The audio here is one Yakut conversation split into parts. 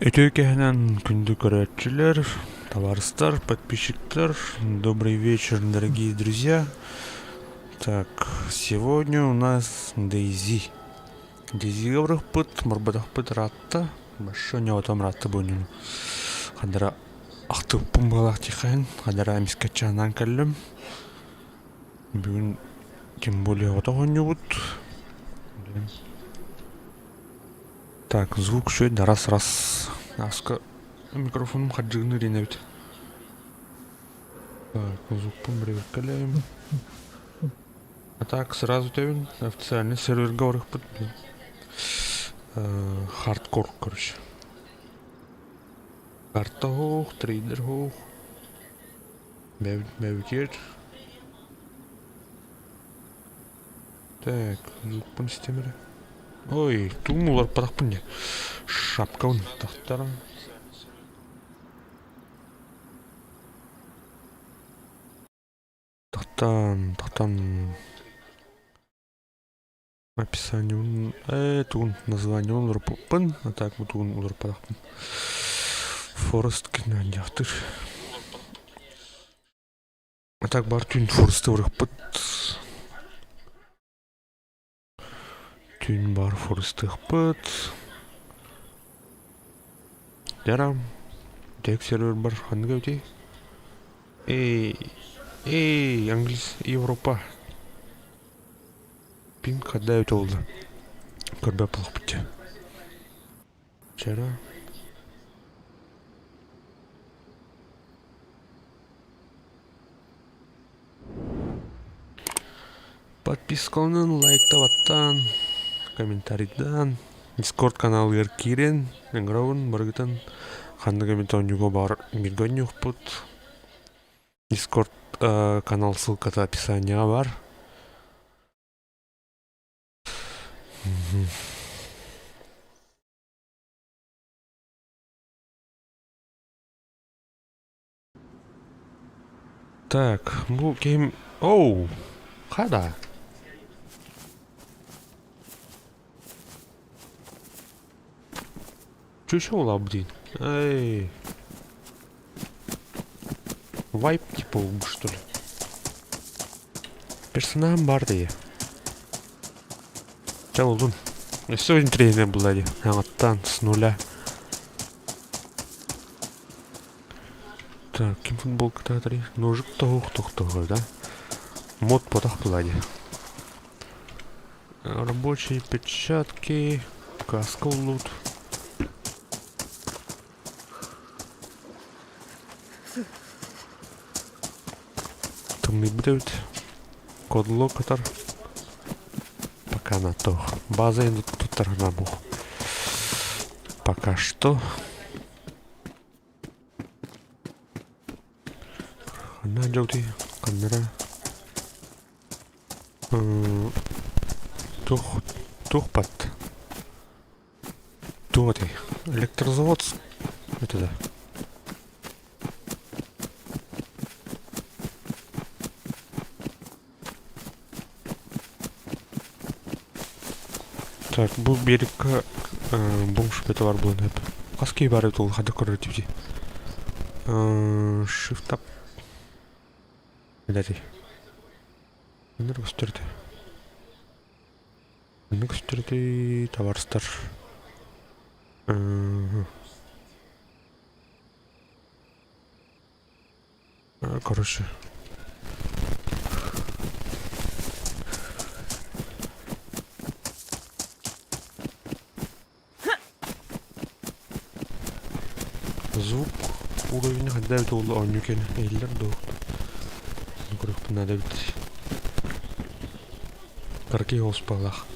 Үтүө киэһэнэн күндү көрөөччүлэр, табаарыстар, подписчиктар. Добрый вечер, дорогие друзья. Так, сегодня у нас DayZ. DayZ-га барыахпыт, барбатахпыт ыраатта. Большой ньоҕотом ыраатта буонньуну. Хандара ахтыппын быһалаах тихээн, хандара эмискэ чаанаан кэллим. Бүгүн тем более оҕото оонньуубут. Так, звук үчүгэй да раз-раз. Аска микрофонум хардьыгыныыр диэн эбит. Так, звукпун бирибиккэлэйим. А так сразу тэбин официальный серверга барыахпыт. Хардкор, короче. Карта хоох, трейдер хоох. Бэбитиэр. Так, звукпун истэм эрэ. Ой, тугум уларпатахпын дии. Шапкабын тахтарым. Тахтан, тахтан. Описаниебын, тугун названиебын уларыппыппын, а так бу тугун уларыппатахпын. Форест кино диэхтир. А так бар түүн Форесты барыахпыт. Түүн бар Форестыахпыт. Ярам. Дек сервер бар ханнык эбитий? Эй, эй, англис, Европа. Пинг хадда эбит олду. Көрбөт буолуохпут дьэ. Вчера. Подпискаланан, лайктабаттан, комментарийдаан, Дискорд каналыгар киирэн, ыҥырабын барыгытын ханнык эмит оонньууга баар бииргэ оонньуохпут. Дискорд канал ссылката описанияҕа баар. Так, бу киһим... Оу! Хада! Чүчү блин. Эй. Вайп типа что ли? Персонажым бар дии. Чэ булдум. Өссө интэриэһинэй булла дии. Аҥаттан с нуля. Так, ким футболкатаатарый? Ножик тоһуох тохтоһор, да? Мод потах была дии. Рабочие перчатки, каска лут. Тымныйбыт эбит. Кодло катар. Пока на то. База туттарына бух. Пока что. Ханна дьолти камера. Тух тухпат. Туох этэй? Электрозавод это да. Так, бу биэриккэ бомж бөтө бар буолан сөп. Хас киһи баар эбит ол хадык көрөр этибитий? Shift up. Билэрий. Өнөр көстөр этэ. Өнөр көстөр этий табаарыстар. Короче. Звук уровень ханна эбит ол оонньуу кэнэ иһиллэр дуо? Көрүөхпүн наада эбит. Кыракый оҕуспалаах.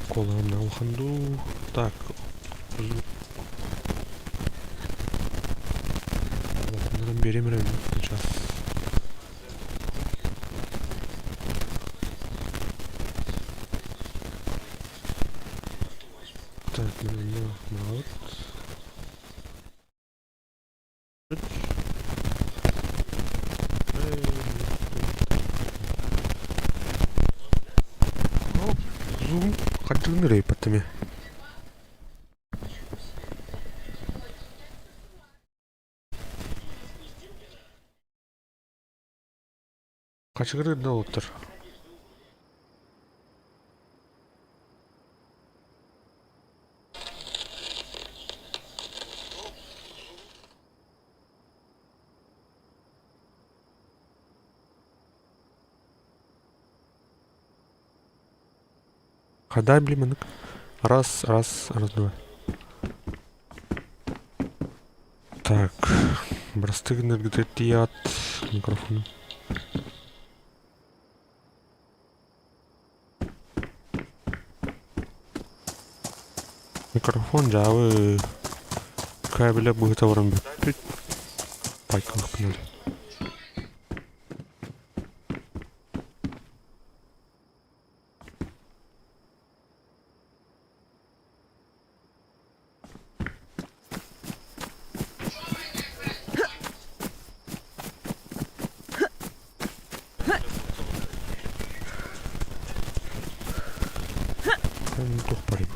Куолаһым улахан дуу? Так, звук. Улаханнарын биэриэм эрэ сейчас. Так, манна маҕыт. Зум хардыгын ырыйпаттым. Хачыгырыыр да уолаттар. Хадай блин, Раз, раз, раз, два. Так, бырастыы гынаргытыгар тиийэҕит микрофону. Микрофон дьаабы кабеля быһыта баран бүппүт. Пайкалыахпын эрэ. Туох барый бу?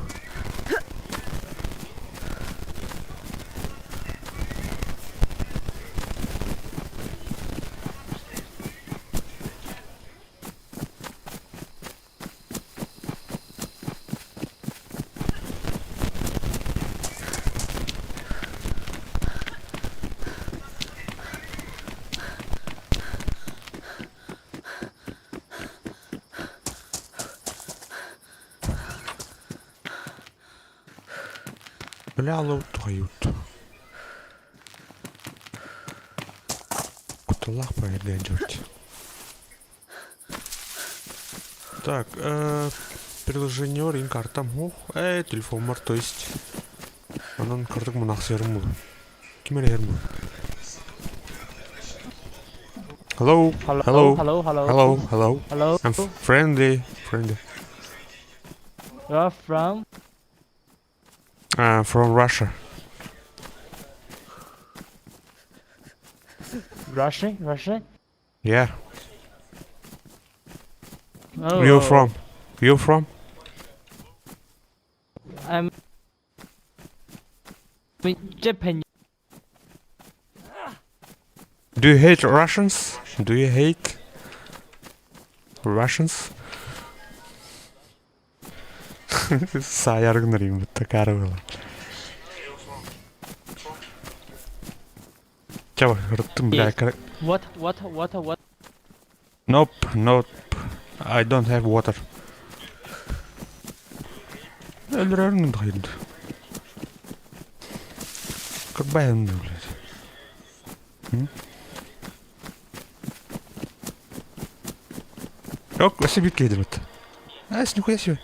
Бля, тухайут. Кутталлаах баайырдаан дьорт. Так, приложениелар ин картам суох, телефоммар то есть онон кырдык мунаахсыйарым буолуо. Ким эрэ иһэр буолуо. Hello, Hello, hello, hello, hello, hello, hello. hello. I'm friendly, friendly. You are from? From Russia. Russian? Russian? Yeah. You Oh, from? You from? I'm in Japan. Do you hate Russians? Do you hate Russians? Саайар гынар такара была. Чао, ртым, бля, What? What? What? What? Nope, nope. I don't have water. Өлөрөрүн дохайд. Кырбайын блядь. Ок, вообще битки едет. А, с нихуя себе.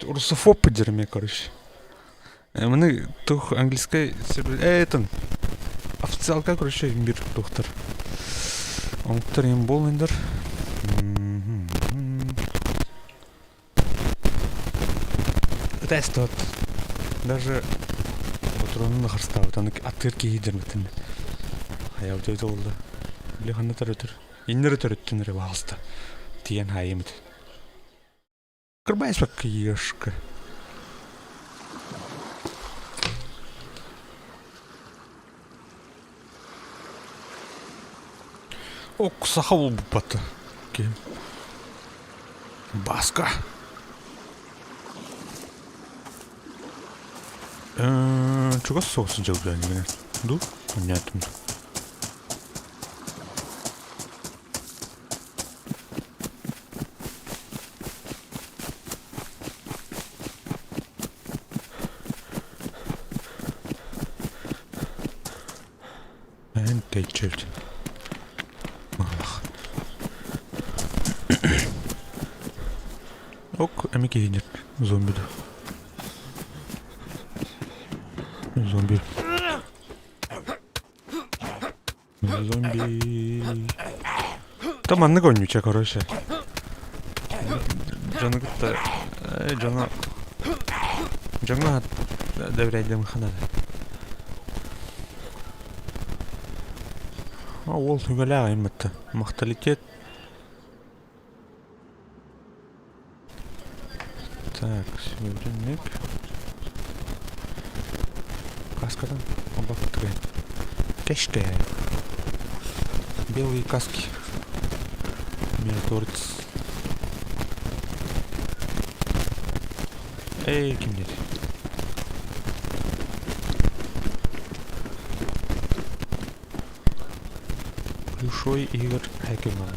Русофоб по дерьме, короче. Маны тух английскай этон официалка, короче, мир тухтар. Омуктар им болнайдар. Тест даже отуронун харстаабыт аны аттыгар киһи дьэрмэтин хайа өтө болду били ханна төрөтөр иннere төрөттүн эрэ баҕаста тиийэн хаайымыт кырбайспакка ешка Ок саха буолбуппата киһим Баска Чугас соҕус дьылдьан дуу Понятно. Эн тэйчэбит Малах. Ок, эми киһинир зомби да. Зомби. Зомби. Там маннык оонньууча, короче. Дьону кытта дьону дьоҥҥо дэбирэйдэм ханада. Уол үгэлээх айыммытта. Махталитет. Так, сегодня Каскадан обаппытыгай. Кэшке. Белые каски. Миротворец. Эй, ким диэт? Плюшой Игорь Хекельман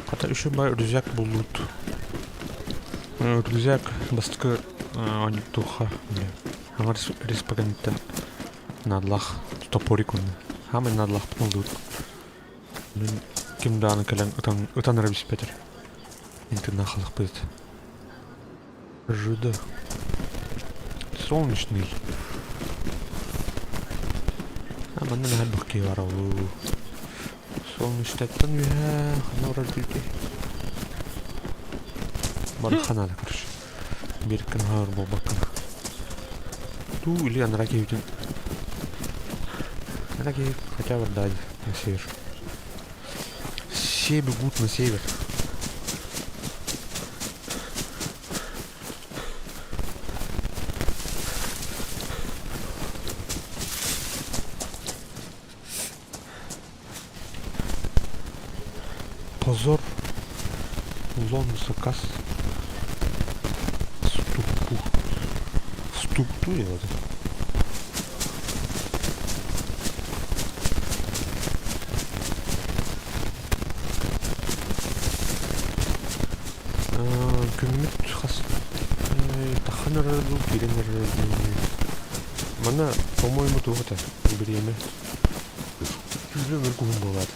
Хата үчүгэй рюкзак буллут. Рюкзак бастакы туха аҥар респагантан наадалаах топорик уонна хаамай наадалаахпын ыллыбыт. Ким даҕаны кэлэн ытан ытан эрэ биспэтэр. Интернат халахпыт. ЖД. Солнечный. А манна наһаа элбэх киһи баар олуу. Солнечныйтан үөһэ ханна барар дии Барыха надо, короче. Биир күн буолбаккын. Туу или анараа киһибитин Анараа киһи хотя бы да на север. Все бегут на север. Позор Лон заказ ступу. Структуре это. Күммүт хас таххан эрэр дуу, киирэн эрэр дуу. Манна, по-моему, туох этэ бириэмэ түүнү өмүр куһун буолаат.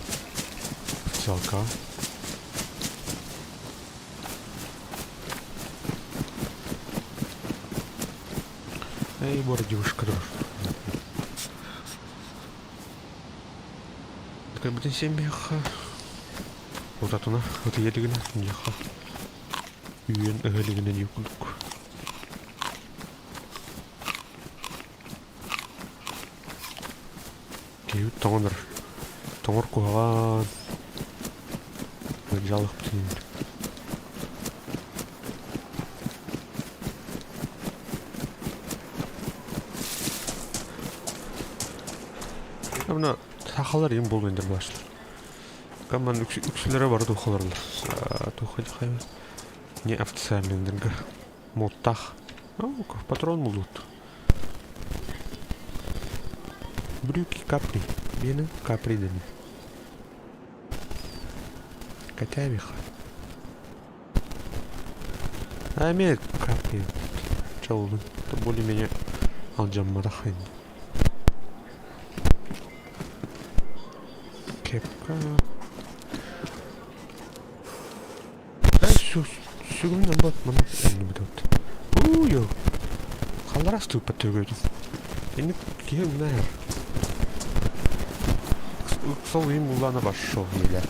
Социалка. Эй, бор девушка друж. Кэлбитин сиэммиэххэ утатына ытыйа илигинэ миэхэ үөн ыһа илигинэ дии курдук. Киһибит тоҥон эрэр. Тоҥор куһаҕан. Ыалдьаалыахпытын Мына сахалар им буолуон дэр башлар. Каман үксүлэрэ бары тухаларлар. Туха не официальный Муттах. Патрон булут. Брюки капри. Бені капри дени. Котявиха. А капри. Чалдын. Это более-менее алдьамматах Кепка. Сүгүнэн бот манна оннубут Уу Халлараас тыыппат төгөөтүм. Инник киһи умна иһэр. Ыксал ыйым буллаана пошел еле.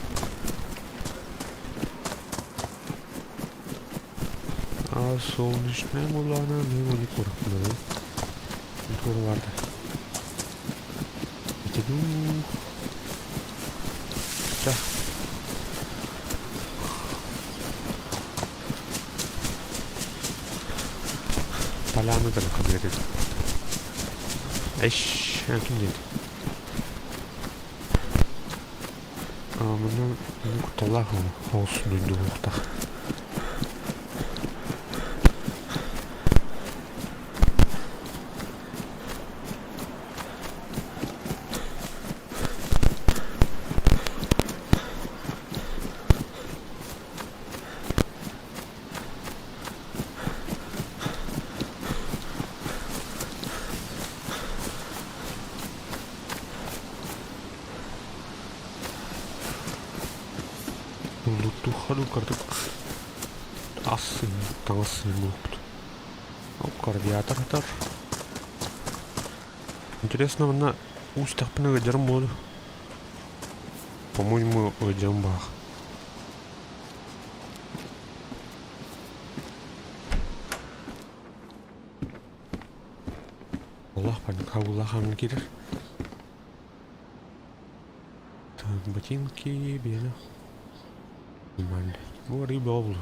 А солнечная буллаана мен оны курахпын. Тура барды. Ити дуу. Да. Поляны да kabul Эш, ким диэт? Маны кутталлаах оҕус дойдулуохтаах. Лутухану кырдык ас таҥас буолбут. Радиатор атар. Интересно, манна уустахпына ыалдьарым буолуо. По-моему, ыалдьарым баах. Олох хабыллаах хаҥҥа киирэр. Так, ботинки, белых. Нормально. Ну, арыы бөҕө булу,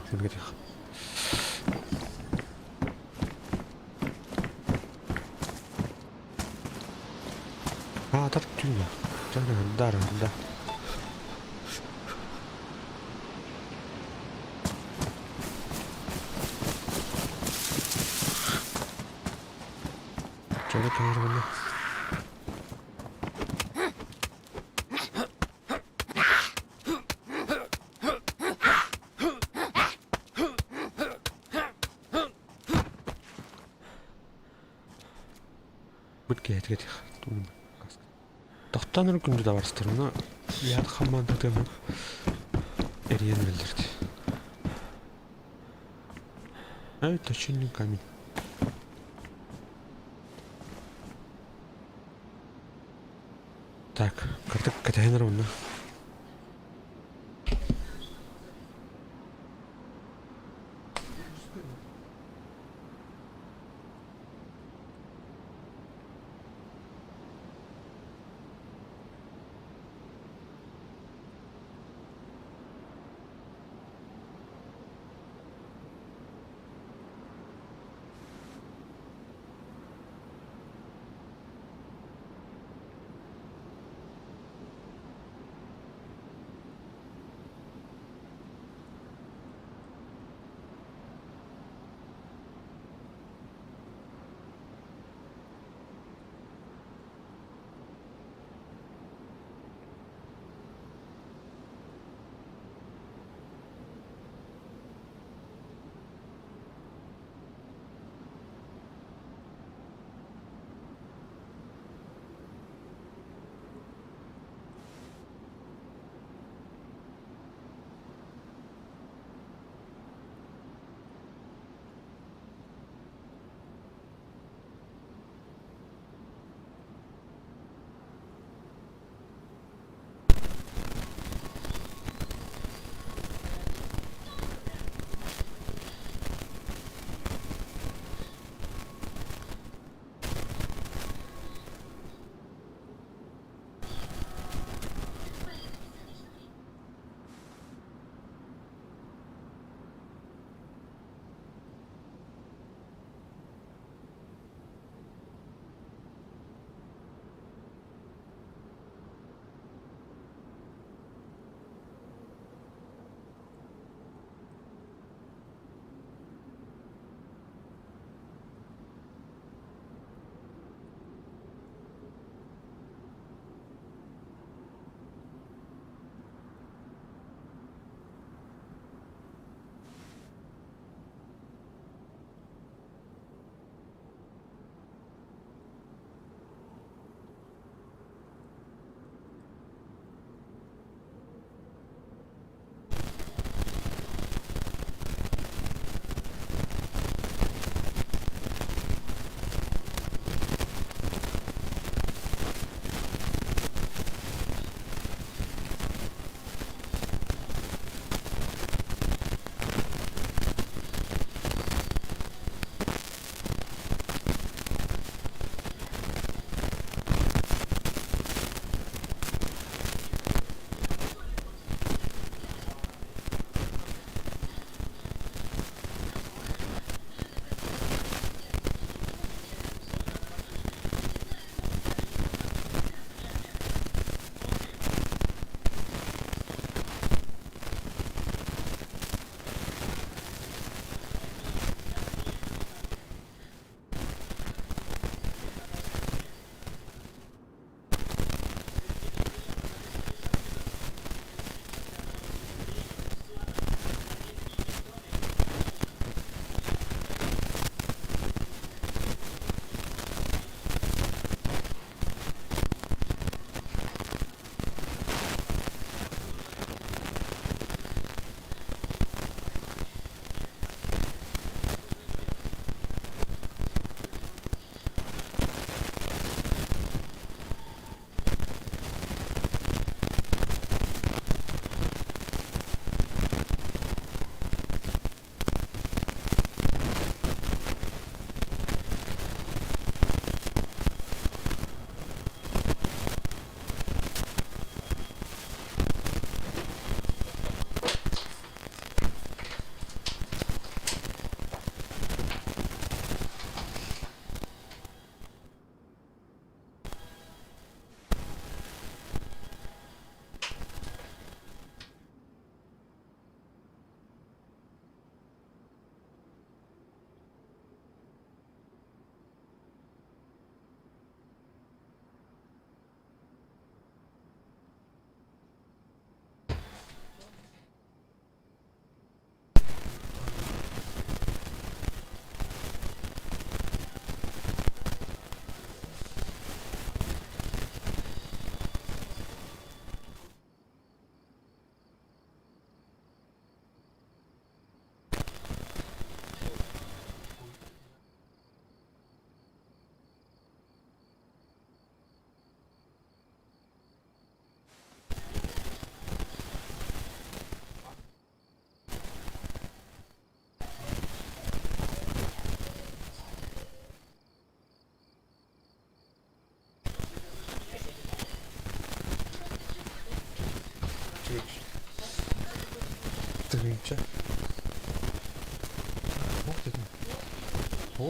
Аатар түүнэ. Дьарыһырда, арыһырда. Дьоно кэһэр уонна Быт киһитигэр Тохтоон эрэ күндү табаарыстар, уна яат хамаан тытыамын эрийэн биллэрди. Эй, точильный камень. Так, кырдык кэтэһэн эрэ уонна.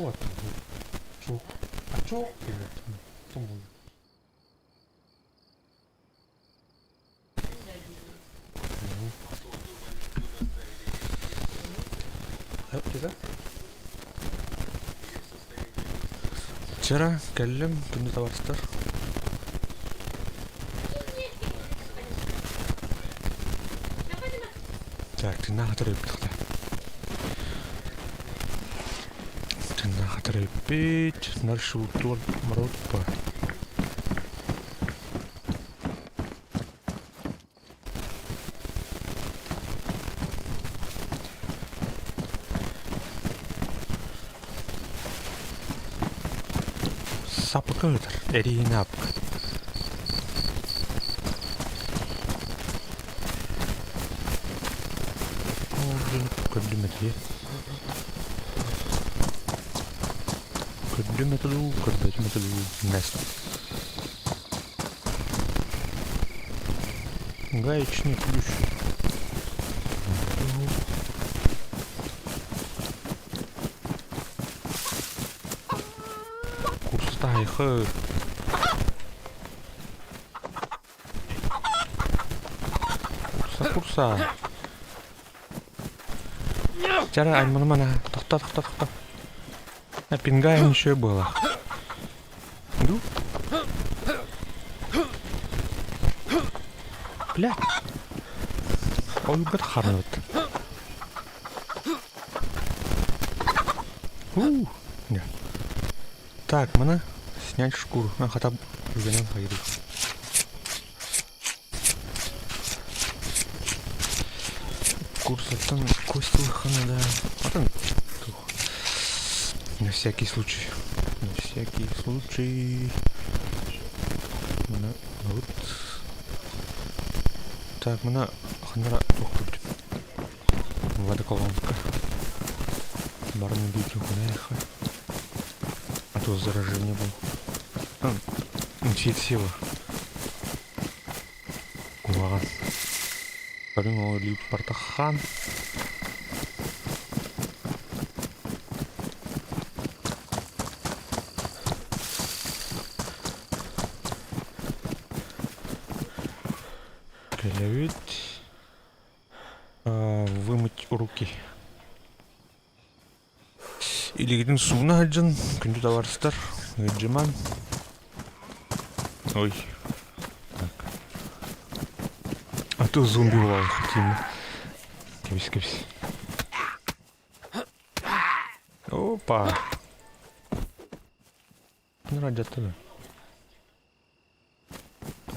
Чё это? Чё? А чё? Вчера кэллим, күндү табаарыстар. Так, тыыннаах төрөппүт Тыыннаах төрөппүт, маршрут маршрут Сапыка ыытар, эриһинэ апка. Көрдүм этиэ. Көрдүм этэ дуу, көрбөтүм этэ дуу, Настя. Гаечный ключ. Курстайхы. Курса, курса. Чара айманымана. Тохто, тохто, тохто. А пингаем еще было. Иду. Бля. Ойгар харныбыт. У, Так, маны снять шкуру. А, хата үгэнэн хайыры. Курсаттан кость ылыххына да. Атын На всякий случай. На всякий случай. Мына вот. Так, мына ханара туох Вода колонка. Барный видео кунайха. А то заражение был. Инфекция. Куһаҕан. Көрүҥ ол илии бартахан. Кэлэбит. Вымыть руки. Илигитин сууна сылдьан күндү табаарыстар, ыалдьымаҥ. Ой. Так. А то зомби буолан тиийнэ. Кэбис кэбис. Опа. Радиатор.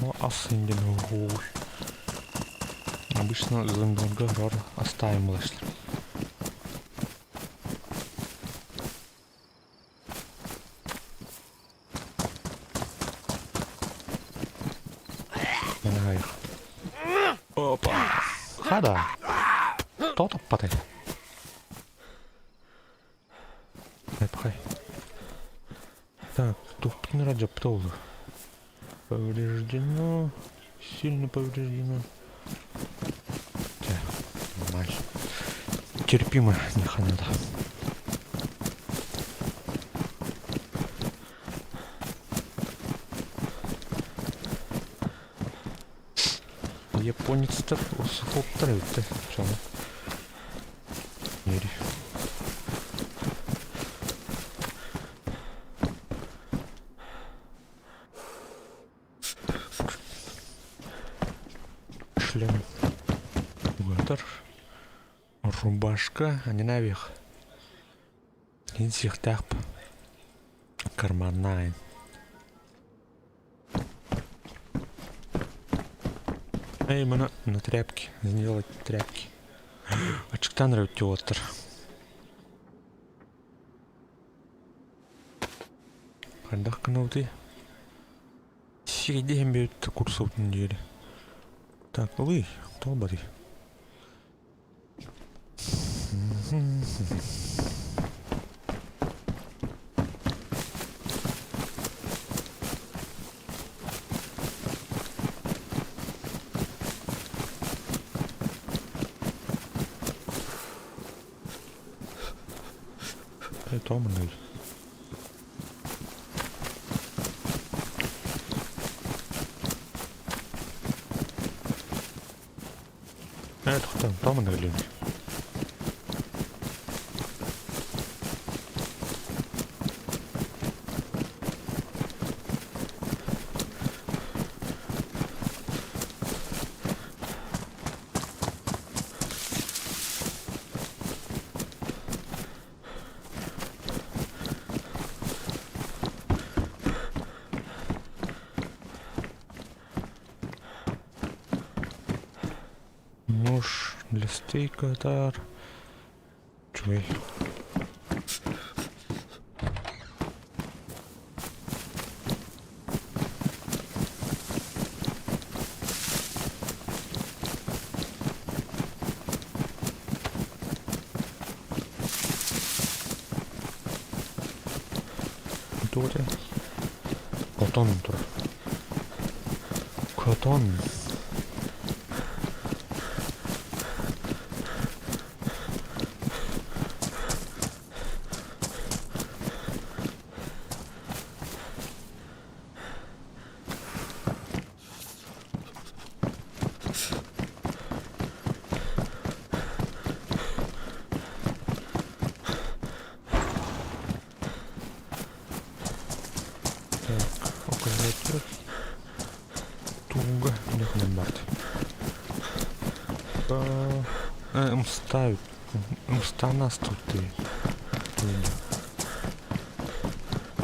Ну, ас диэн уур. Обычно зомбиларга рор оставим булашлар. Опа! Хада! Тоҕо таппатай? Эпхай. Так, туохпутун эрэ дьаппыта буолуо. Повреждено, сильно повреждено. Так, нормально. Терпимо, не надо. Японецтар русофобтар эбиттэр дьоно. Шлем угатар. Рубашка, а не наверх. Инсихтаах карманная. Эй, мана на тряпки. Сделать тряпки. Ачыктан өттү Хайдах гынабытый? Сирэйдэһэн бүт курсубутун диэри. Так, ылый, тоҕо Тоҕо манныгый? Ээ, тохтоо, тоҕо манна кэллиҥ? Нож для стейка тар. Үчүгэй. Туох этэй? Хотон турар. Хотон. Так, указатель. Туга нехнен барт. Мста, мста тут ты.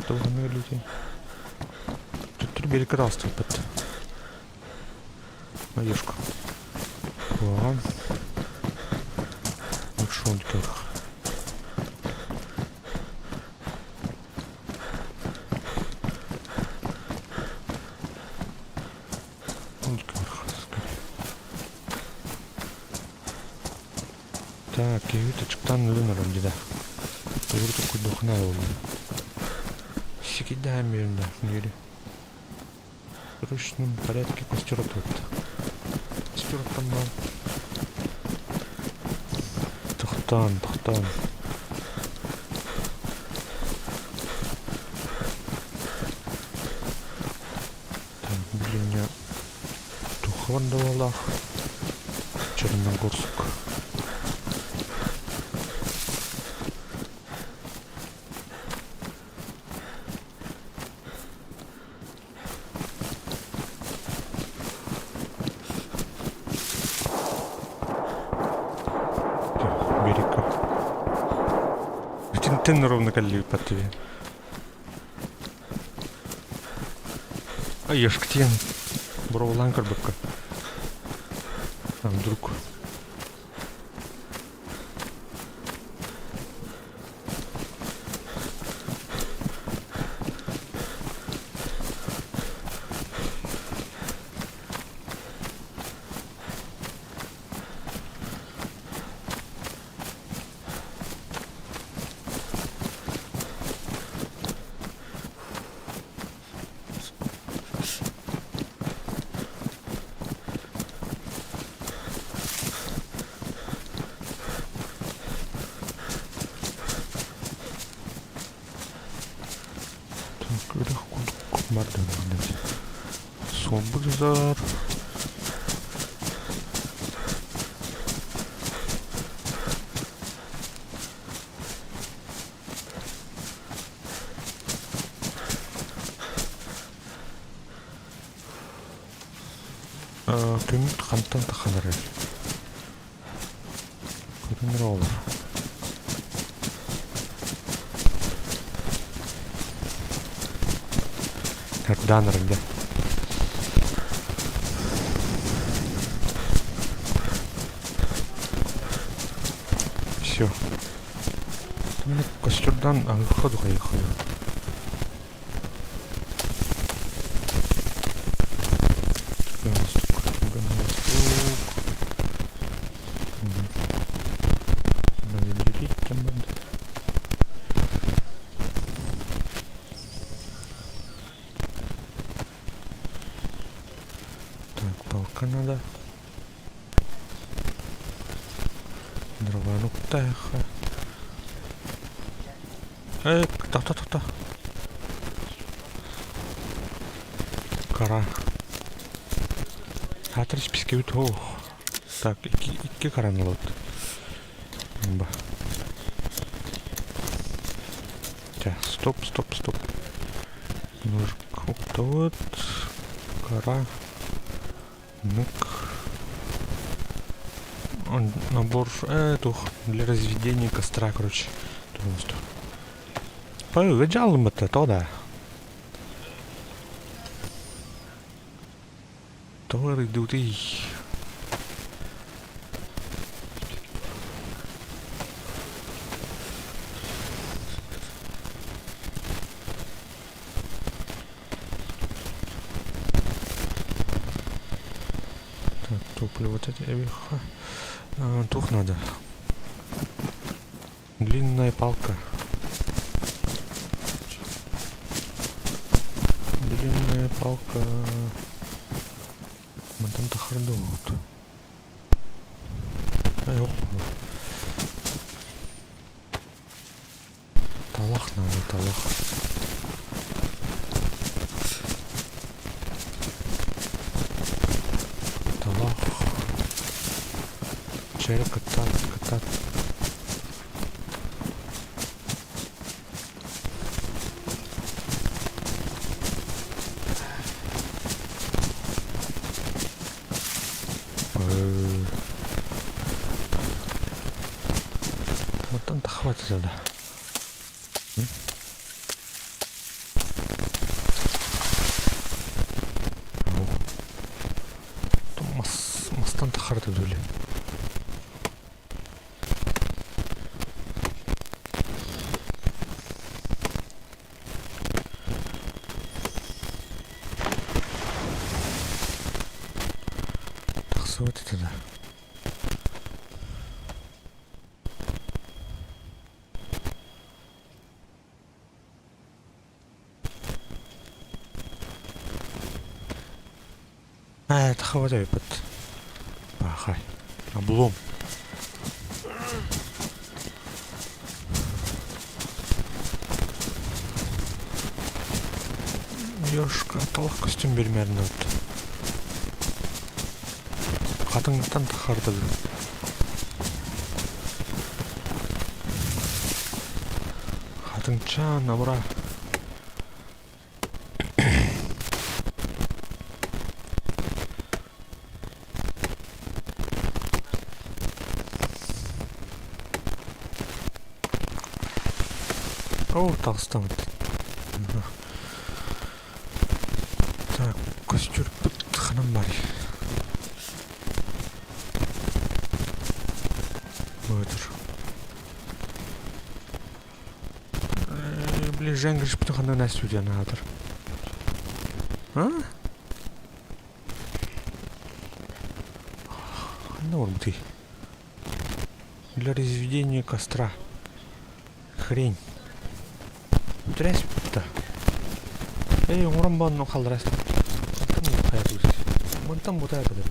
Туганы люди. Тут берег под. Надежка. Ладно. Шонкер. Так, киһи тачыктаан өлөн олорон дьэ да. Тугу туккуйдуоххуна буолла. Сикийдэһэн биэрэн да диэри. В срочном порядке костер отуотта. Костер оттонно. Тохтоон, тохтоон. Так, билиҥҥэ Туххабар да буоллаах Черногорск. Берег. Итинтэн ровно кэллибиппат диэн. Айышктен боруобалаан көрбөккө. А вдруг Так, үрэх курдук бардым. Суолбут Көмүт хантан тахаларый? Көрүҥ эрэ оҕолор. Эрдээн эрэллэр. Все. Костердан ходу хайыхаю. Так, палка надо. Дрова нуктаха. Э, тохто, тохто. Кара. Хаатар испискэбит ох. Так, икки, икки харан ылабыт. Ба. Чэ, стоп, стоп, стоп. Ножик уктабыт. Кара. Нык. Набор э, тух для разведения костра, короче. Пы, дьалымыта, то да. Тоҕо арыйдыбытый? Так, топливо вот это Тух надо. Длинная палка. Длинная палка. Мантан тахардуут. Талах надо, талах. Талах. Чэрэ кытаат, кытаат. Мантан таххыбат этэ да. Мас, мастан тахарда дүле. Тахсыбыт этэ да. Ээ, тахабат эбиппит. Баахай. Облом. Ёшка, талах көстөн бермээрин от. Хатыҥтан тахардыгын. Хатыҥчаан абыра. Оо, таҕыстым. Так, көстүрпүт ханан барый? Быытыр. Ближен гришпытын ханан әсүден аатыр. А? Ханна барбытый? Для разведения костра. Хрень. Тряс-то. Эй, оҥорон баанно халларас. Мантан бутаятыбыт. Мантан бутаятыбыт.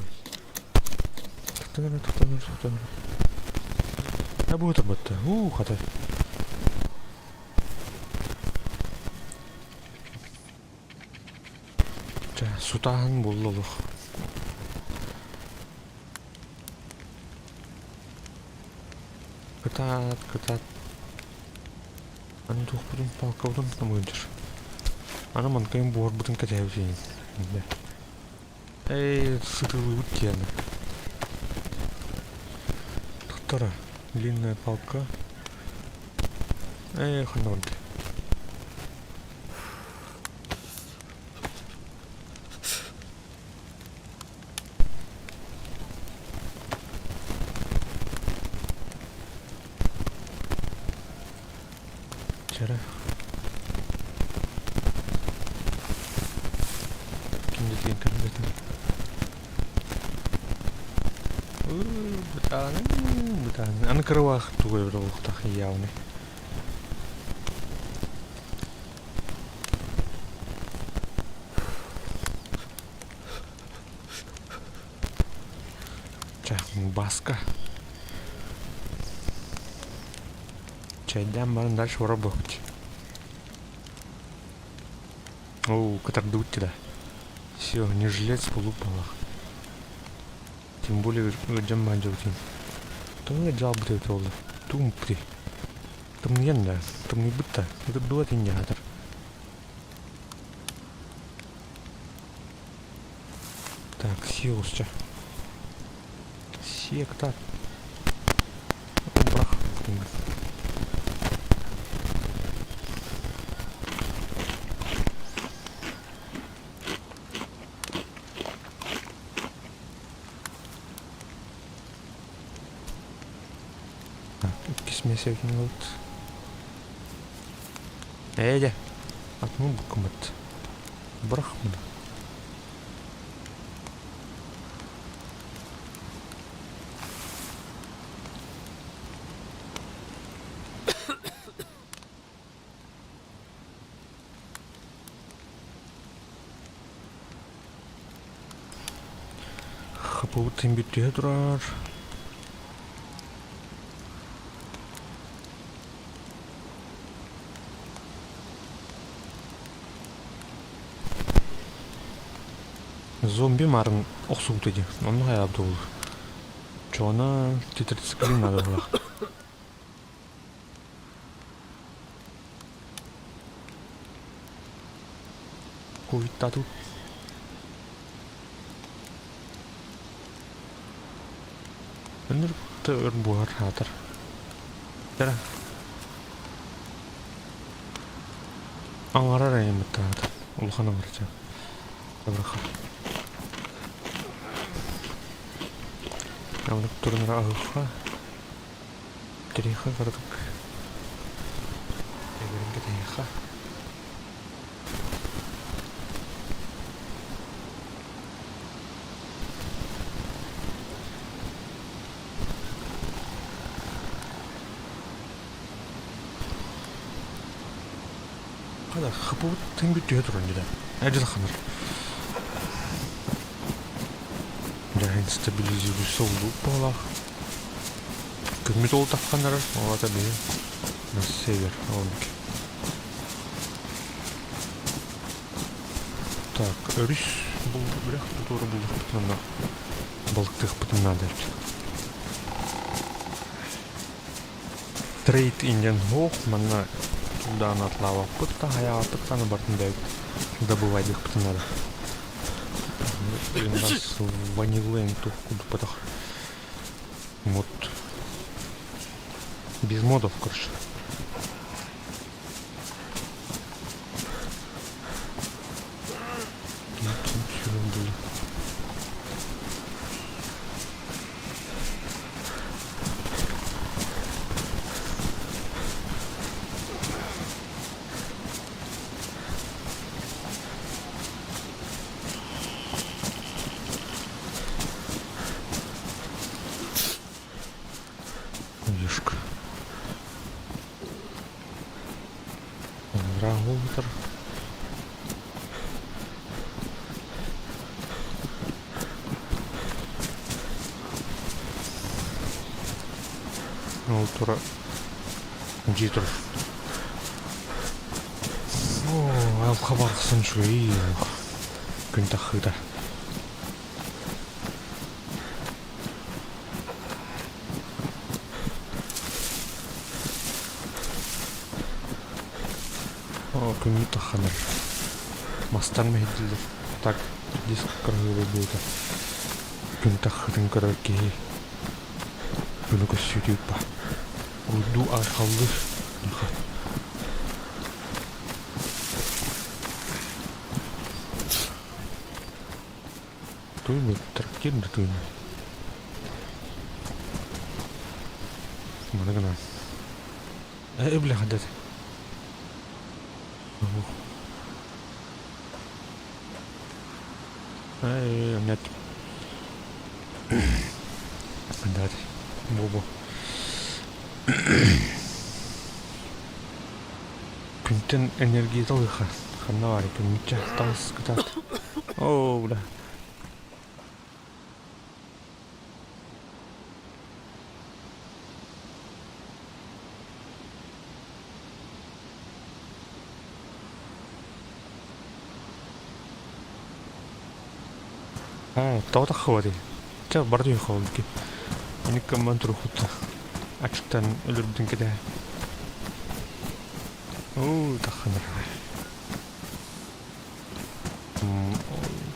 Тохтонор, тохтонор, тохтонор. А будет работа. У, хата. Чэ, сутааһын буолла олох. Кытаат, кытаат. Аны туохпутун, палкабытын намыһынчыр. Аны манкайым буорбутун кэтэһэбит ини. Эй, сытылыбыт диэни. Туттара, длинная палка. Эй, ханна барда. Чэрэ. Ким диэн көрбөтүм. Бытааны, бытааны. Аны кырылаах тугу эбит олохтоох явный. Чэ, баска. Чайдаан баран дальше барар буолбут. Оо, кытардыбыт да. Все, не жилец полупалах. Тем более ыалдьан баан дьабытын. Тоҕо ыалдьаабыт эбитэ буолла? Тугум Тымныйан да, тымныйбыт да, ытырдыбат инньэ аатар. Так, сиэ оҕусча. Сиэ кытаат. Бырах. Иккис миэсэбитин ылбыт. Ээ дьэ, атымы буккуммут. Бырах муну. Хапыбыт бүтүһэ турар. Зомби марын охсубута дии. Онно хайаабыта буолуо. Чоҕуна тетрациклин надо было. Ковидтаатыбыт. Өнөр өр буһар аатар. Дара. Аҥарар айыммыт аата. Улахан аҥарча. Абраха. Амнык турунара аһыха. Тириэхэ кыратык. Эбэрингэ тэйиэхэ. Хада хапыбыт тыын бүт түһэ туран дьэ. Эдьил ханар. Дьэ стабилизируйся улуу буолаах. Күммүт ол тахханнарар, ол ата биһи на север онки. Так, өрүс бул үрэх тутуура буллахпытына балыктыахпытын наада эбит. Трейд индиан һуох манна даан атлаабаппыт да хайаабаппыт дааны бартын бэйэбит добывайдыахпытын наада. У нас ванилы туох курдуппатах. Вот без модов, короче. Ешка. Драгометр. Ол тура дьиэ турар. Оо, айылҕа барахсан үчүгэй күн таххыыта. Күҥҥүт тахханар. Мастар мэһэйдииллэр. Так диск кыраһыабай буолта. Күн таххытын көрөр киһи күнү көссүүтү ыппа. Уруйдуу айхаллыыр. Туймут, трактир да туймут. Маны гынан. Э, бля, хадат. Эй, нет. Хадат. Бобо. Күнтэн энергията ылыха. Ханна баар күммүтчэ таҥас кытаат. Оо, бля. Аа, тоҕо таххыбатый? Чэ, бары түһүөххэ ол икки. Инник гымман турукпут аччыктан өлөрбүтүн кэтэһэ. Оо, таххан эрэ.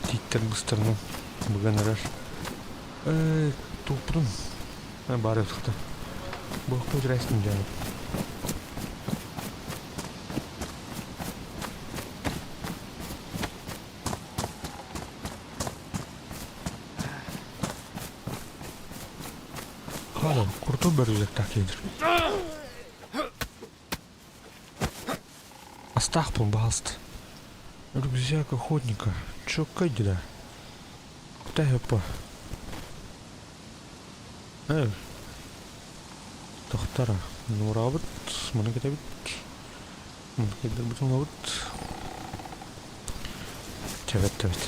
Тииттэр быстарынан быган эрэр. Ээ, туохпутун баар ытыхта. Буохпут рэстин дьаабыт. Хаалан, курту бөрүлэктаах киһидир. Астаахпын, баһаалыста. Рюкзак охотника. Чёккай дела. Кутай оппа. Эй. Тохтара. Нуораабыт, маны кэтэбит. Маны кэдэрбит ылабыт. Чэбэт тэбит.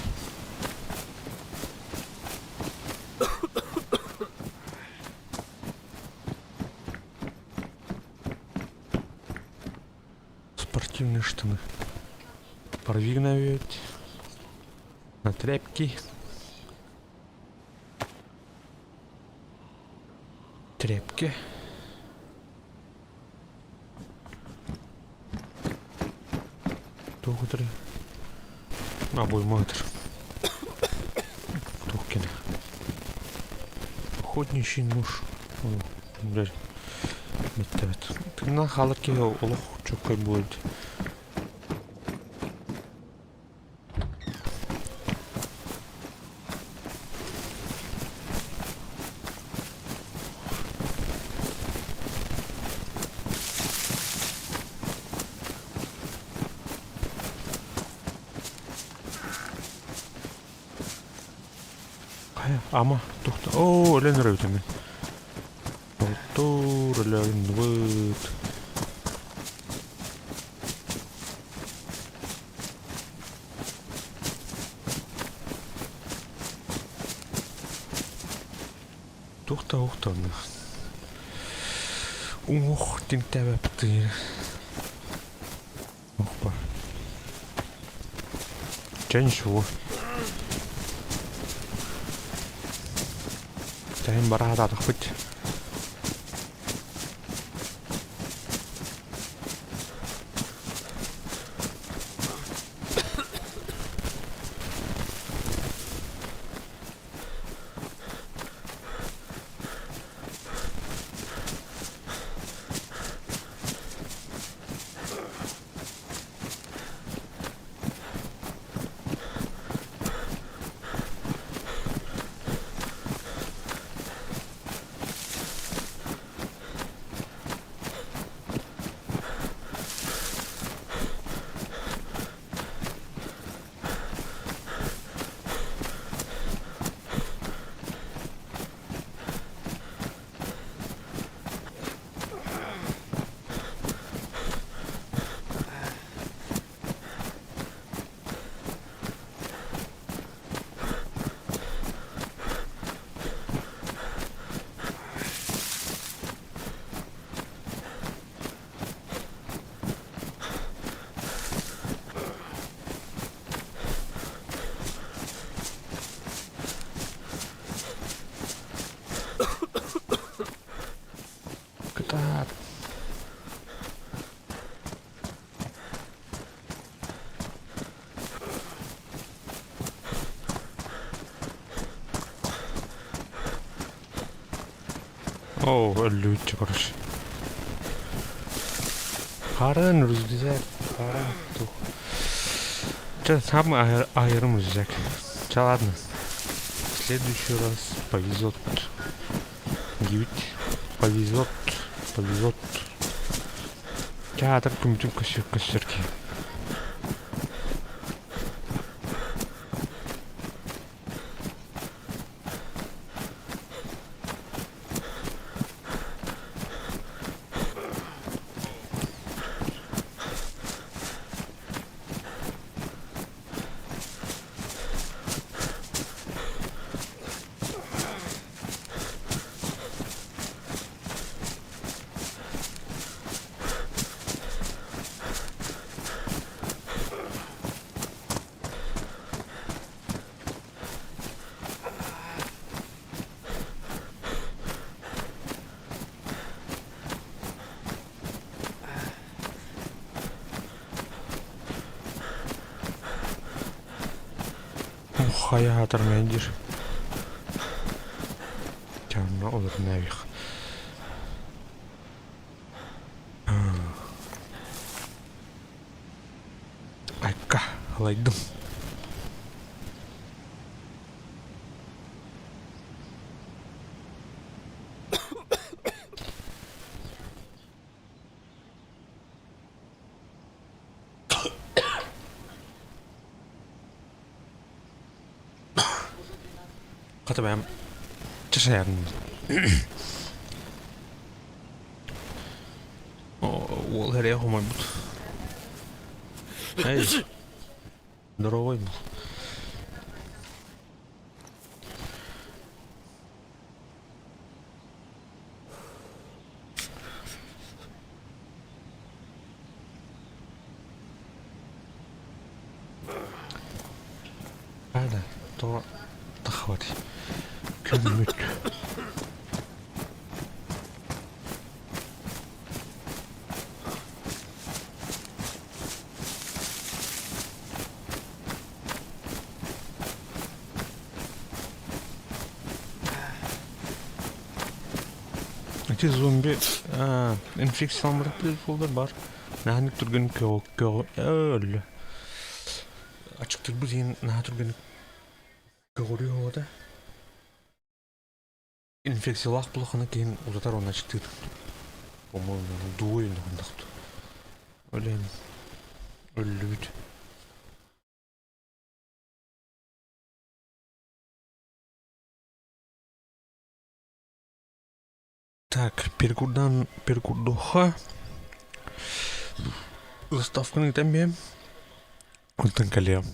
Спортивные штаны. Порвигновить. На тряпки. Тряпки. Туох утары? Обойма утары. Туох кини? Охотничий нож. Блядь. Бүттэ Тыыннаах хаалар киһи олох чоккай буолбут. Хайа, ама, тухта. Оо, өлөн эрэ эбит Тур өлөннүбүт. Туох да уохтанна. Уҥуох тиҥтээбэппит. Опа. Чэ ничего. Чайын бара сатаатахпыт. Кытаат. Оо, өллүүччү короче. Харын рюкзак, хара тух. Чэ, сам айырым рюкзак. Чэ, ладно. В следующий раз повезет. Диэбит. Повезет, повезет. Театр күммүтүн көссөр көссөр киһи. Хайа аатар мэлдьир. Чанна олорунайых. Айка, алайдым. Хата бэйэм чашайарым. Уол эрэ хомойбут. Эй, здоровый был. Ада, то тахват. Күммүт. Ити зомби инфекцияланбыт буолдар бар. Наһаа түргэн өллө. Ачыктырбыт иһин наһаа түргэн көҕүрүү оҕото. Инфекциялаах булахына киһин утатар уонна ачыктыыр. По-моему, дуой оннохту. Өлен өллүбүт. Так, перекурдан перекурдуха. Заставканы ыытан биэм. Онтон кэлиэм.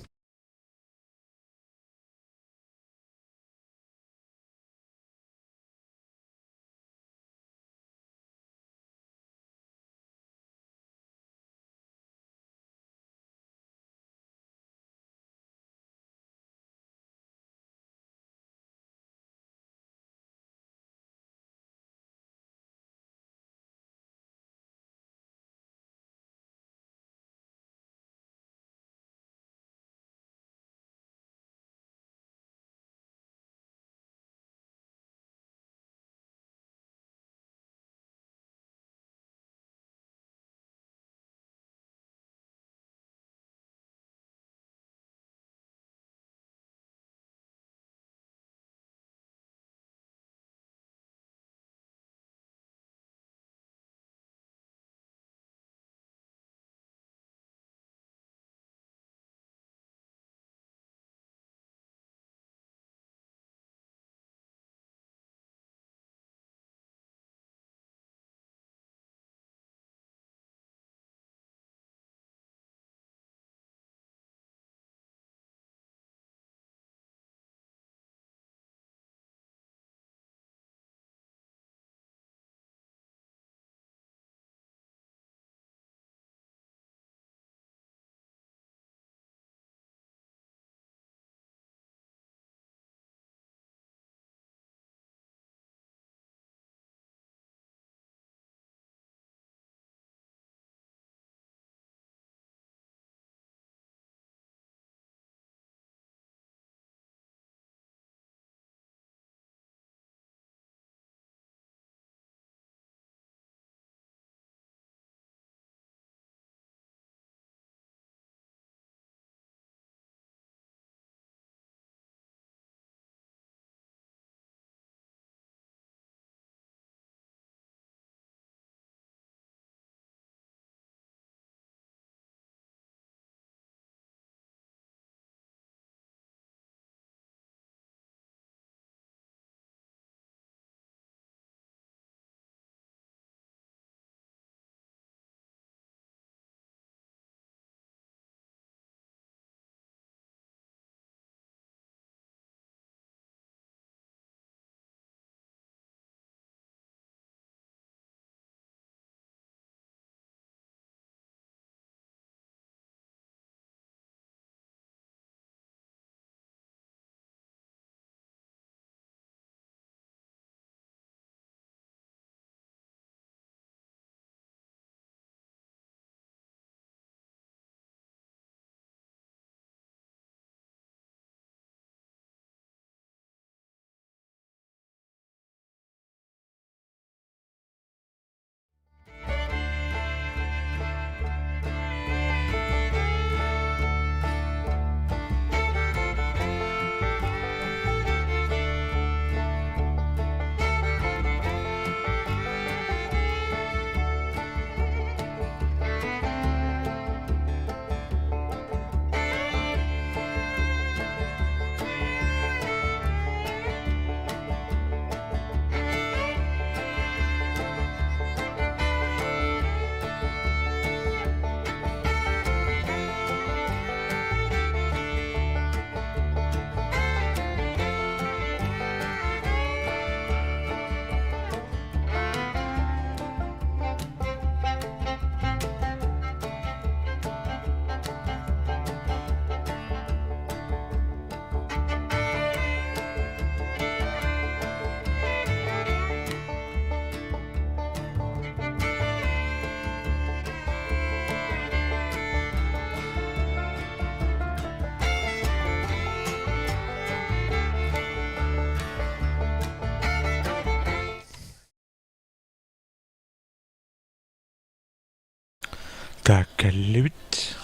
Так, кэллибит.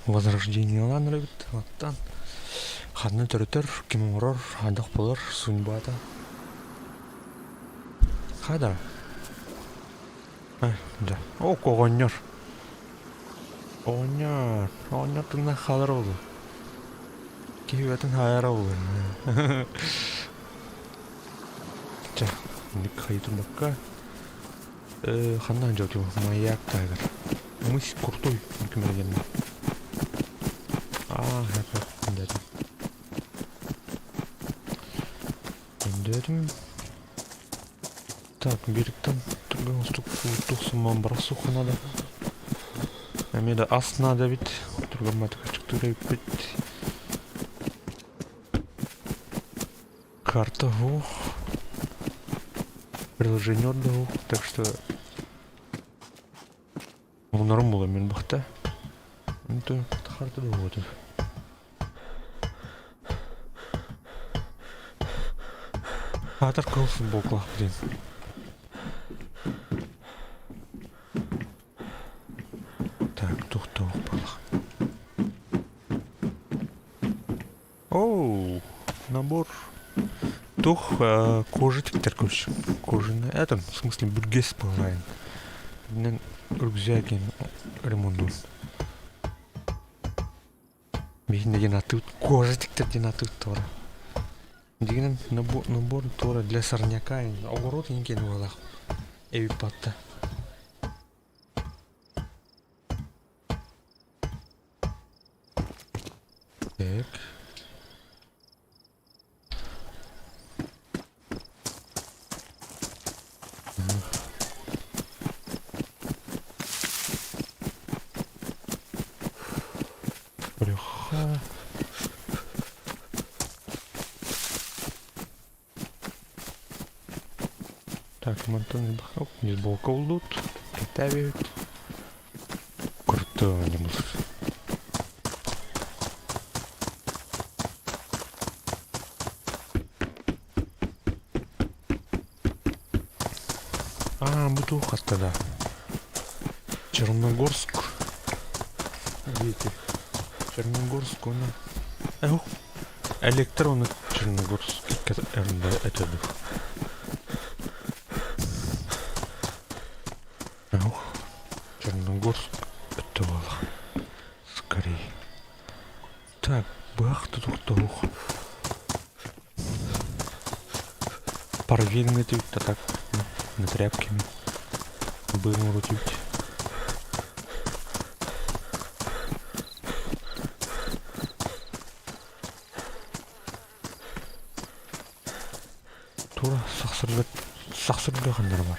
Возрождениелаан эрэбит. Оттон ханна төрөтөр, ким оҥорор, хайдах буолар, судьбата. Хайда? Да. О, оҕонньор. Оҕонньор. Оҕонньор тыыннаах хаалар буолуо. Киһи үлэтин хаайара буолуо. Чэ, инник хайыы турбакка Ханна дьоту маяк таһыгар. Мыс куртуй күмэргэннэ. Аа, өндөөтүм. Өндөөтүм. Так, берегтен түргэн устук сумман барах надо. Эмиэ да ас надо бит. Түргэн матык ачыктыыр эбиппит. Карта суох, приложение да суох, так что мунарым буолар мин бахта. Онтон карта да буолуо. Аатар кыл футболкалаах блин. Так, туох-туох буоллах. Оу, набор. Туох кожа тиктэр короче. Кожаный. Это, в смысле, бүргэс быһылаайын. Иннэн рюкзак ремонтуун. Биһинэ диэн атыыт, кожа тиктэр диэн атыыт туора. Дигинэн набор, набор туора для сорняка, огород иҥкиэн уолах. Эбиппатта. Так. Брюха. Так, мантан бейсболка булдут. Кэтэбит. Крутой анимус. А, бу туох да. Черногорск. Видите? Черногорск, он... Эх, Электроны Черногорск этэ Ох, Черногорск это было. Скорее. Так, бах тут Парвильный тут так на тряпками. Был тут. Тура сахсырга сахсырга ханнар бар.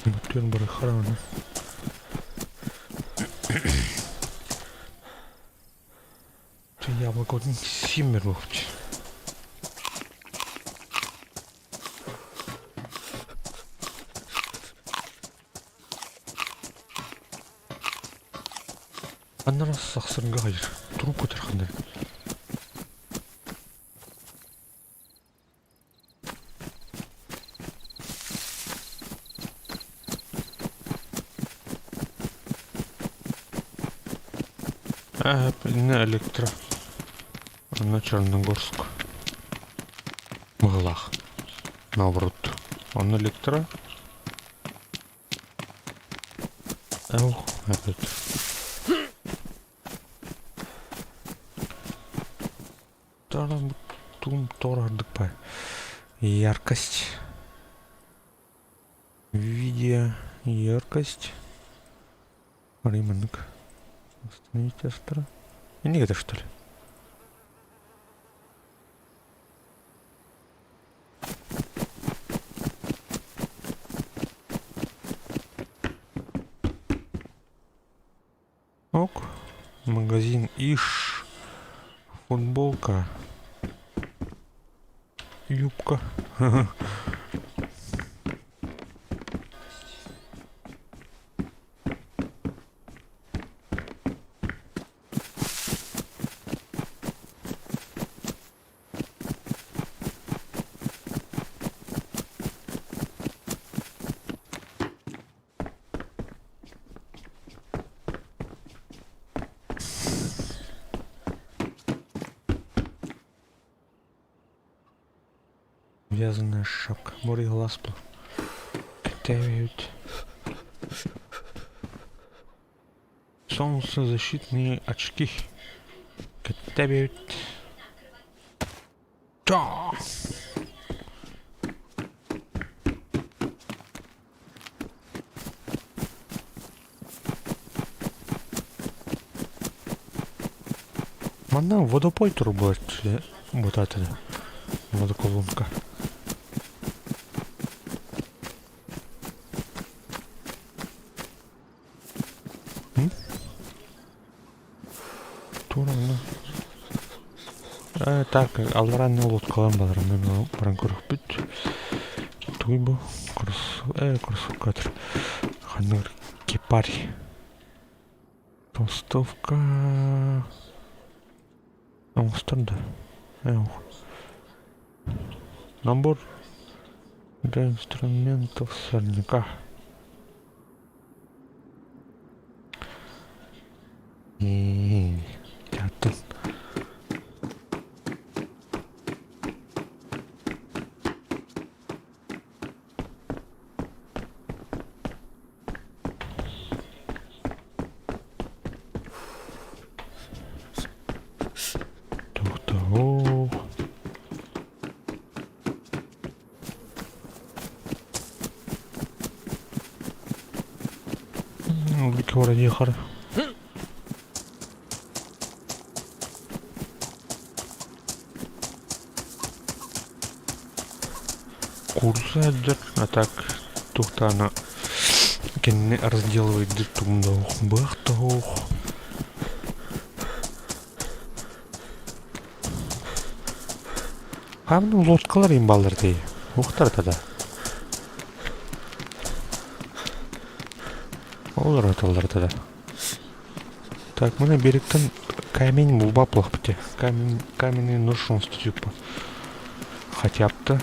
Бүтүн бары хараны. Ты яблоко симмер вообще. Аннара сахсырга хайыр. Трубка тархандар. А, на электро. На Черногорск. Мыгылах. Наоборот. Он электро. Эл, этот. Тум тор Яркость. Видео. Яркость. Риманг. Остановить астро. Не это что ли? Ок. Магазин Иш. Футболка. Юбка. Вязаная шапка. Море глаз был. Катают. Солнцезащитные очки. Катают. Да! Манна водопой турбуоччу бутаатыда водоколонка. Тура Э, так, аллараанны лодкалаан баларым баран көрүөхпүт. Тугуй бу? Кросс, кроссовкатыр. Ханныгар кипарь. Толстовка. Оҥостор да. Набор для инструментов сорняка. Театр. Тохтоо. Виктория Курса сылдьар, а так туохтаана кинини разделывайдыыр тугум да суох, быах да суох. Хаамны лодкалар иин бааллар дии, уохтар да. Ол ыраталлар да. Так, мына беректен камень булбап буоллахпыт Камень, каменный нож типа. Хотя бы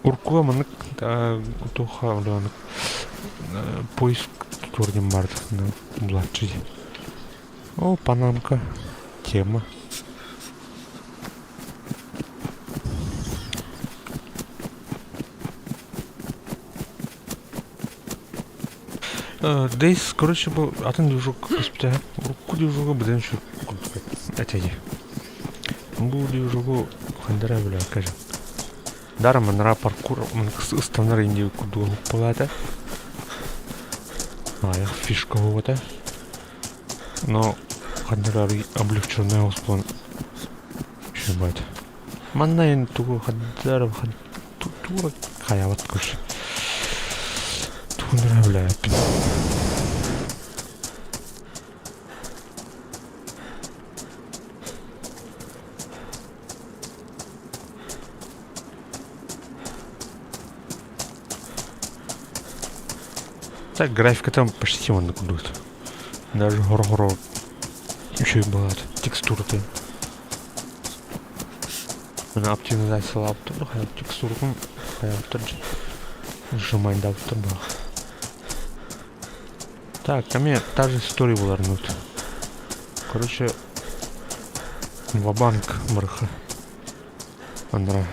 Уркуга маннык туохха маннык поиск тутуор диэн баар булааччы дии. О, панамка, тема. Дейс, короче, бу атын движок көспүтэ. Урукку движогу быдан үчүгэй курдук этэ дии. Бу движогу ханнара билээккэ Дара манара паркур ыстанар инди курдук буолаата. Аҕыйах фишка буолбата. Но ханнара облегченная буолан үчүгэй Манна эн тугу хаддара тура хайаабат көрсө. Тугун эрэ билээппин. Так, графика там почти оннук курдук. Даже хоро-хоро үчүгэй буолаат текстурата. Мына оптимизациялаабыттар хайа текстуратын хайаабыттар сжимайдаабыттар баах. Так, ко мне та же история была рнут. Короче, ва-банк барыха. Андра.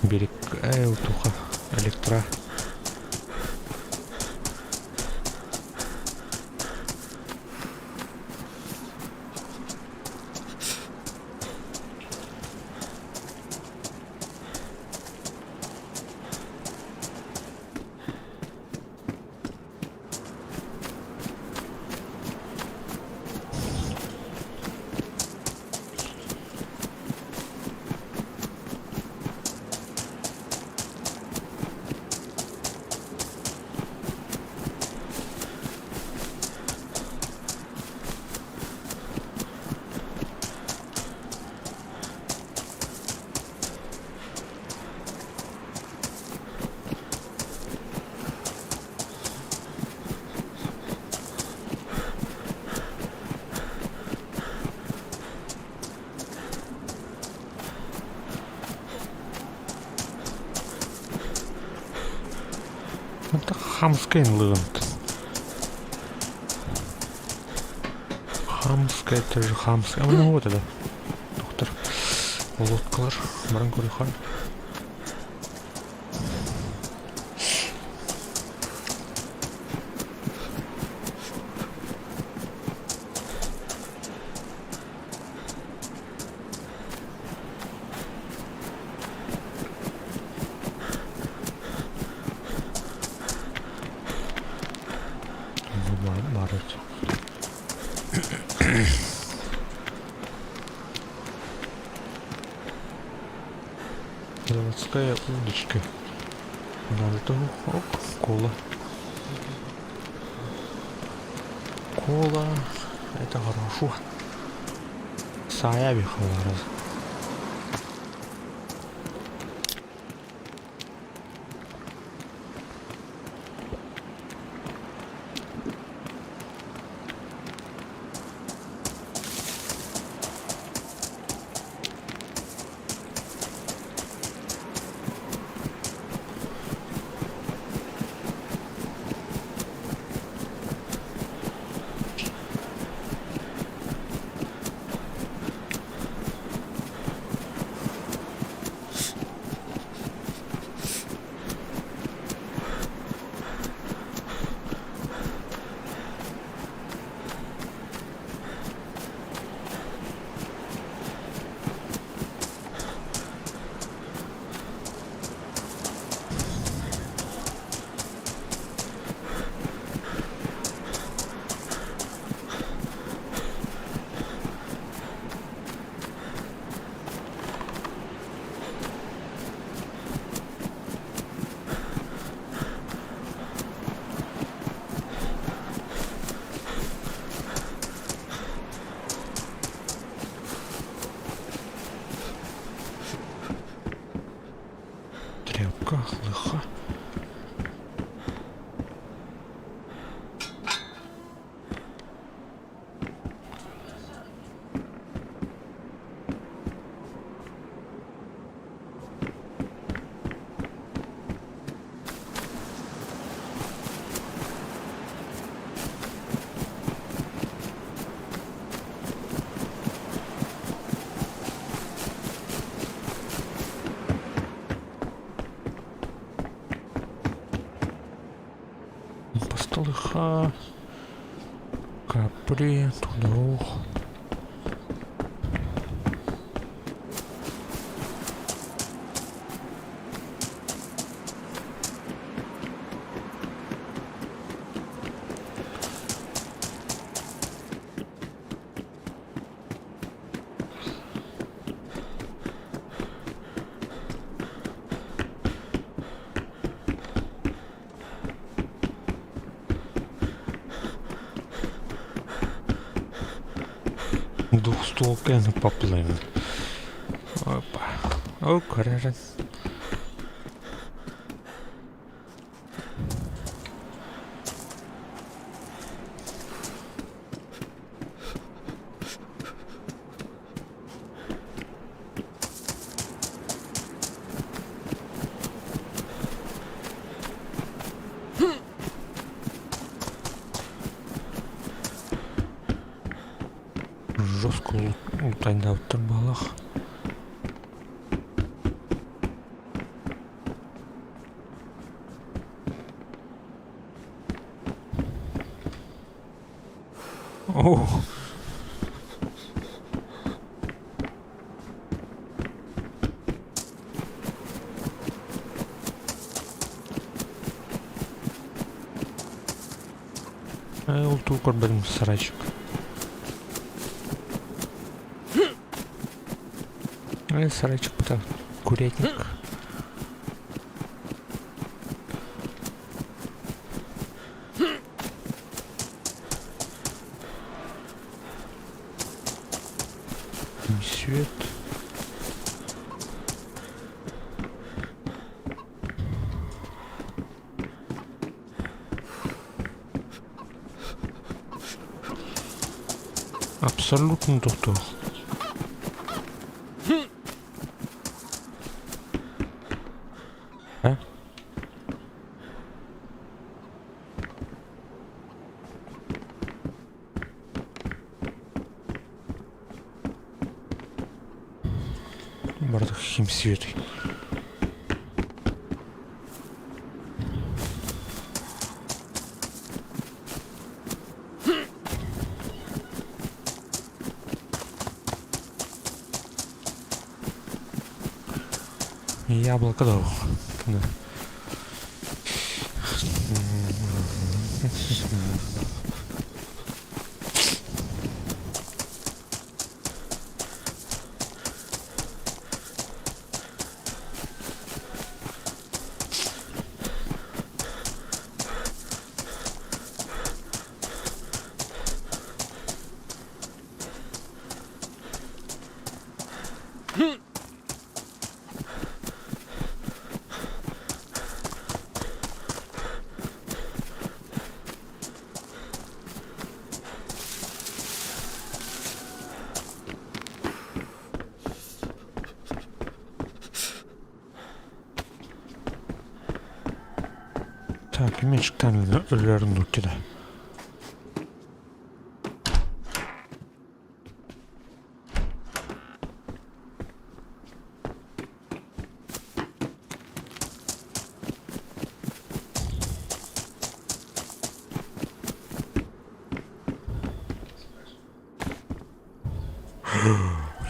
Берег Туха, Электра. Мантан хамскай ылыгынт. Хамскай, это же хамскай. А ну вот это. Доктор. Лодкалар. Баран көрүхан. Баар Заводская удочка. Надо того. Оп, кола. Кола. Это хорошо. Сая бихаларыз. Тряпка, лыха. Постолыха. Капри, тудух. Двухстволка поплыли. Опа. О, коррен. Жестко лутандаабыттар баалаах. О! Ол туу көрбөтүм сарайчик. Сарайчик быта курятник. Свет. Абсолютно тохтоох. А? Ким сиэтэй? Яблоко да Так, мечтан өлөрүн да.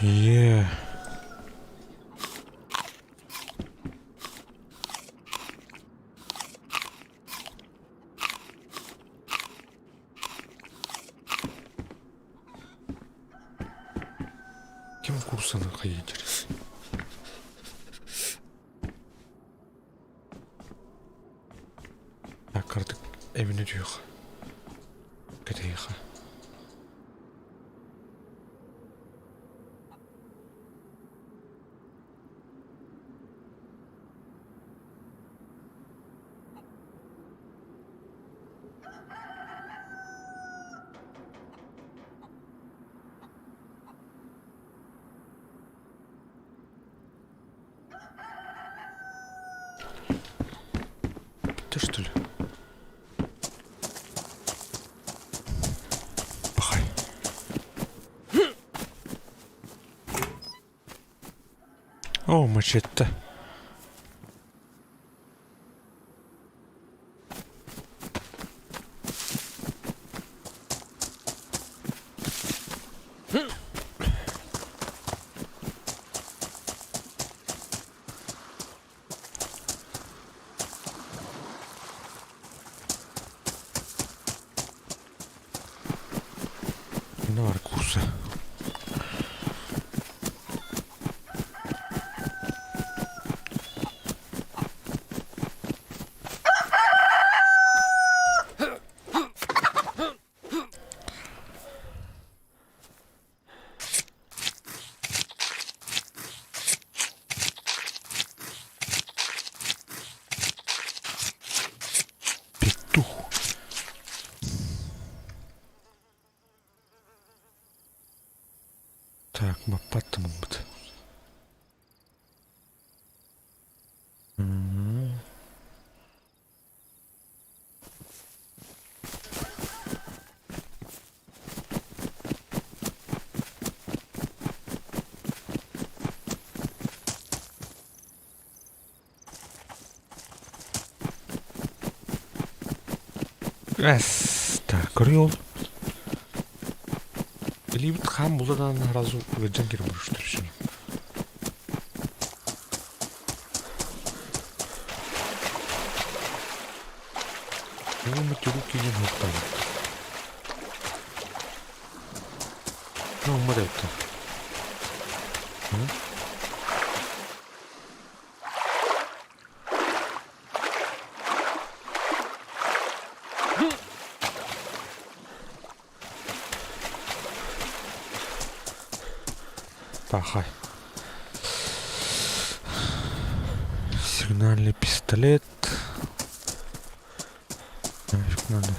Yeah. Ким курсаны хайдыр? Аккардык эбини дүйөх. Кэтейха. Ты что ли? Пахай. О, мачете. Ne var kursa? Петух. Так, баппат муммут. Эс, так, көрүө ол. Илиибит хаан булда даҕаны сразу ыалдьан киирэн барыштыр. Уонна төрүт киинин уһуктаабыт. Ууммат эбиттэр. Пахай. Сигнальный пистолет. Нафиг надо.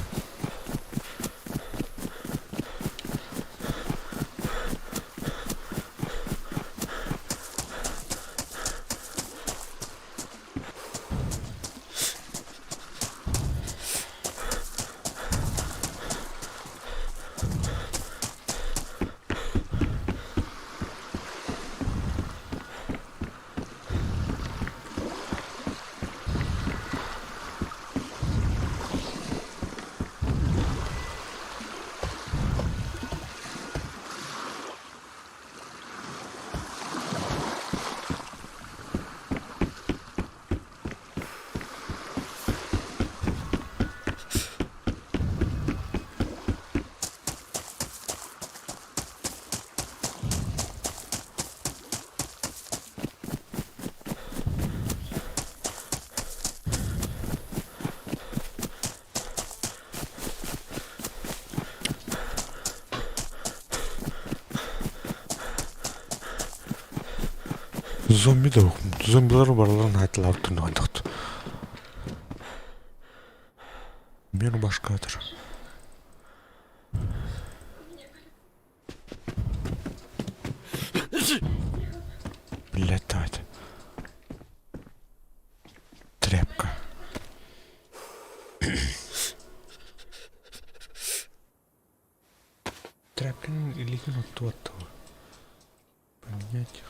Зомби да зомбилар барыларын айтылаабыт оннук. Мир башкатыр. Блять, давайте. Тряпка. Тряпкин илиитин оттуот Поменять их.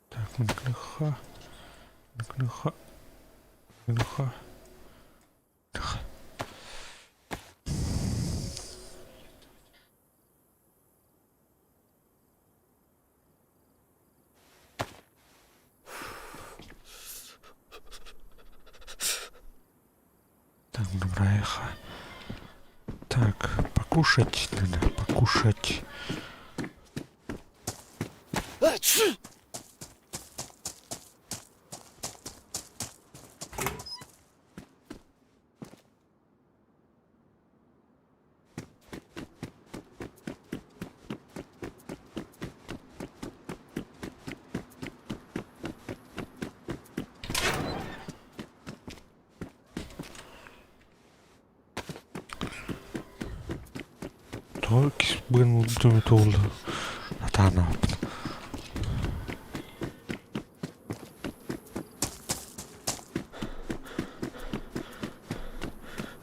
Так, Нкнх. Нкнх. Нкнх. Так, Набраеха. Так, покушать надо, покушать. Тоҕо быан туолла атаанаабыт.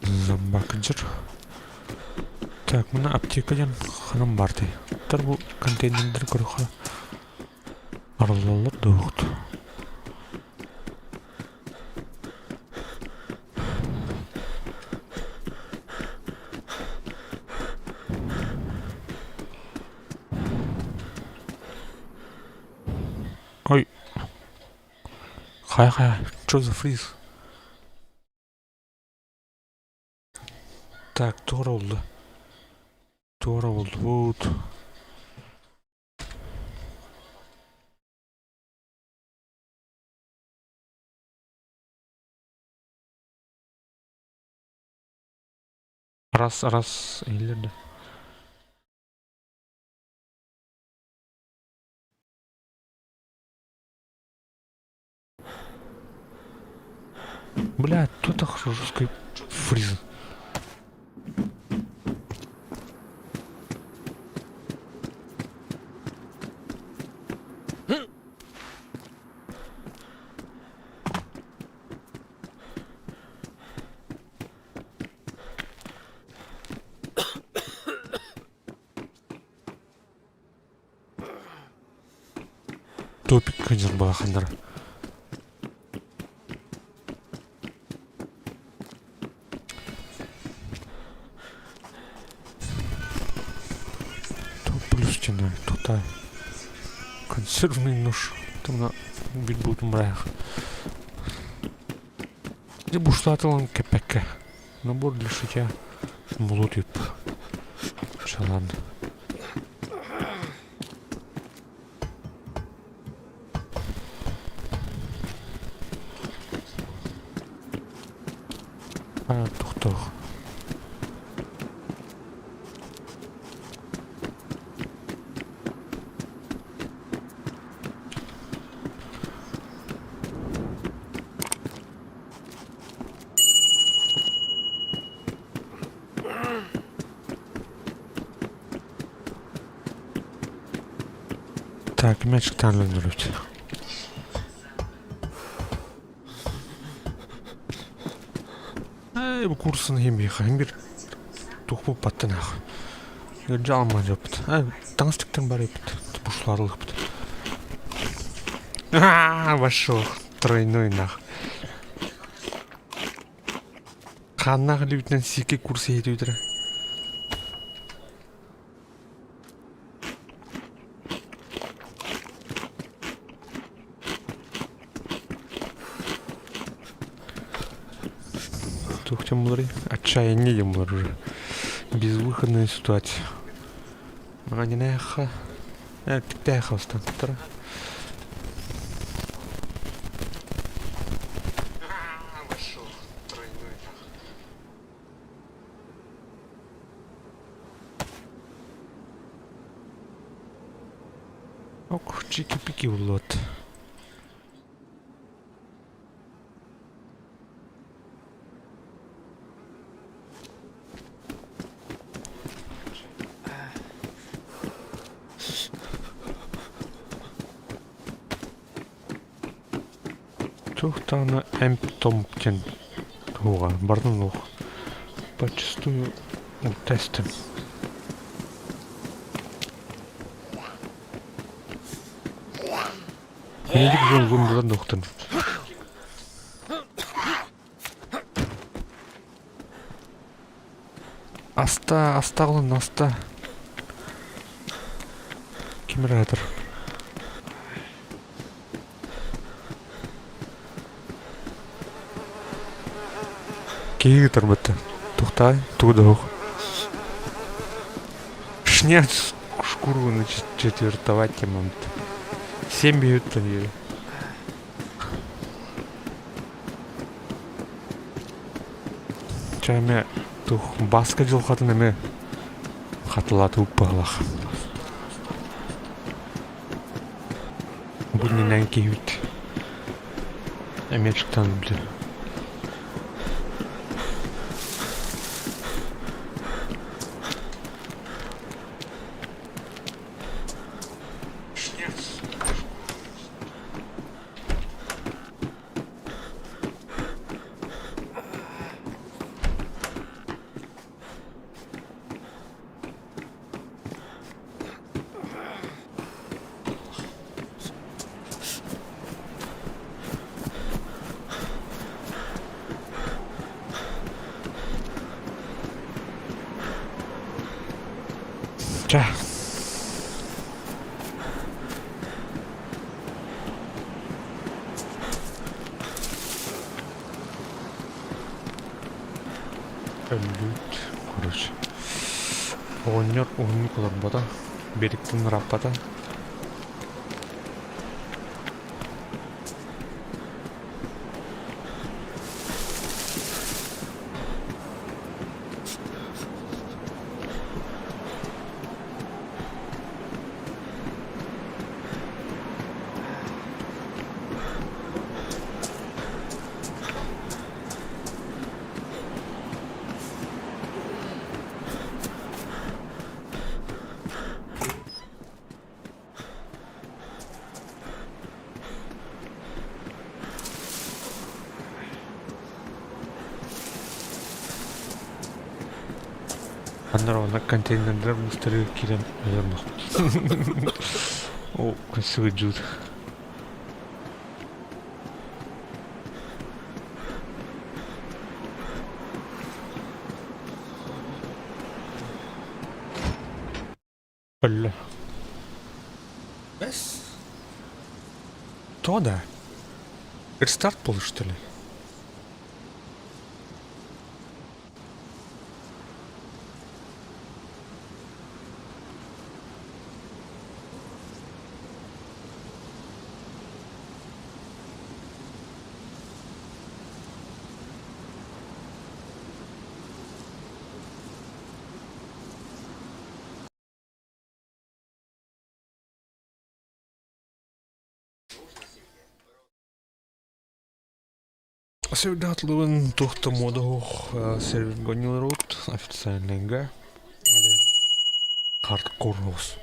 Зомбакдьыр. Так, мына аптека диэн ханан баартай? Тар бу контейнердэр көрөхө арыллаллар дуоҕут. Ой. Хайа-хайа, что за фриз? Так, туора булду. Туора булдубут. Раз, раз, иһиллэр да. Бля, тут жесткий фриз. Топик кыдьыр балаханнара. Тут плюс стена, тут консервный нож. Там на бит будет мраях. Где бушлатылан кепекке. Набор для шитья молотып. Шалан. А, тохтоох. Так, мячиктан өлөрөбүт. Эй, бу курсын хим хим бир тух баттын ах. Жалма жопут. Ай, таҥастыктан бар эбит. Бушларлыкпыт. А, вошел. Тройной нах. Хааннаах илиибитинэн сиикэй курс иһитибитэрэ. Туох диэн буоларый? Отчаяние диэн буолар уже. Безвыходная ситуация. Маҕаньынайха тиктээх астантара. Ок, чики-пики буллуот. Туох даҕаны эмп-томп диэн туһуга барытын уох подчистую тэстим. Медик дьон булан дуохтан. Аста, аста оҕолон, аста. Ким ыраатар? Киһи ыытарбыттан. Тухтай, тугу да суох. Шнец шкуру четвертовать темамт. Семь минут еле. Чэ эмэ тух баска дьылҕатын эмэ хатылаатыбыт быһалаах. Бу иннинэн киһибит эмиэ чуктаан билэр. Чэ. Өлбүт, короче. Оҕонньор уһуннук олорбото, биэриктэн ырааппата. Анна контейнердар мустары киирэн өлөрмөхпүт. О, красивый джуд. Өллө. Бэс. То да. Рестарт буолла что ли? Севдатлыбын туох да муода суох сервергонньуларуут официальныйга хардкор оҕус.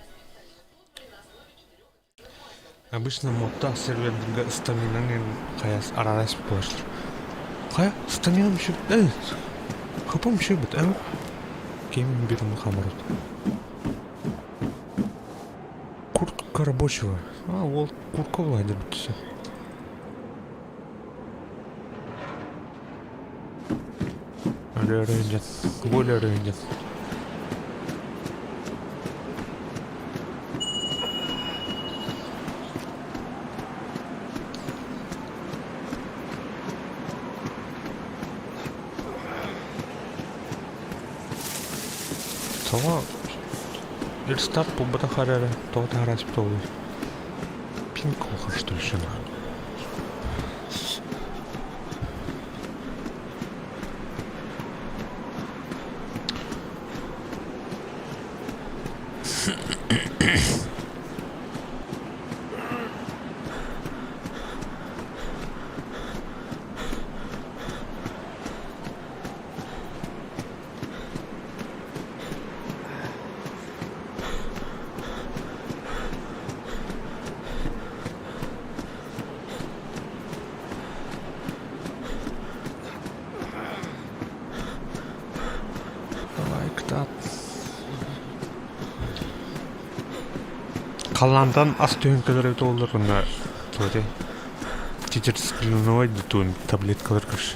Обычно модтаах сервердэргэ стаминаҥ эн хайас араас буолар. Хайа стаминам еще хапам еще бит ким бирин хамарут. Куртка рабочего. А, ол куртка буолайдыр бүтүсэ. Өлөрүнньэн, бу өлөрүнньэн. Тоҕо рестарт буолбатах эрээри тоҕо таһарааччы буолуой? Пинг что ли Халлаантан ас түһэн кэлэр эбит буоллар уонна туох этэй чичерсклиновай дуу таблеткалар көрс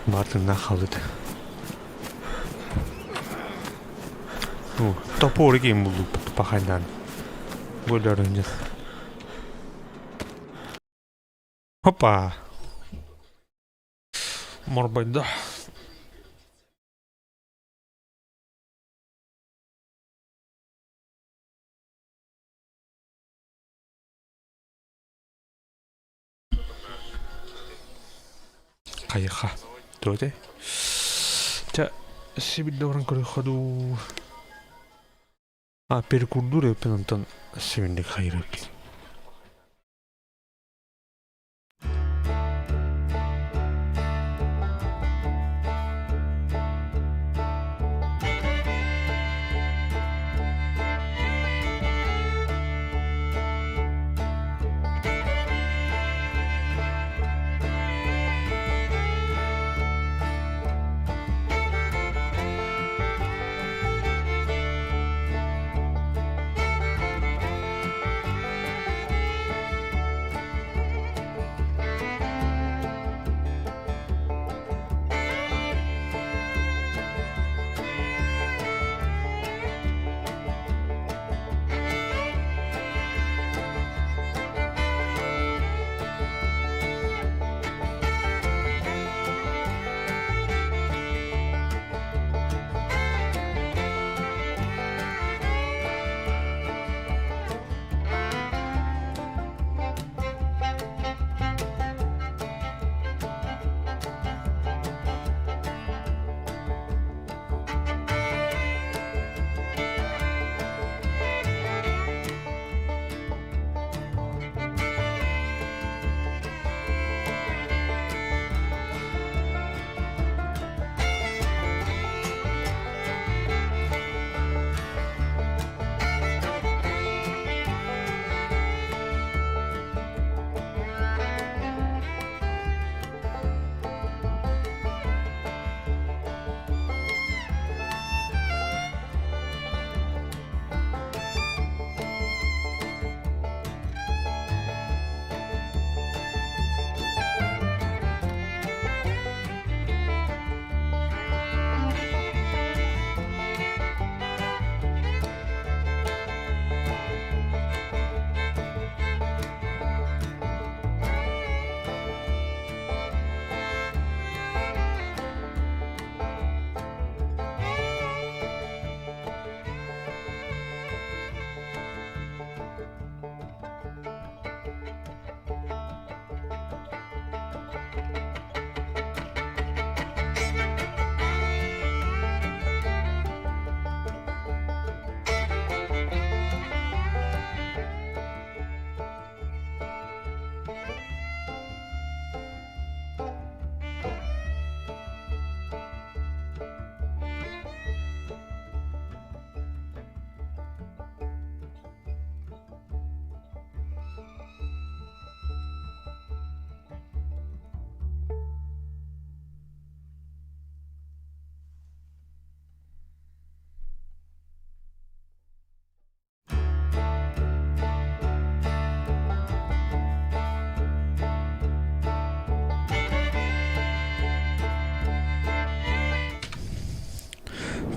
баар тыыннаах хаалбыта. Топоры киин буллуппут пахайдаан. Бу Опа! Морбойдо. Хайыха. Туох этэй? Чэ, сибирде баран көрүөххэ дуу. А, перекурдуур эбиппин онтон сибинник хайыр эбиппин.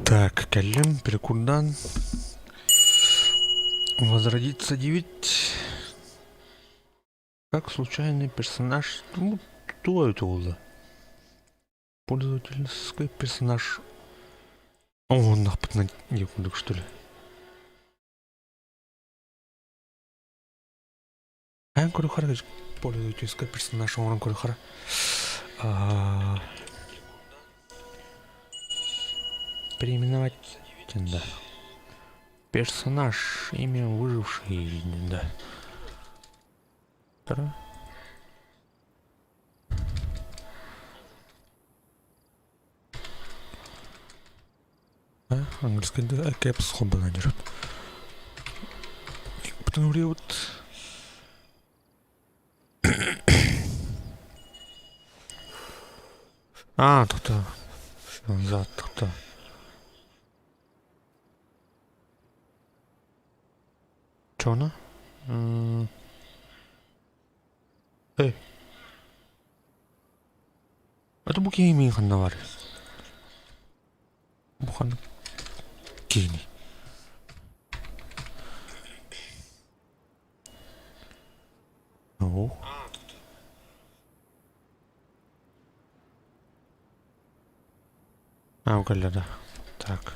Так, кэллим, перекурдан. Возродиться девять. Как случайный персонаж. Ну, кто это было? Пользовательский персонаж. О, он нахуй что ли? Эн көрүөххэ пользовательский персонаж оҥорон көрүөххэ переименовать да. Персонаж, имя выживший, да. Английский да, кэпс холбанан держит. Потом вот А, тоқта. Назад, тоқта. Оччоҕуна Эй, это бу киһи миин ханна барый? Бу ханна киһиний? Ну? А, кэллэ да. Так.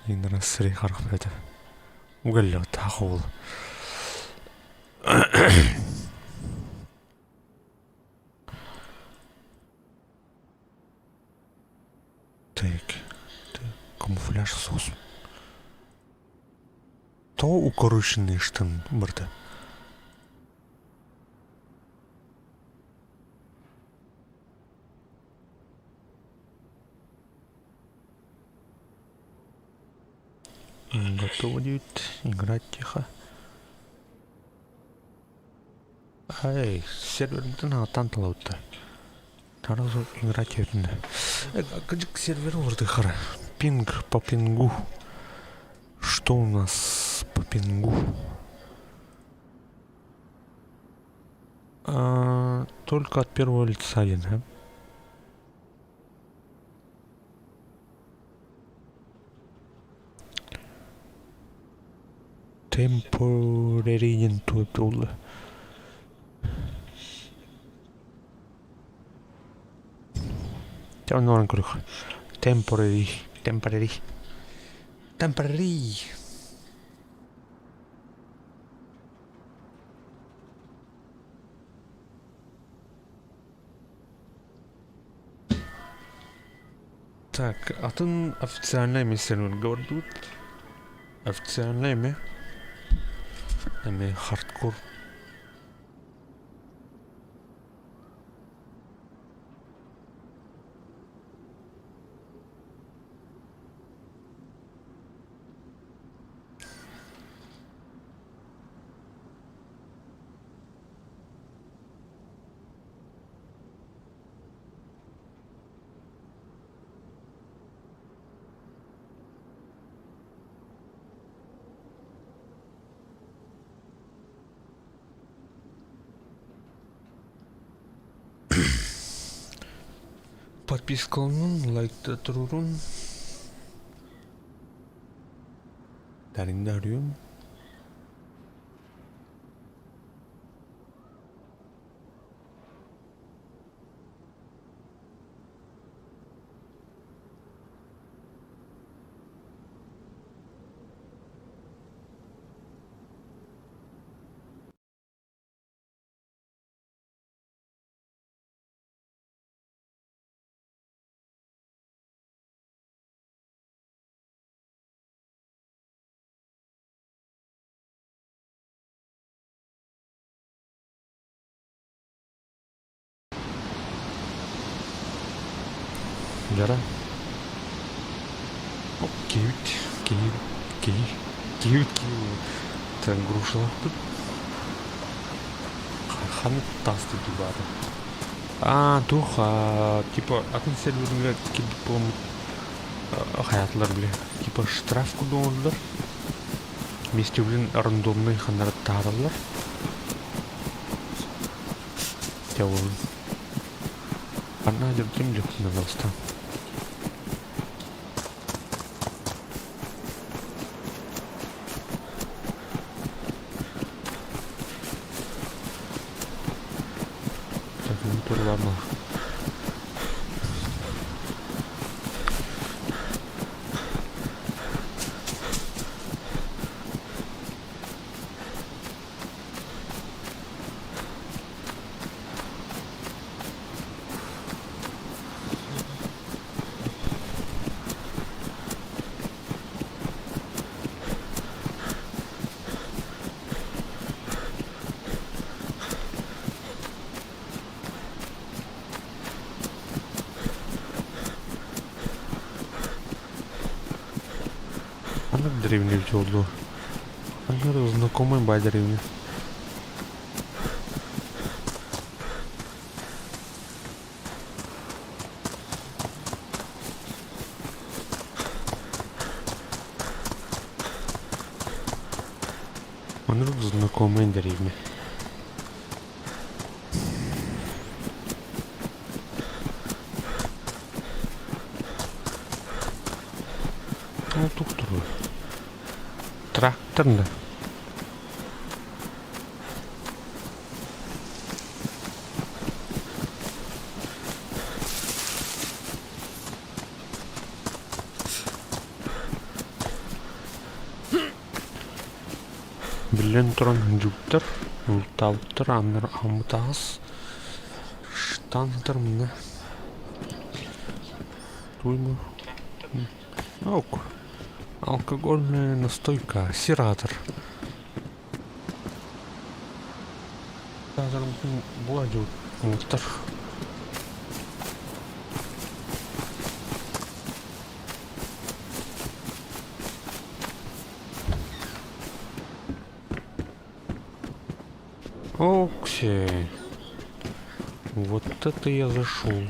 Индра сирэй харах бөтө. Угэллэҕиттаах уол. Так, камуфляж соус. То укороченные штаны барда. Готово будет играть тихо. Ай, сервербитин ааттаан талабыттар. Сразу играть этинэ. Кыдьык сервер олордыхара. Пинг по пингу. Что у нас по пингу? А, только от первого лица один, да? Temporary туолла. Дьэ онно баран көрүөх. Temporary, temporary, temporary. Так, атын официальнай эмиэ гордут. Официальнай эмиэ. Эмиэ хардкор. Подпискаланын, лайкта турурун. Даринда арыйым. Дьара. Киһибит, киһи, киһи, киһибит киһи грушалаахпыт. Ханнык таас дуу баата. Аа, туох, типа атын сервергэ киирбит буоламмыт хайаатылар били. Типа штраф курдук оҥордулар. Вместе блин рандомный ханнары таһаараллар. Дьэ ол Ханна дьыбдым дьөхсүнэ балыста. Так, турлама. Ханнык древний буолуо? Знакомый баай деревня. Маннык знакомая деревня. Ол туохтуруй? Трактор да? Биллэн туран дьуктар, бултаабыттар, ааннар аһаммыт штаннар мына туйму ок алкогольная настойка сиратор була дьуттар. Окси. Вот это я зашел.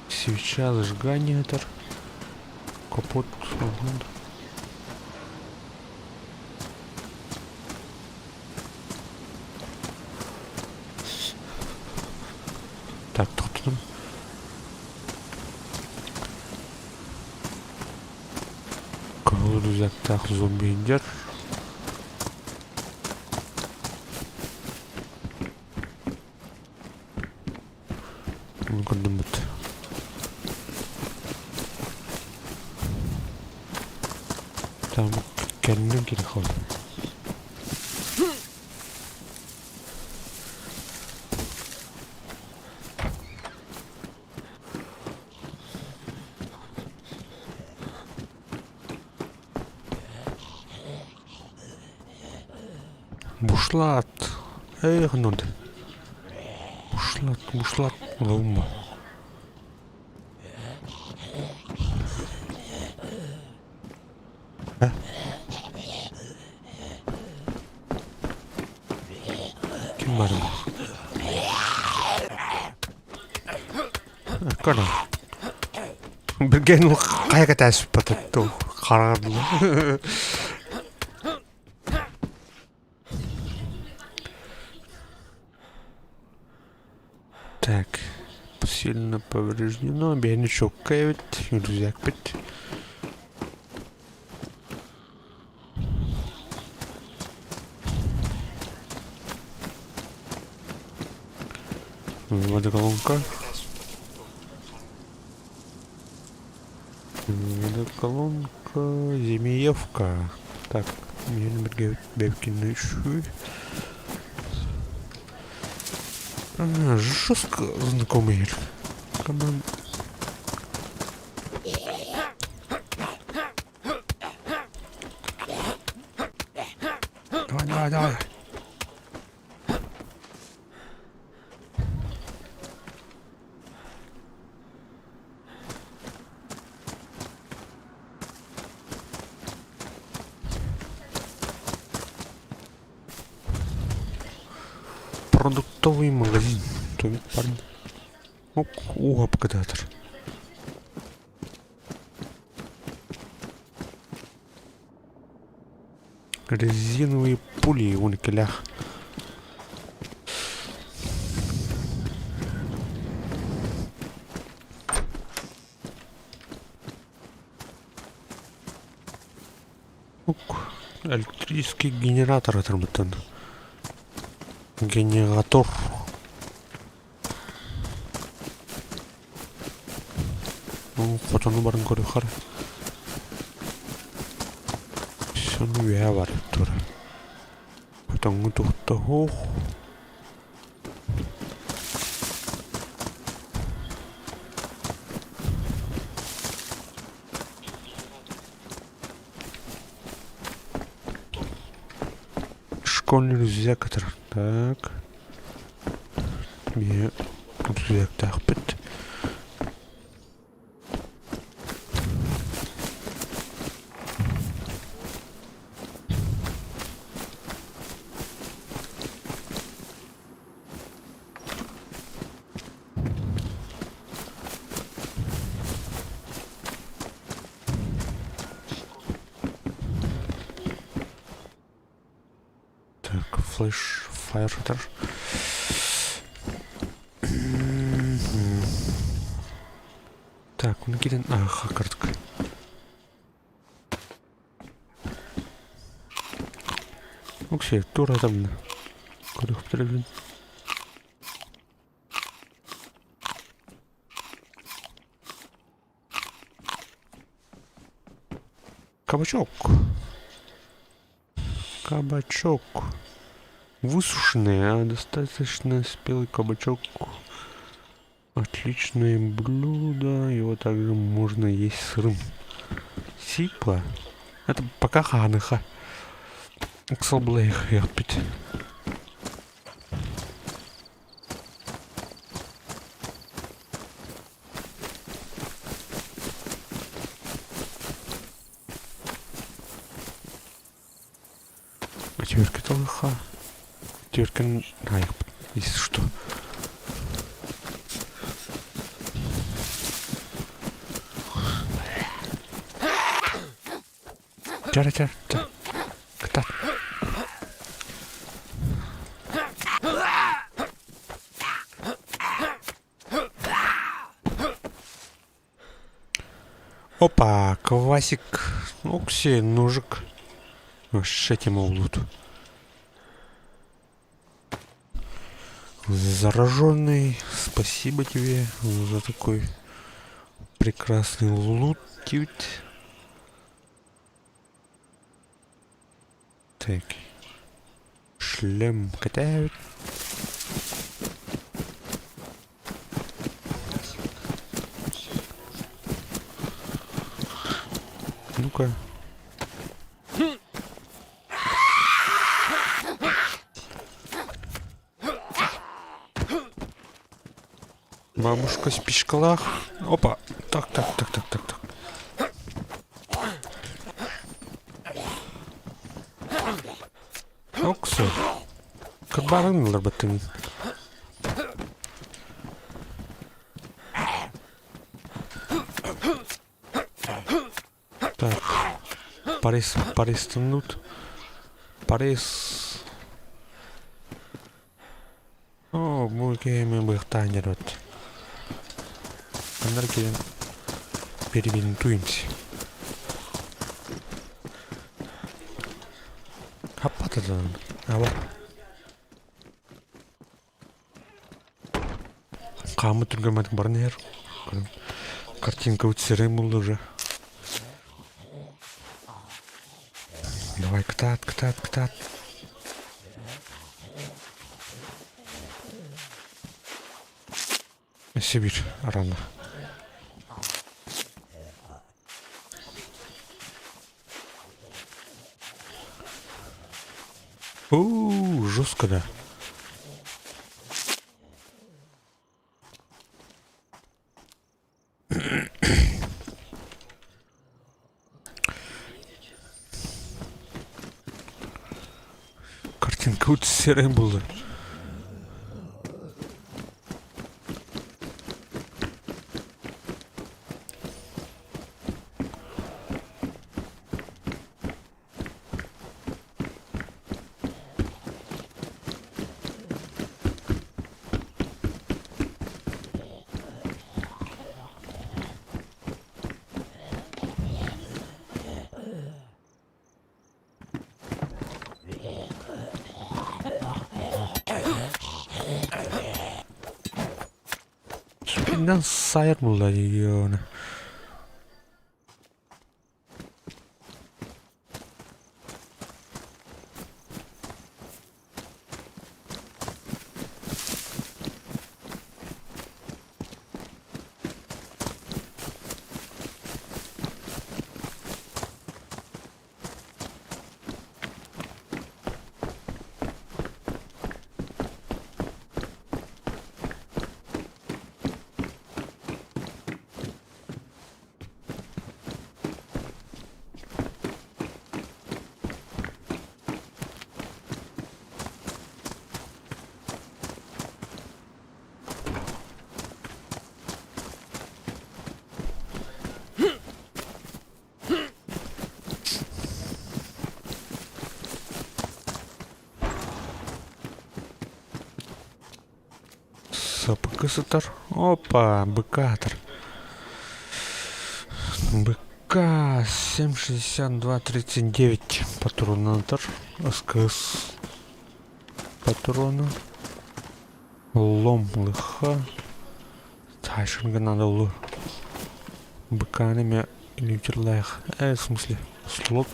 Свеча, зажигание, капот. Так, тохтотон. Кыһыл рюкзактаах зомби Көрдүммүт. Там кэннин кири хаалла. Бушлат. Эх, ну Бушлат, бушлат ылма. Ким бар? Көрө. Билген хайа кэтэспит хараҕар. Так, сильно повреждено. Биһини чокка эбит, рюкзакпыт. Водоколонка. Водоколонка, Змеевка. Так, миэнэ бирге бэбиккин үчүгэй. Жестко знакомый. Команд. Давай, давай, давай. Продуктовый магазин. То парень. Ок, угапкататор. Резиновые пули уникелях. Ок, электрический генератор атырбыттан. Генератор. Хотону барын көрүөхэр. Сону үөһэ бар тура. Хотоҥҥу туһутта суох. Прикольный рюкзак Так. Биһи рюкзактаахпыт. Так, флеш, фаер Так, ну кирен, аха, картка. Оксия, тура там. Көрүөхтэрин. Кабачок. Кабачок. Высушенный, а достаточно спелый кабачок. Отличное блюдо. Его также можно есть сырым. Сипа. Это пока ханыха. Ыксал яхпит. Отвертка талыха. Отвертка если что. Чара, чара, чара. Кытат. Опа, квасик. Окси, ножик. Шетим лут. Зараженный, спасибо тебе за такой прекрасный лут. Так. Шлем катают. Ну-ка. Бабушка спичкалах. Опа. Так, так, так, так, так, так. Оксу. Кырбарын ыларбаттын. Так. Парис, Парис туннут. Парис. Оо, бу киһи быһахтаан дьарыт. Аннар кэлэн перебинтуемся. Хаппатадан. Аба. Хааммыт түргэмэтик баран иһэр. Картинка сирэй булла уже. Давай кытаат, кытаат, кытаат. Сибирь рано. У, жестко, да. Картинка вот серая была. Спиннан сайар буолла дии Сапыка сытар. Опа, быкатор. БК 7,62-39 патронатор. СКС патрона. Лом лыха. Тайшинга надо было. БК-ны лютерлаах. В смысле, слот.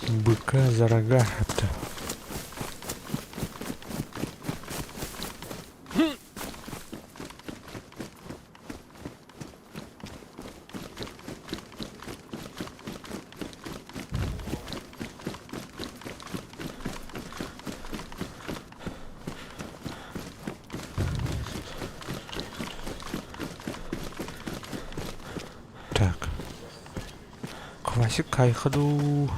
Быка за рога это. Так. Квасик кайхаду.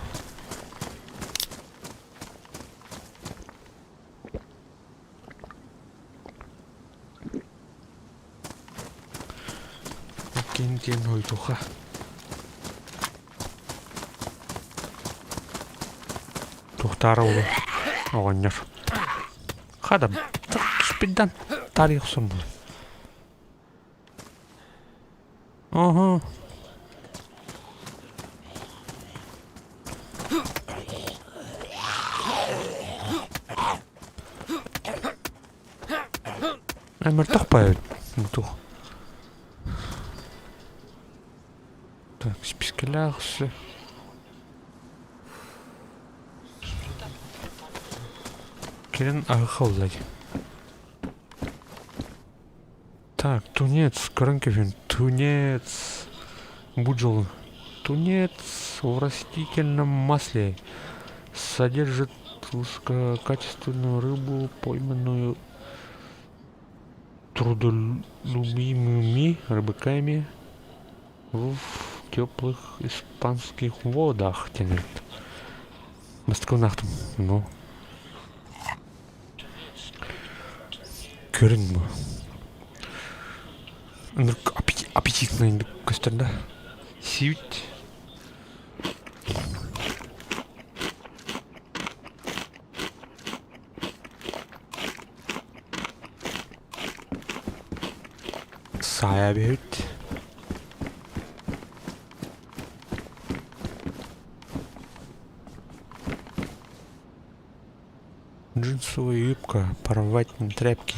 Кин хойдуха. Тухтаара улу оҕонньор. Хадам түспүттэн тарих соммун. Ага. Мөлтөх баайбыт туох. Так, спискэлээх өссө. Кэлин аһыха уллай. Так, тунец, көрөн кэбиһин. Тунец. Бу дьолу. Тунец в растительном масле содержит высококачественную рыбу, пойманную трудолюбимыми рыбаками в теплых испанских водах тянет. Бастыкылнаахтым. Ну. Көрүн бу. Аппетитный көстөр да. Сиют. Саайа бүт. Джинсовая юбка порвать на тряпки.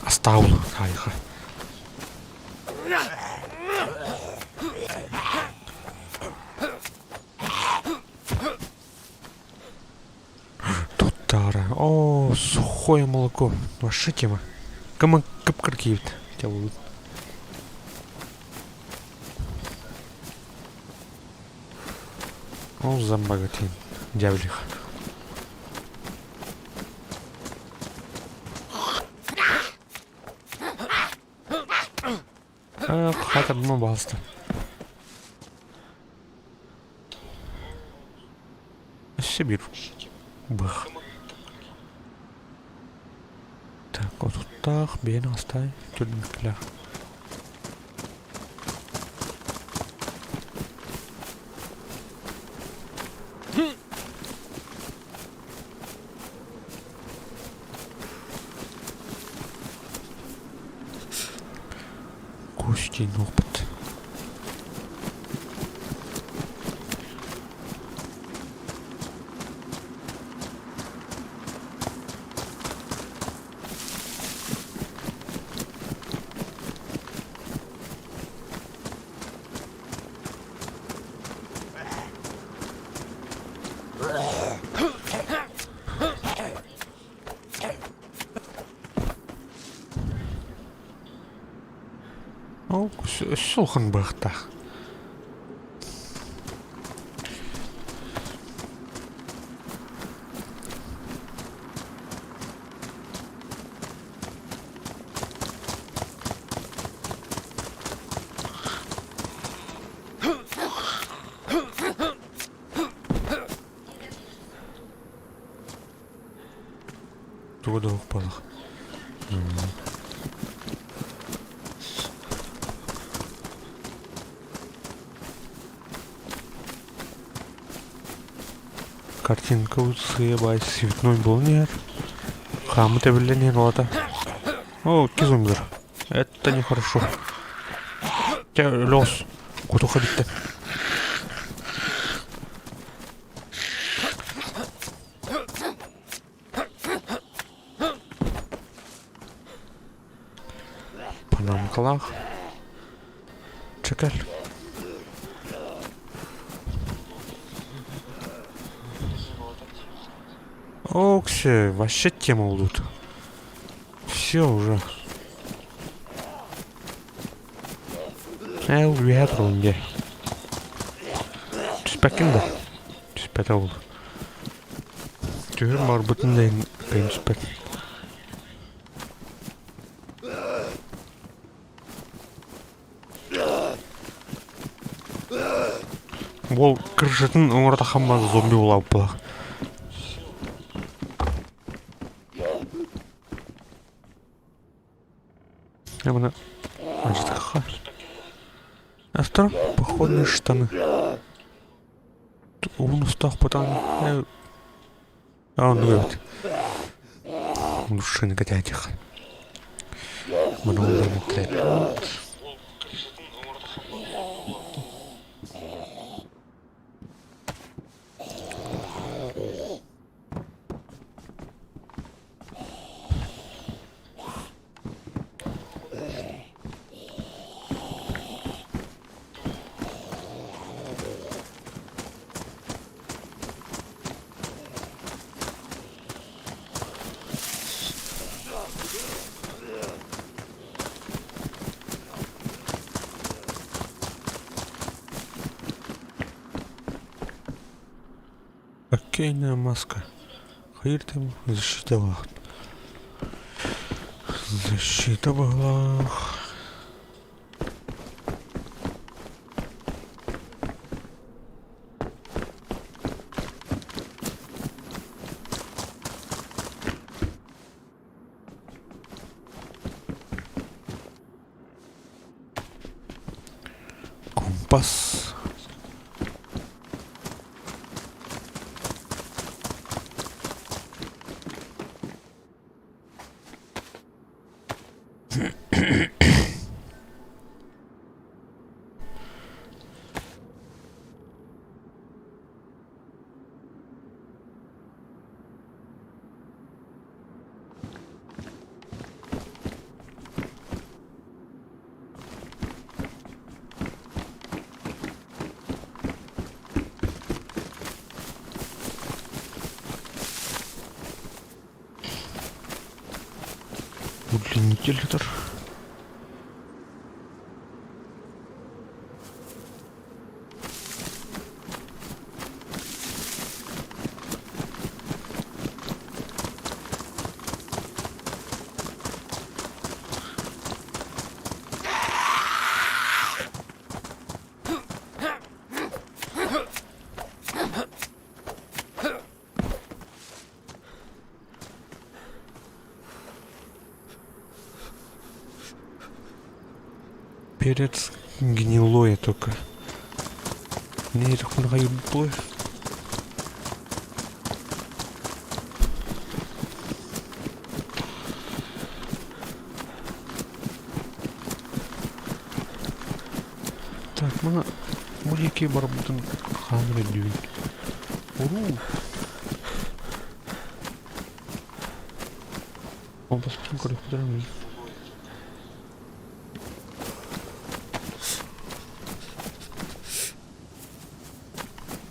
Астаабыл хаайха. Туттаара. Оо, сухое молоко. Вообще тема. Кымын кып-кыркиют. Ол зомбагатин. Дьяволиха. Хатырдыма балыста. Өссө биир бых. Так, отуттаах, биэни астаай, түрдүмүклээх. Костин опыт. Ол өссө улахан быһахтаах. Туга да буолах. Картинка сыа цветной буолан иһэр. Хааммыт эбиллэн иһэн улата. О, кизумгар. Это нехорошо. Чэ, өлөс. Кутуха бүттэ. Панамкалаах. Чэкэл. Окси, вообще тема улут. Все уже. Ээ, үөһэ турабын дии. Түспэккин да? Түспэтэ ол. Түһүм барбытын да иһин кыайан түспэт. Уол крышатын оҥоро тахаммат зомби буолаабыт Я Значит, Автор походные штаны. Уһун устаах потом А, ну вот. Мужчина котятих. Много Хоккейная маска. Хайыр там защиталаах. Защита баҕалаах. Компас. Удлинитель этэр. Перец гнилое только. Не, это хуй Так, мана бу диэки барбытын хаамыр өйдүүбүн. Уруу! Компаспытын көрүөхпүт эрэ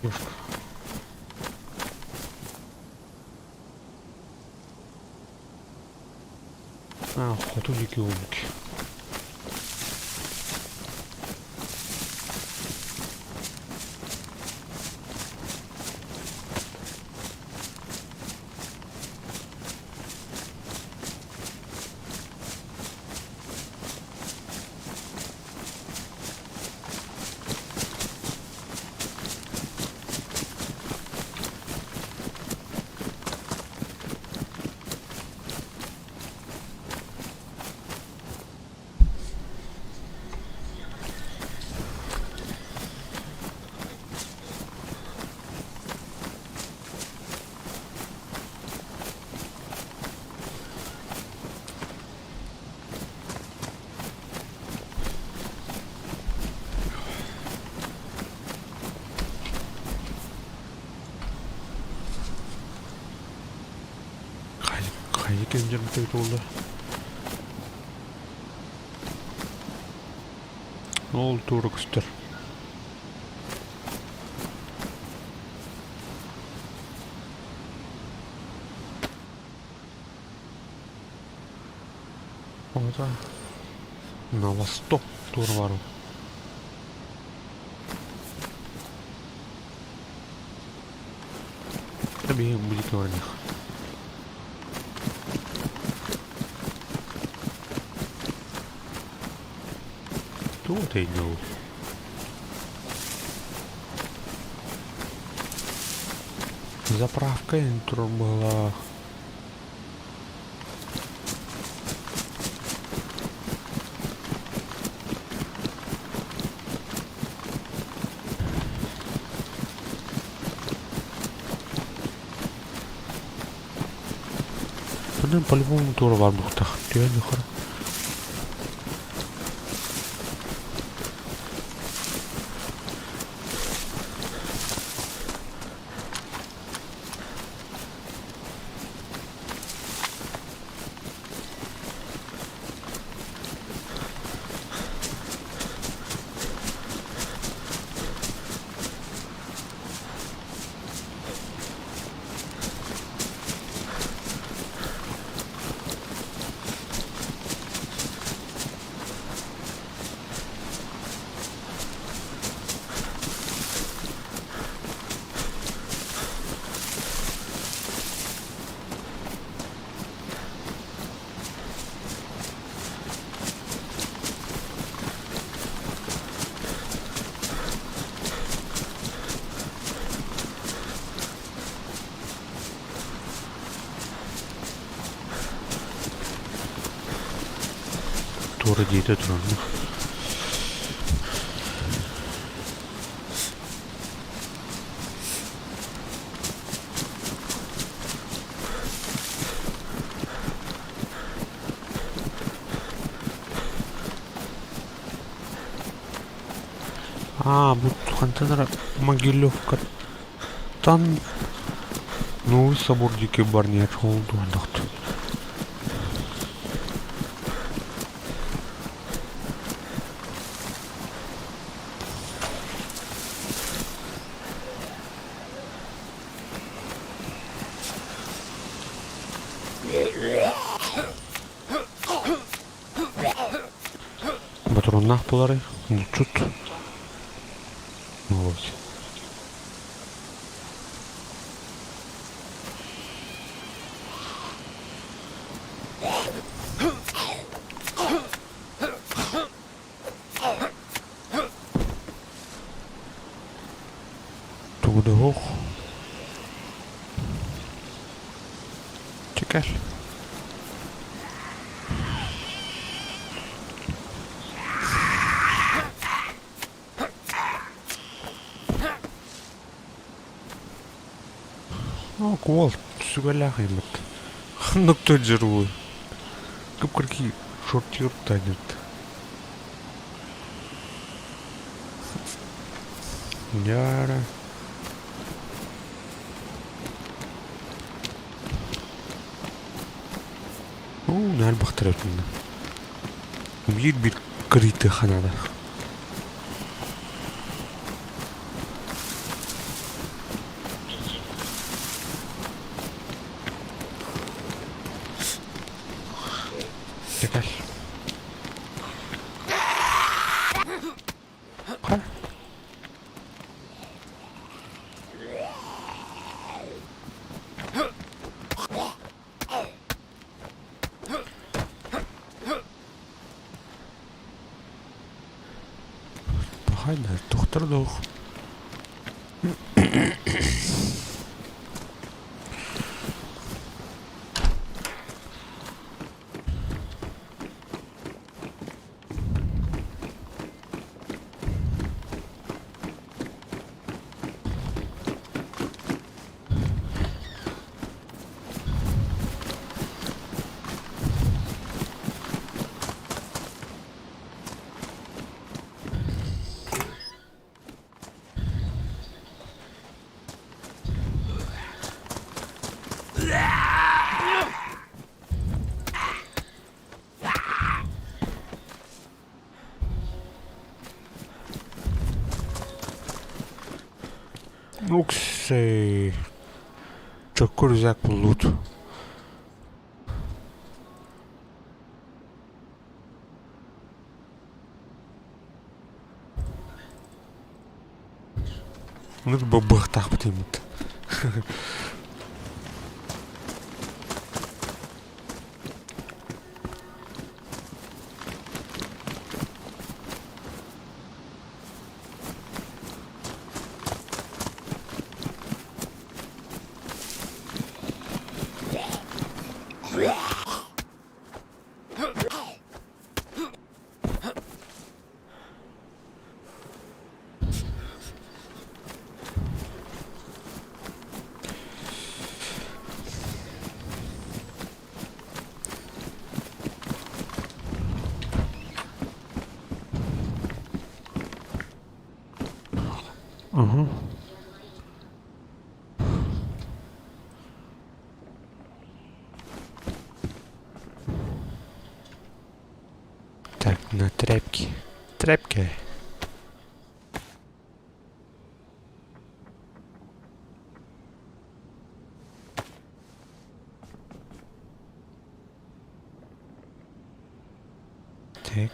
Девушка. А, хоту диэки уолбут. Кэмдьэрбитэ буолла. Ол туора көстөр. Оҕото на восток туора бару. Биһиги будет них. Тут I know. Заправка интро была. Манна по-любому туора баар буолуохтаах. Түһэн нөхөр. Туора диэтэ турар. Аа, бу хантан эрэ Могилевкаттан Новый собор диэки барньыар ол дуоннахт. Ботуруоннаах буоларый, булчут вот. Тугу да суох. Чэ кэл. Оо, куол сүгэлээх ыймыт. Ханнык да дьоруой. Кып-кыргый шортигар таанньыт. Дьаара. Уу, наар бахтар этиннэ. Биир-биир кырыйтыахха наада. Кэл. Пахайда, тохтор дуох. Уксэй. Чөккө рюкзак буллут. Оннук быһахтаахпыт ыймыт. Угу. Так, на тряпки. Тряпки. Так.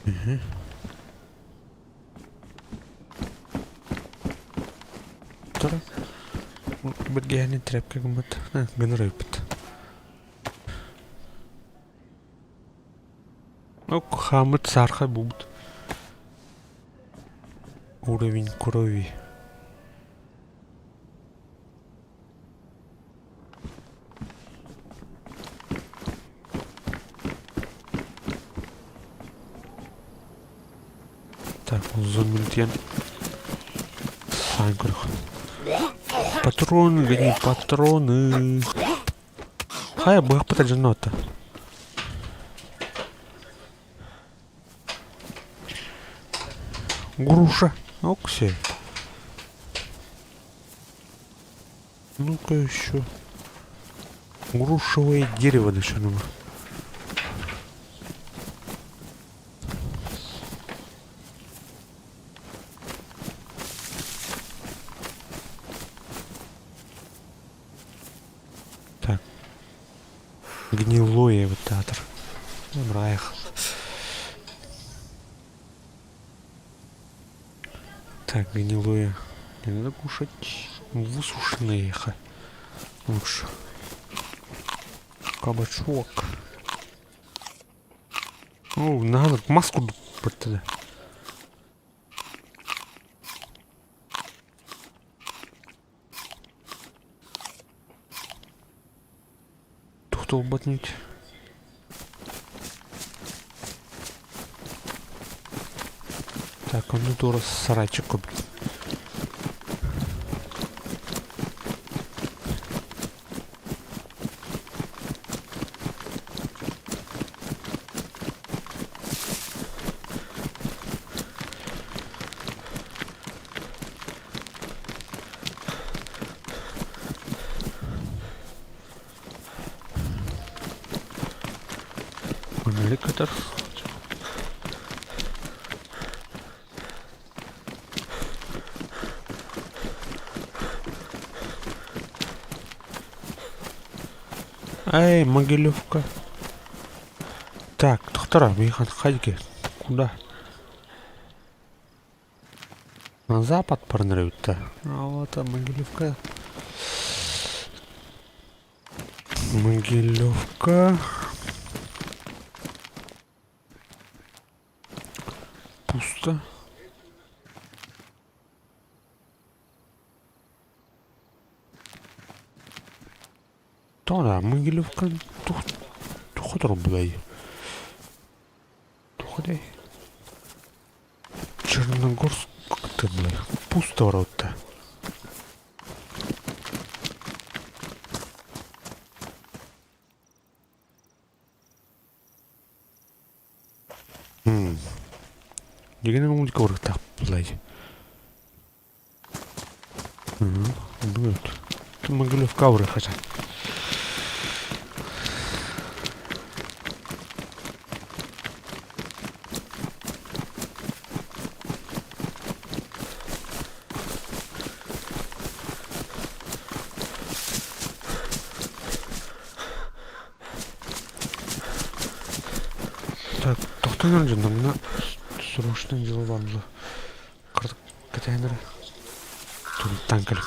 Угу. Тура. Бэргэһэни тряпка гыммыт. Гыныр ыйыппыт. Ок, хааммыт саархай буолбут. Уровень крови. Так, зомби Саан көрөх. Патроны, гони, патроны. Хайа, быһахпыта дьонно Груша. Окси. Ну-ка еще. Грушевое дерево начнем. Так. Гнилое вот театр. Райх. Так, гнилое. Не надо кушать. Высушенное эхо. Лучше. Кабачок. О, надо маску тогда. Тухтолботнить. Так, он тура сарайчик купит. Көтөр. Эй, Могилевка. Так, доктора, Михан Хайге. Куда? На запад парнырыбыт А вот а Могилевка. Могилевка. Пусто. Да, Могилевка тух булай. Тухадай. Черногорск ты, бля. Пусто рот-то. Дьигинэн музыка барыктаах булай. Оннук эбит. Могилевка барыахха Так, тохтон эрэ дьонно мына срочное дело барла. Кырдык кэтээн эрэ. Туруттан кэлин.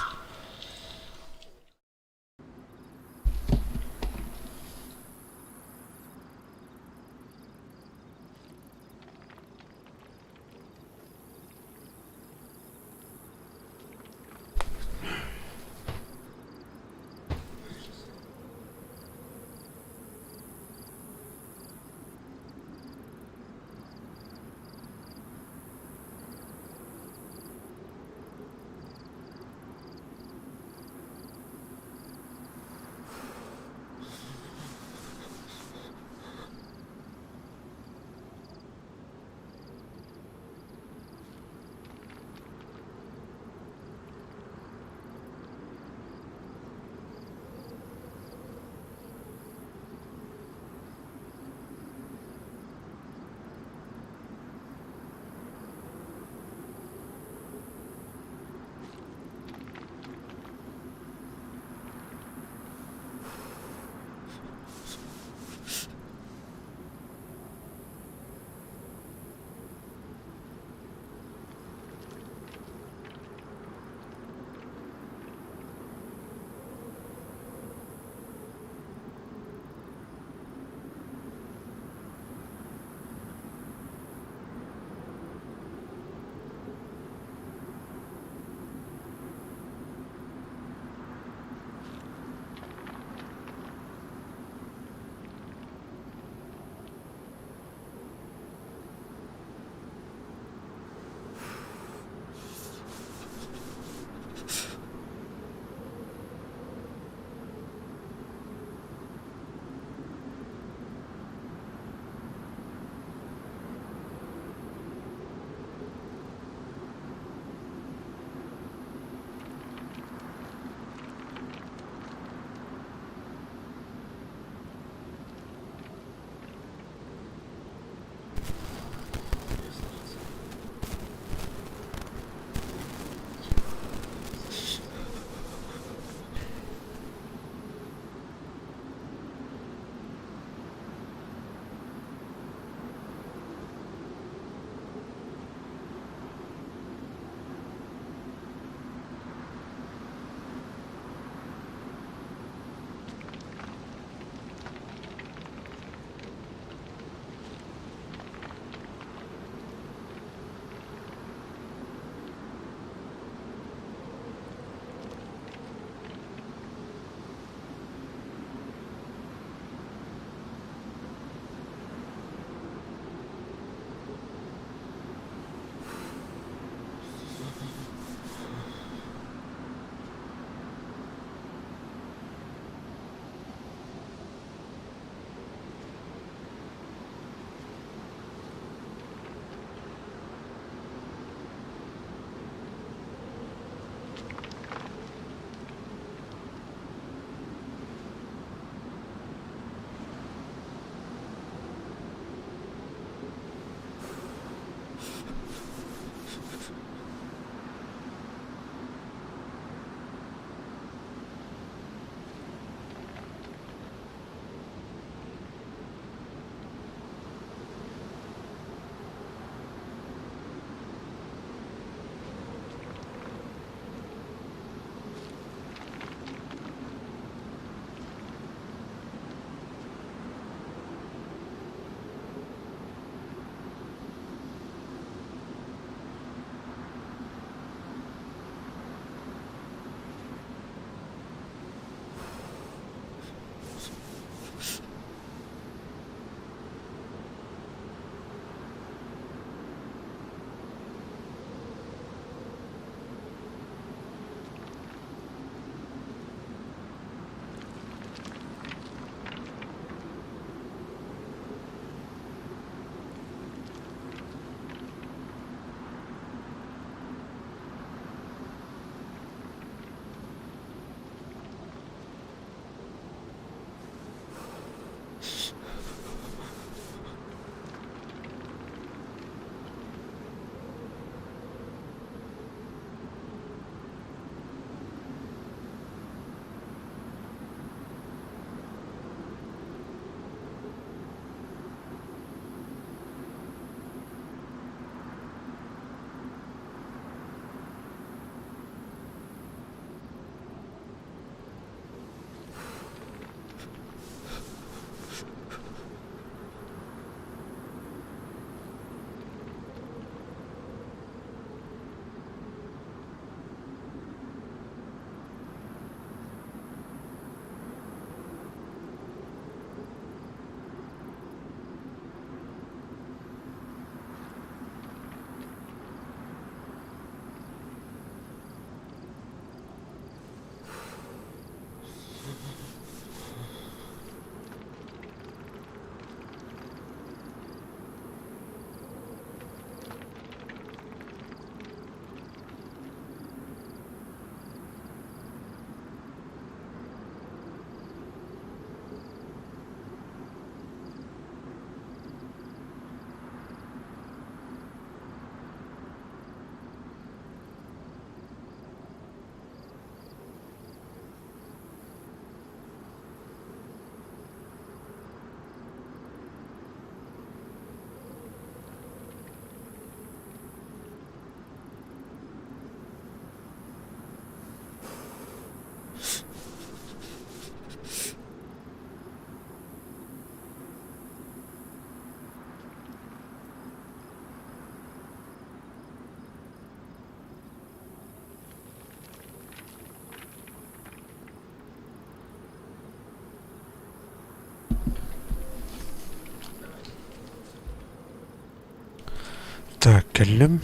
Так, кэллим.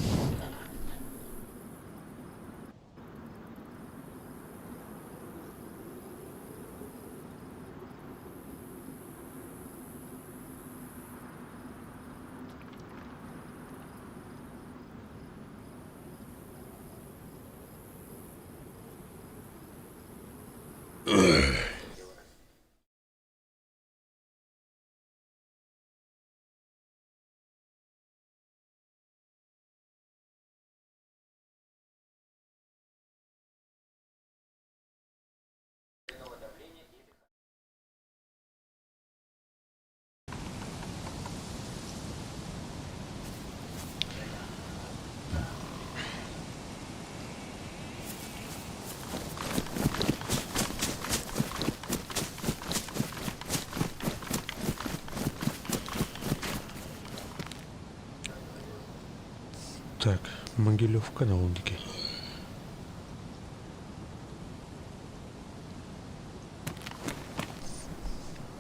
Так, Могилевка на Лундике.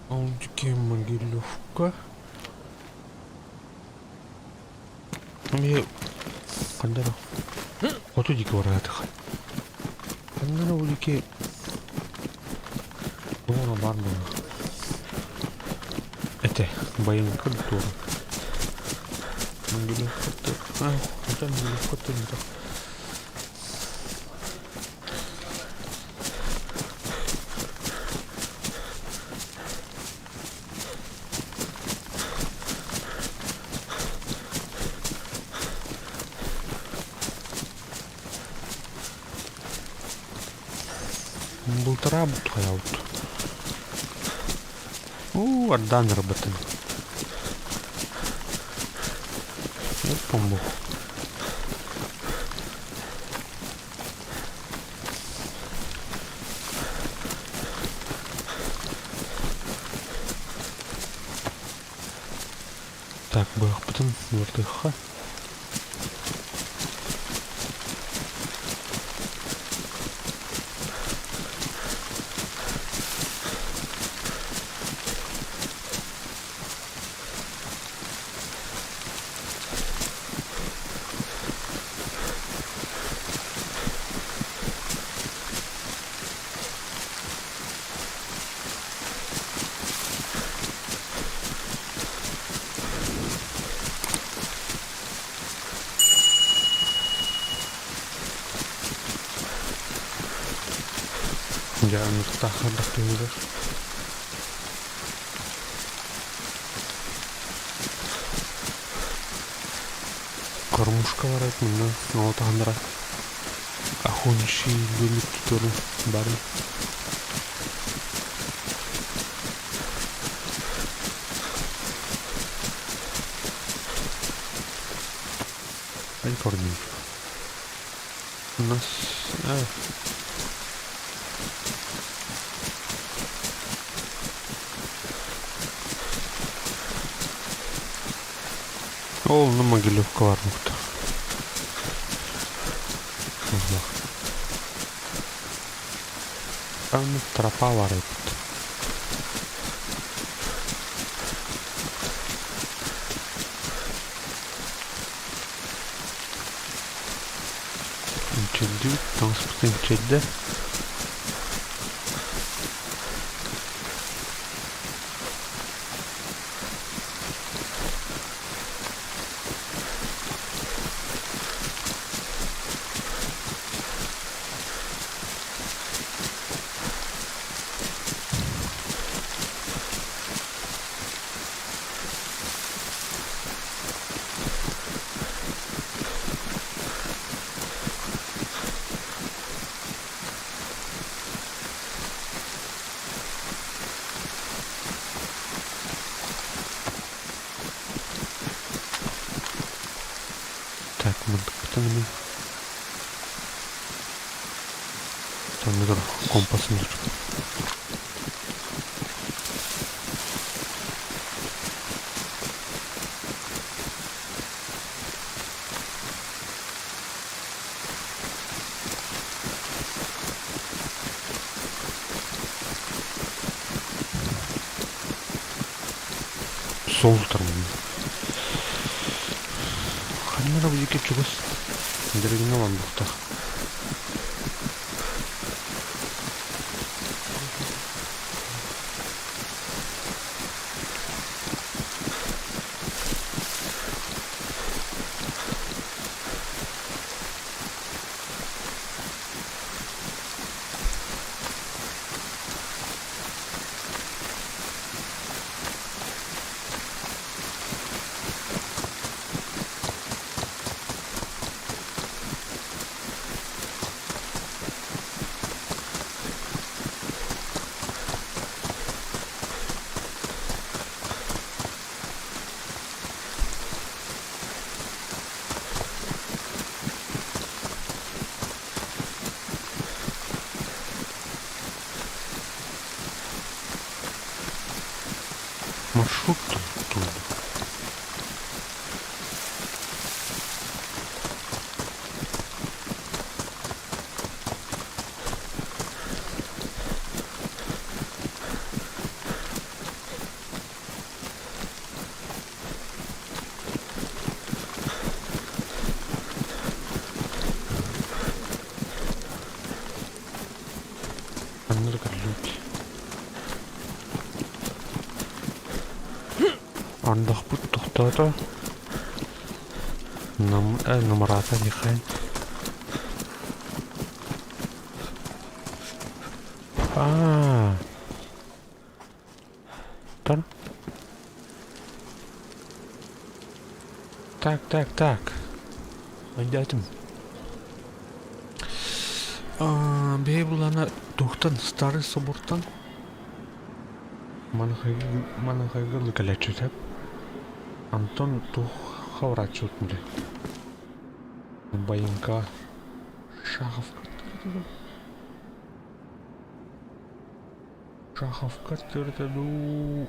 Лундике, Могилевка. Мне ханна хоту диэки бараатах. Ханна ол диэки туора баар буолла. Этэ байыҥка туора. Могилевка а, Могилевка Бултараа бутхайабыт. Уу, ардаан ырбатын. Оппомбу. Так, быһахпытын уларытыахха. Дьэ, оннуктаах хайдах түһүлэр. Кормушка бар эбит манна оҕо таһыннара охотничий домик тутору бары. Ай корни. У нас Ол онно Могилевка баар буолбута. Аны тропа бар эбит. Инчэйдибит, таҥаспыт инчэйдэ. Так, мындыкпытын эми Тоннугар компасын Суол утарбын. Ханна эрэ бу диэки чугас дэриэбинэ олорбуттар. Маршрут туттуу. Маннык люди. Ардахпыт тохтоото. Нам, намараата диэххэ. Аа. Тар. Так, так, так. Өйдөөтүм. Биһи булана туохтан старый собортан Манахайга кэлээччитэ Антон туохха барааччыбыт били Байыҥка Шаховка Шаховка төрүтэ дуу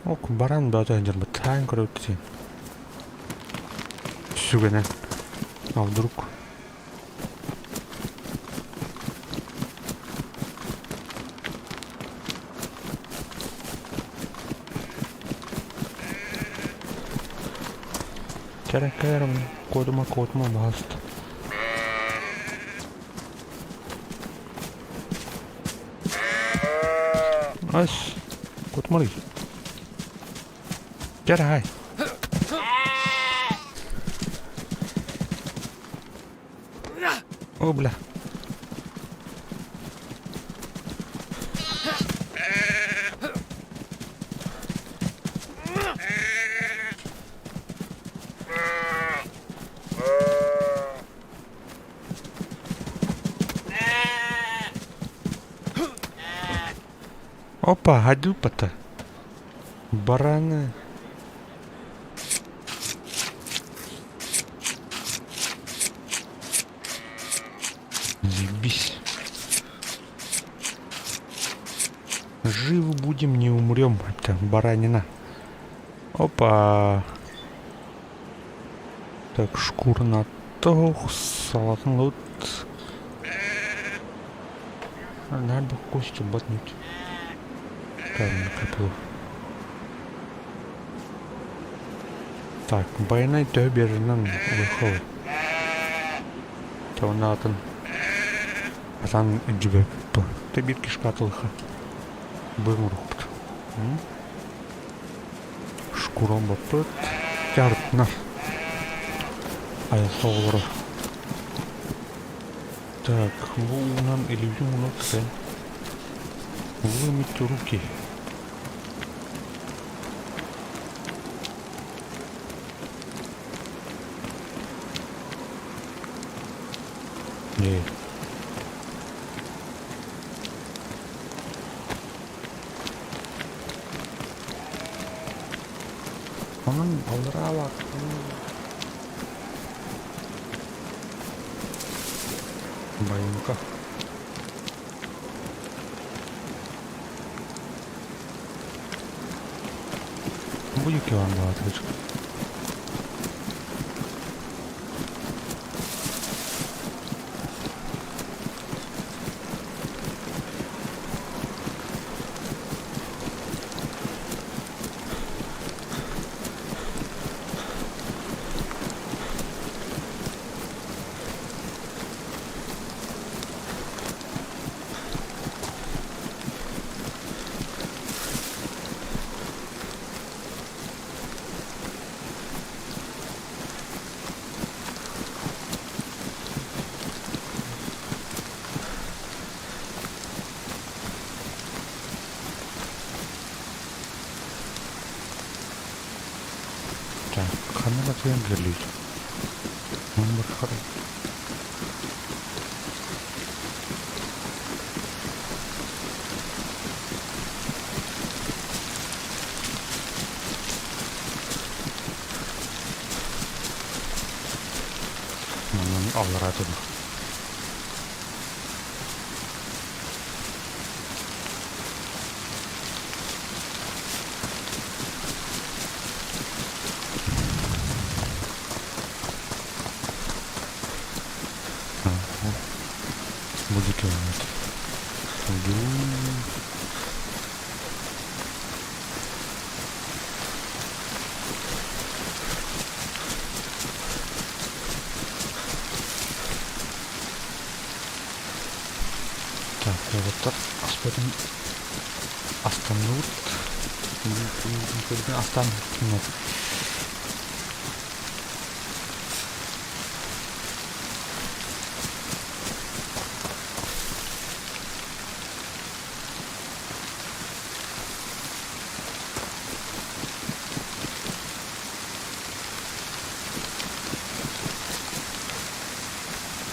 Ок, баран бөтө сылдьарбыт. Таайан көрөбүт син. Сүгэнэн. А вдруг? Кэрэ кэрэ куотума куотума баҕаста. Ас, куотумарый. Кэрэ хай. О, бля. Опа, гадюпа-то. Бараны. Заебись. Живы будем, не умрем. Это баранина. Опа. Так, шкура на тох, салатын лут. Надо костью ботнуть. Так, Байанай төһө биэрэринэн ылыахха Уонна атын атан илдьибэппит Тэ биир кишка атылыха быаҥ урукпут. Шкурон баппыт. Тяртнар. Айылҕа оҕолоро. Так, бу уунан илиибитин уунан кытайан вымыть руки. Не. Онон аллараа Байыҥка. Бу диэки баҕатыгар. Ханна батыйан кэллибит? Мамбархар. Манан аллараа турар. Будет ломать. Так, вот аспытын астанныбыт. Астан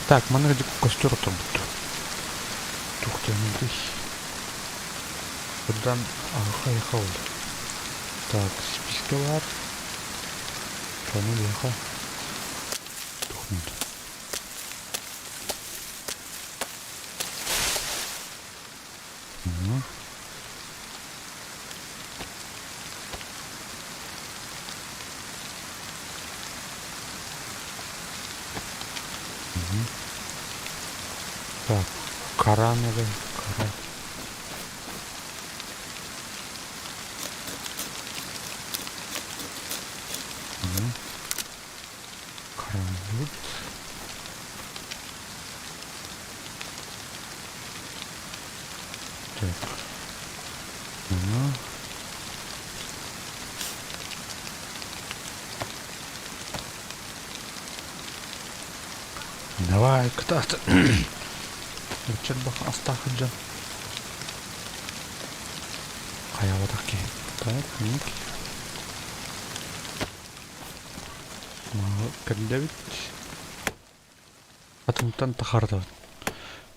Так, манна костер оттурбут. Тухтанытый. Бырдан хайха ол. Так, списка бар. Тону леха. Тухнут. Угу. Так, кара надо, кара. Угу. Кара вот. Так. Угу. Давай, кытаат. Ыччат бах астаах дьон. Хайаабатах киһи. Так, ник. Малы кэллэбит. Атынтан тахардабыт.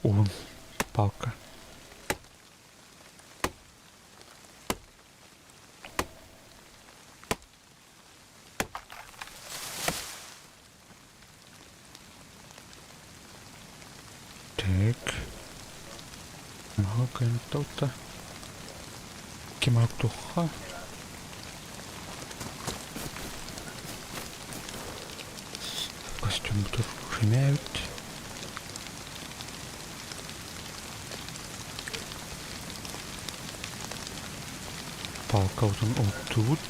Уһун палка. Так. Ага, Кимактуха. Костюм тур шемяют. Палкабытын уһуктубут.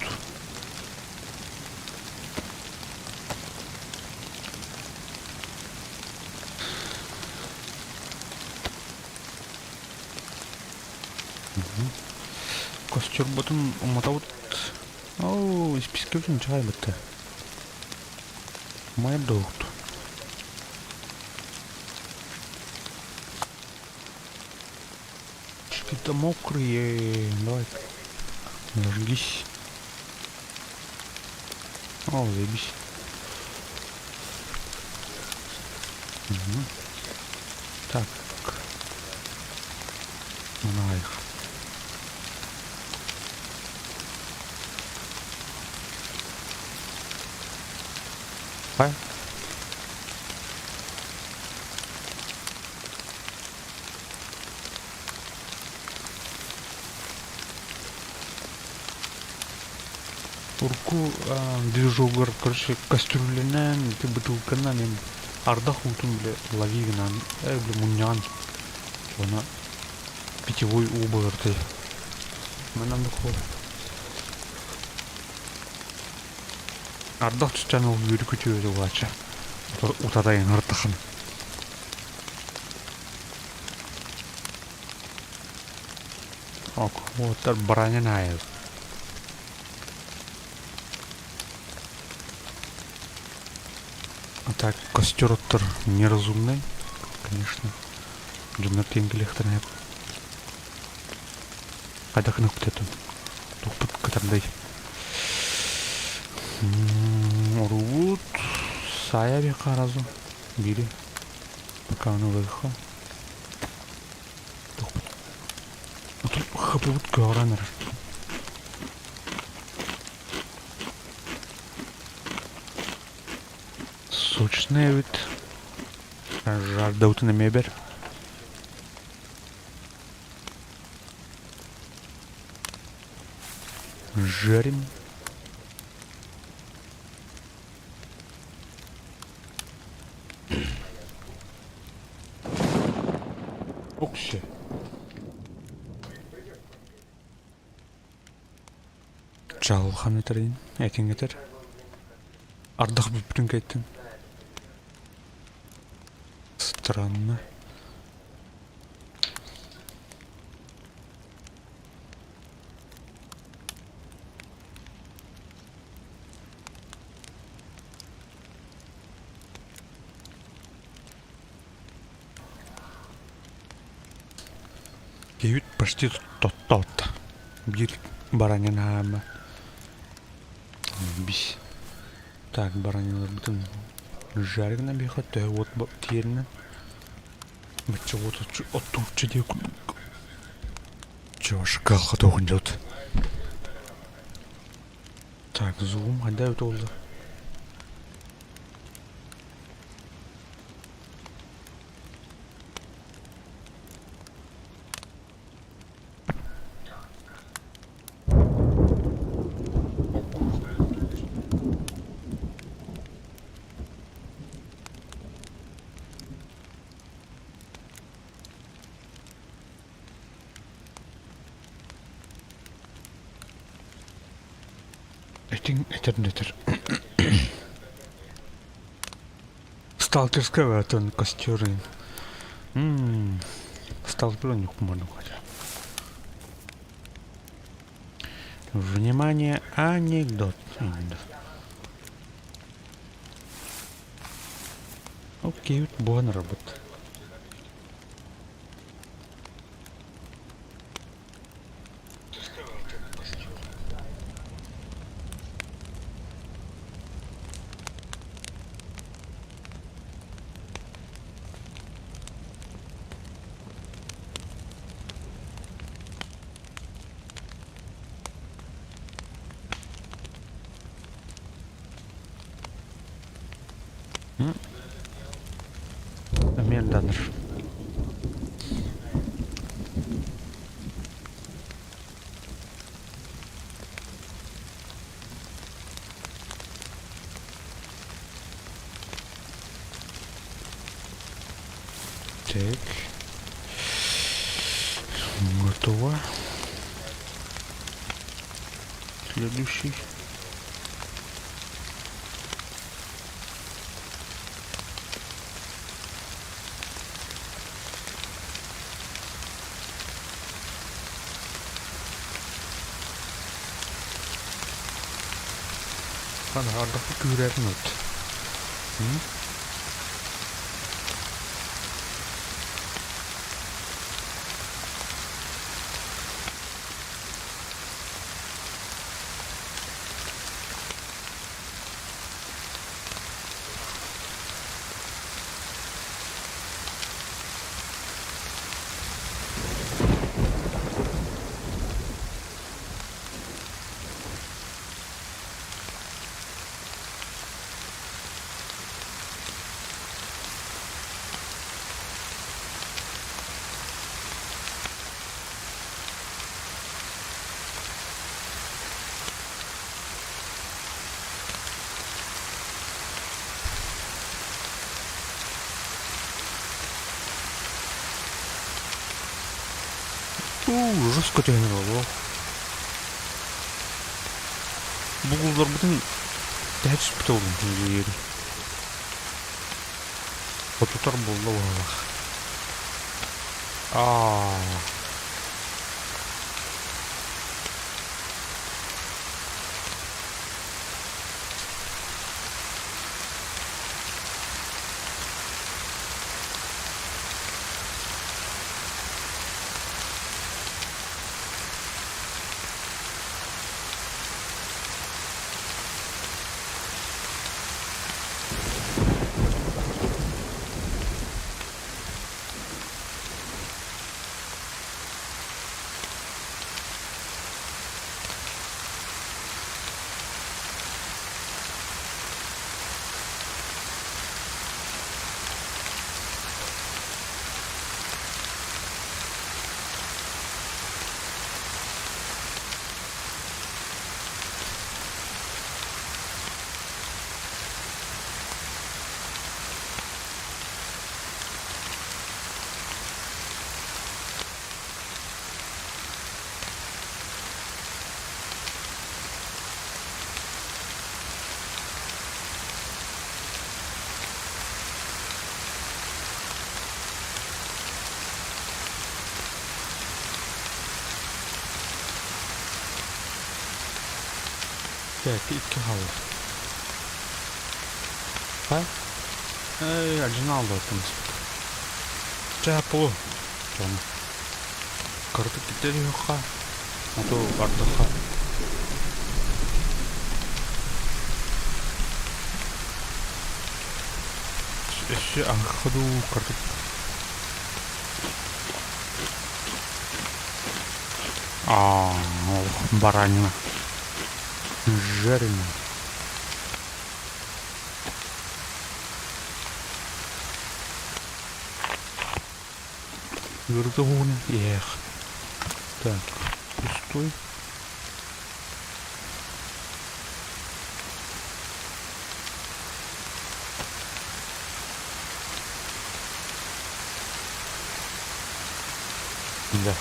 Костюрбутун уматабыт. Оо, испискэбитин чаайбыт. Умайар да уһукту. Что-то мокрые. Давай. Зажгись. О, заебись. Угу. Так. Мына их. Ай. Урукку движогар, короче, кастрюлянан, ити бытыылканан им ардах уутун бile лови гынан, бile мунньаҕан уонна питьевой уу буолар Манан Ардах түстэн ол үөрү күтүө улааччы. Утатайын ыртахын. Ок, уоттар баранин аайы. А так, костер оттор неразумный, конечно. Дьоннор тиэҥкилиэхтэрин Хайдах гыныахпыт этэ? Туохпут кытардай. Оҥоруубут Саайа биэххэ разу биири пока ону ылыахха. Хапыбыт көҕөрөн эрэр. Сочный эбит. Жардабытын эмиэ бэр. Жарим. Окси. Чаҕылхан этэрин, этиҥ этэр. Ардах бүппүтүн кэттин. Странно. Киһибит почти тоттоот. Биир баранин хаама. Бис. Так, бараниларбытын жаргына биэхэ төһө уот тиэринэн. Бачча уот оттуурчу диэ курдук. Чуваш кыалга туохун дьот. Так, зум хайда эбит буолла? Этиҥ этэрин этэр. Сталкерская атын костер Сталкер хотя. Внимание, анекдот. Окей, буон работа. Эмиэ даныр. Так. Готово. Следующий. Ардахы күүрэрин от. Уу, жестко түһэн олох. Бугулларбытын тэһэ түспүтэ олун диэри. Хотутар буолла быһалаах. Аа. Так, икки хаалла. Ха? Эй, оригинал да Чапу. Чону. Кырдык киттери юха. А то ардыха. Өссө аҥхаду кырдык. А, баранина. Жареная. Гордон, эх. Так, пустой. Да.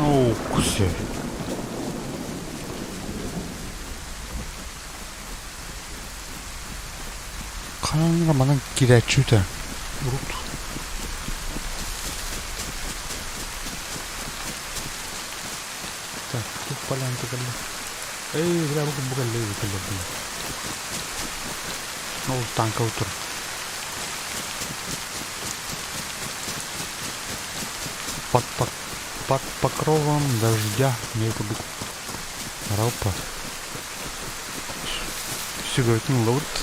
Оо, кусе. Хаҥа манан киирээччи үтэ. Урут. Так, туох полянка кэллэ? Эй, бля, бу бу кэллэ, бу кэллэ, бу. Ол танка утур. Под, под, под покровом дождя мне курдук Ропа. Сүгөтүн ылабыт.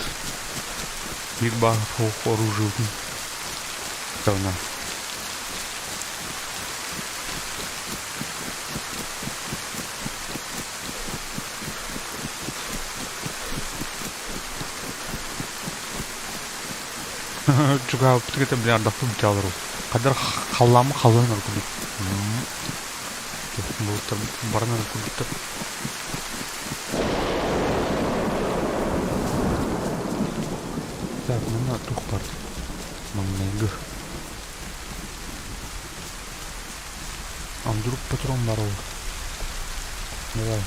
Биир баар оружиетын. Давно. Чугаһаппыт кытта били ардахпыт бүтэ олору. Хадar халлаамы халлаан курдук. Булуттар баран эрэр курдуктар. Так, манна туох бар? Маҥнайгы. Андрук патрон бар ол. Давай.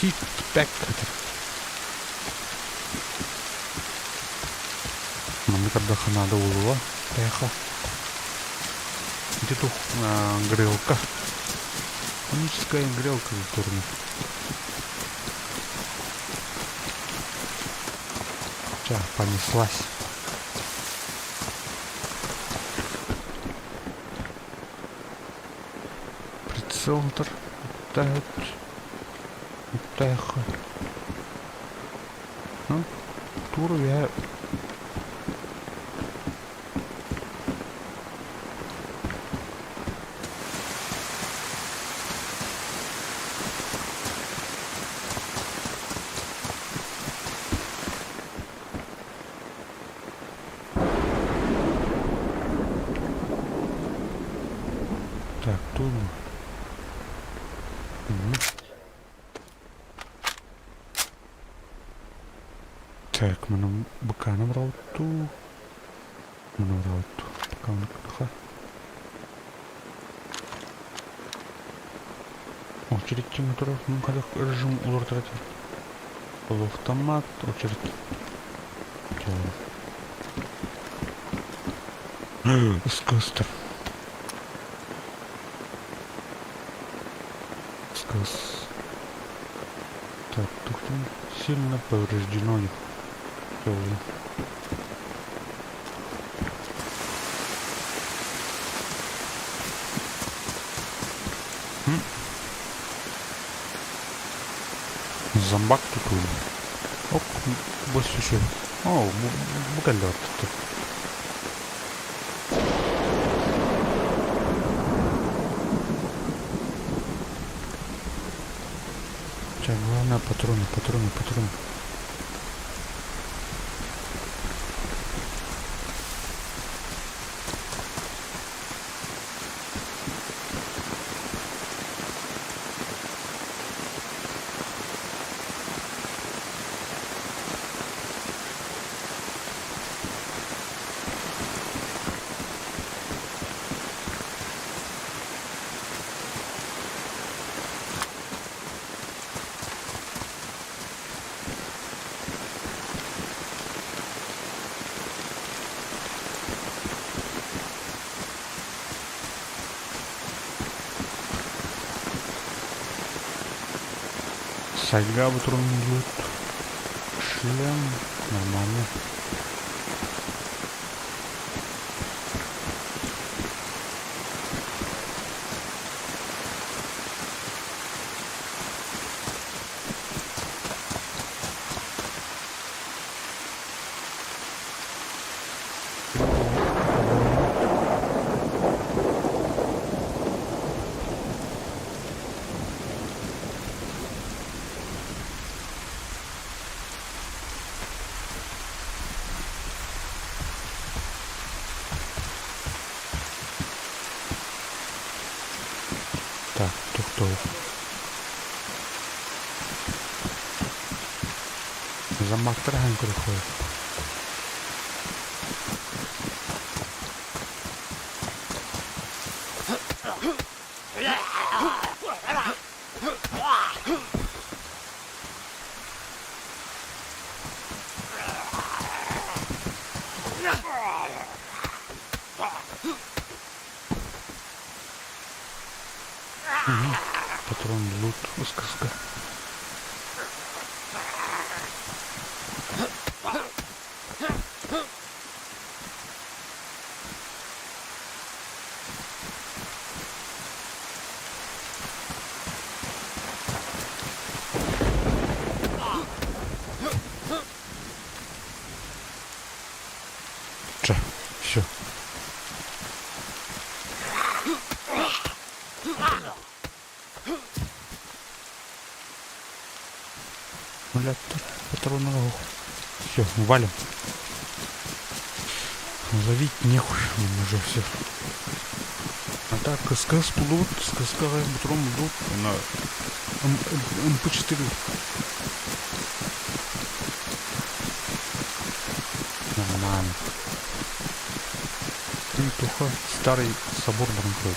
Hit back. Маннык ардахха наада буолуо. Эхо. Ити туох грелка. Химическая грелка турна. Ча, понеслась. Прицел летает. Эхо. Ну, туру я Так, тут. Угу. Так, манан быкааны быраҕыттуу. Маны быраҕыттуу. Быкааны кытаха. Очередь турар. Ну, хайдах режим уларытар этим. Полуавтомат, очередь. Искусство. Сказ. Так, тут сильно повреждено. Тоже. Зомбак тут уже. Оп, больше еще. О, бу кэллэ тут. Чэ, главное патроны, патроны, патроны. Сайга бутуруммут шлем нормально. Так, тохтоо. Заммактар аһан көрөххө. Патрон лут ысказка. Чэ, все. Блядь, патронов. Все, валим. Ловить нехуй, уже все. А так, СКС тулут, СКС патрон лут на МП4. Нормально. Туха старый собор банкрот.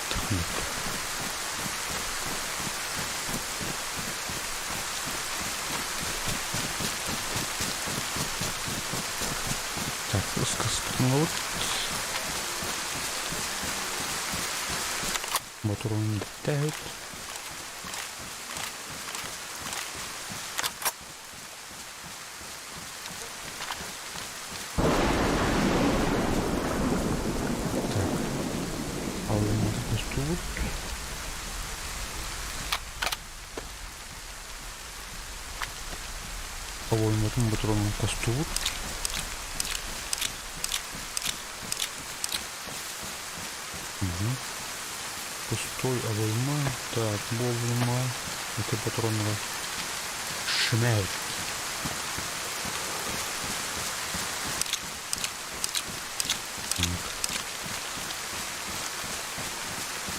Так, СКС вот. Моторун тәһит. Так. Алыммыт көстүбүт. Обойматын ботуруонун костубут. Пустой обойма. Так, бу обойма. Это патроннара шмель.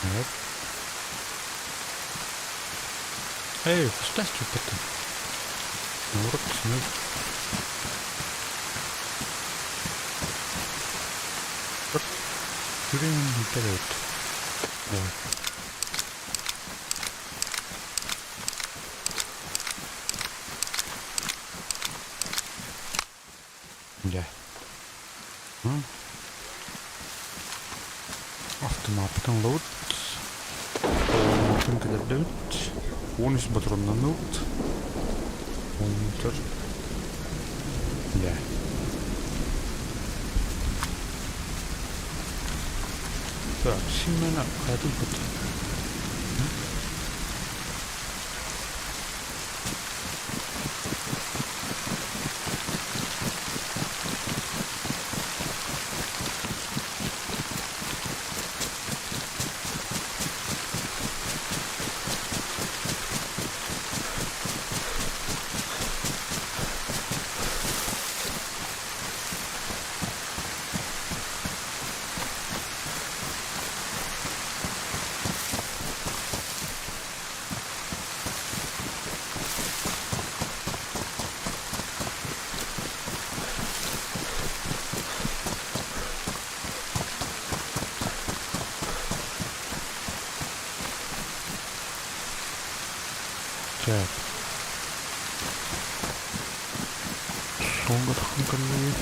Так. Эй, пустастью потом. Наоборот, смель. Вперед. Давай. Дьэ. Автоматтан ылабыт. Атын кэтэрдэбит. 13 патроннаныбыт. 14. Дьэ. Так, симмена хайатылбыт. Так. Суолга тахсан көрдүбүт.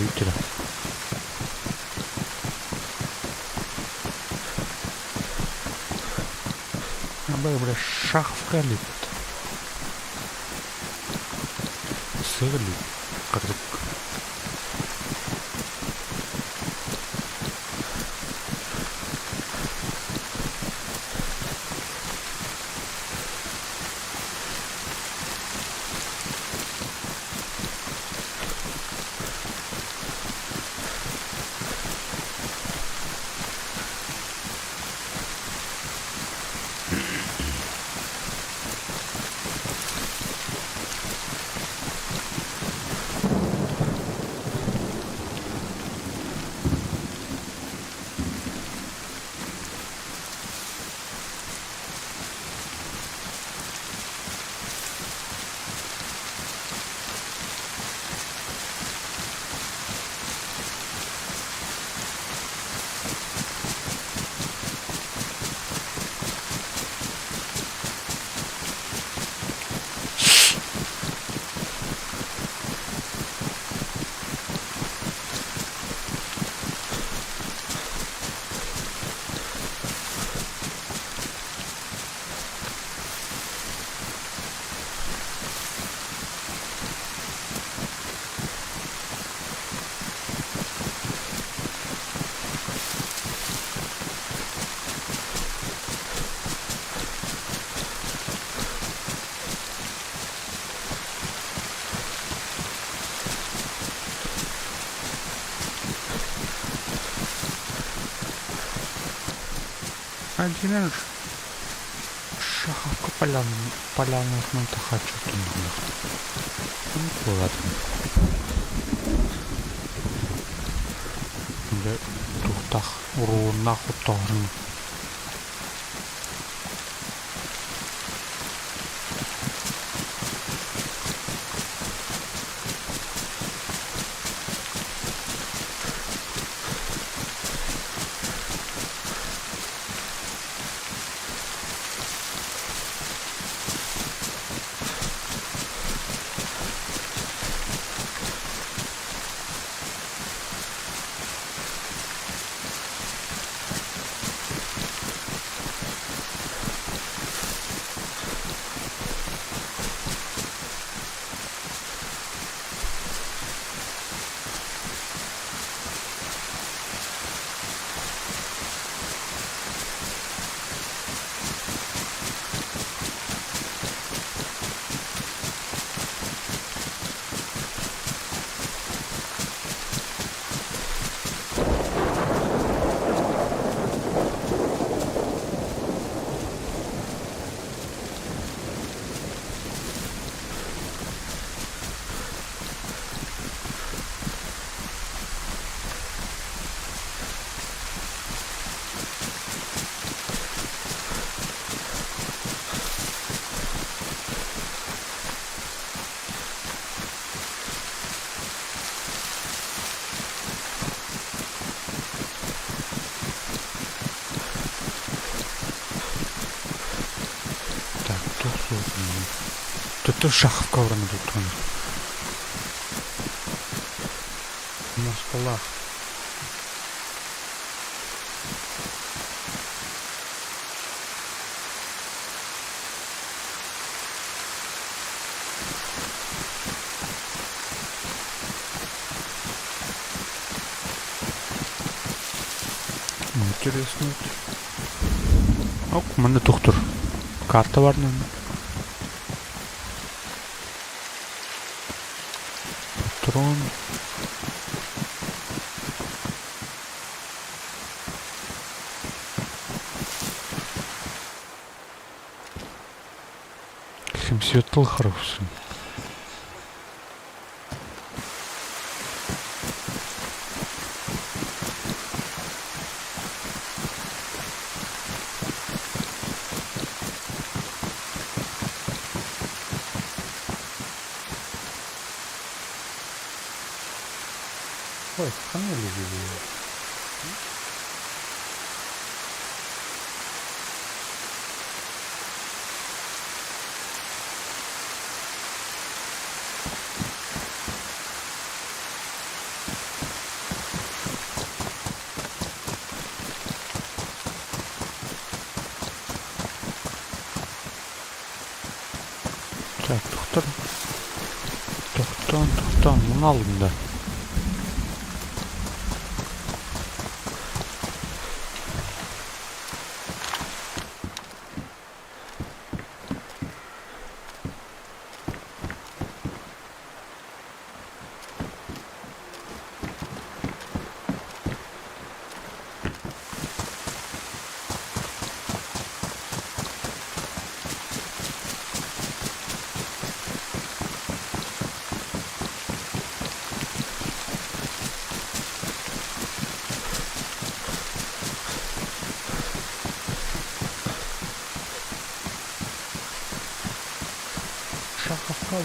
Көрүүттэрэ. Бля, шаховка липт. Сыгли. Кырдык. Один Шаховка полянатынан тахаччы туннулар. Буолатын. Дьэ туохтаах урууннаах оттоһорун Так, туох суох Төттө Шаховка баран туттугун. Москвалаах. Интересно. Ок, манна тухтур. Карта бар наверное. Патрон. Светл хороший. Ой, ханна Так, тохтор. Тохтоон, тохтоон, муну алдым да. Шаховка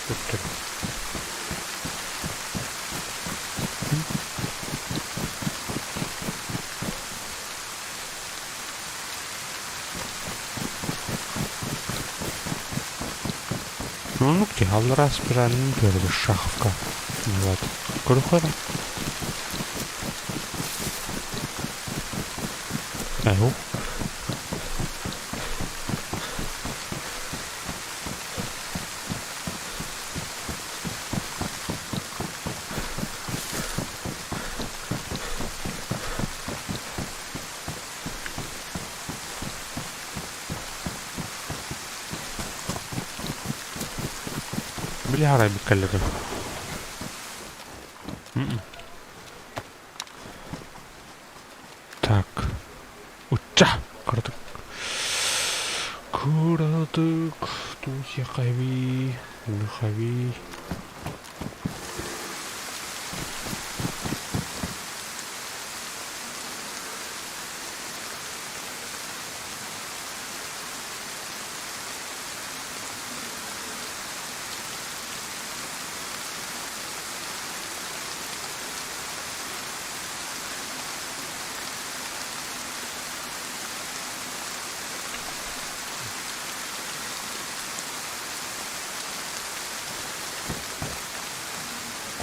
Өттөр. Оннук дии, аллараа спиралын көрөбүт Шаховка. Вот. Көрүөххэ эрэ. Били арайбыт кэллэ Так. Учча! Кыратык. Кыратык. Туусиахави. Лыхави.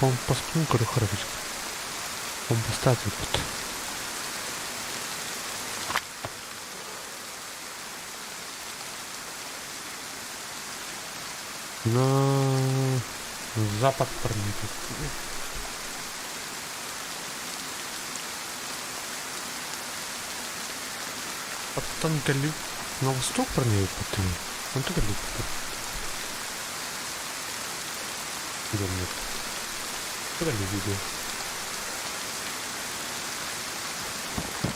Компостун көрөхөр эбит. Компостаат ыыппыт. На запад проникнуть. Оттон кэлли на восток проникнуть. Онто кэлли. Нет. Кэлли видео.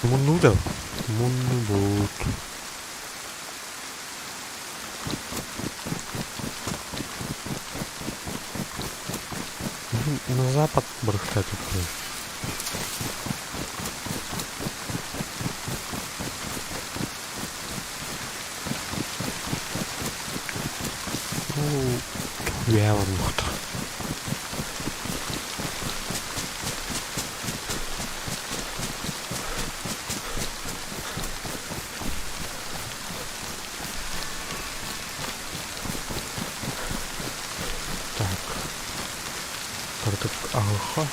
Мунну да. Мунну бут. На запад барахтать такой. Ну, үөһэ барыахтаах. Так. Кырдык аһыха.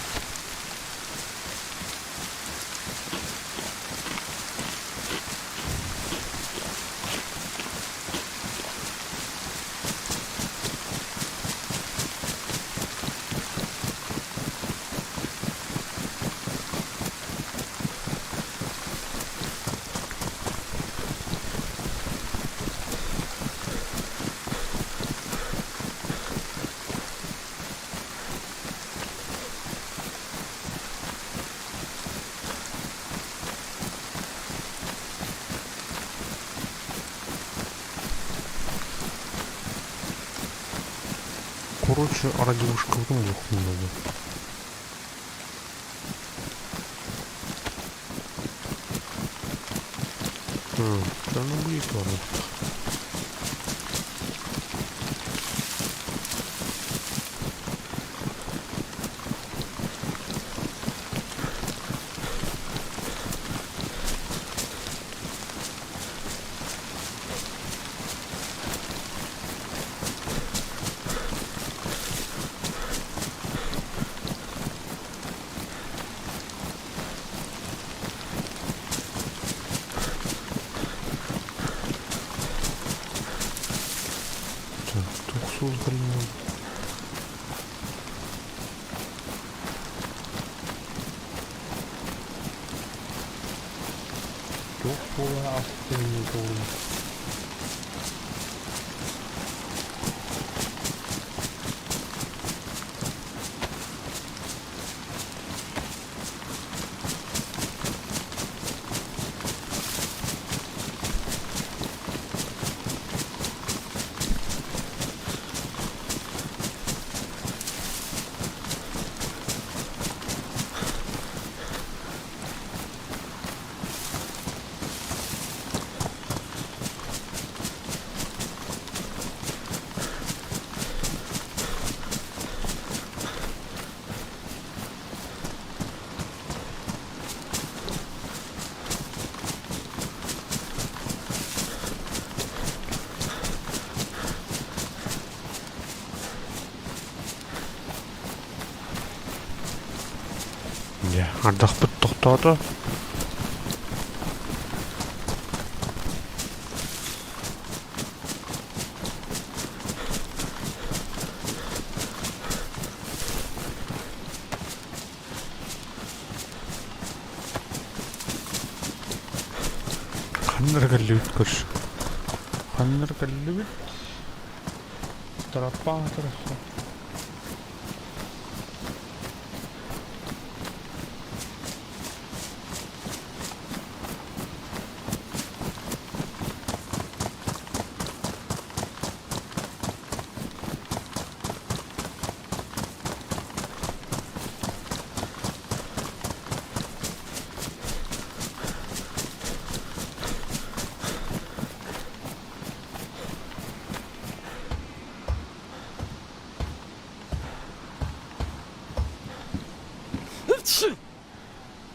Короче, радиошкалдың олох Чернобыль ладно. Суол кэлин Туох буола ааспытын туолуй? Дьэ, ардахпыт тохтоото. Ханна эрэ кэллибит көрс. Ханна эрэ кэллибит. Тараппаатар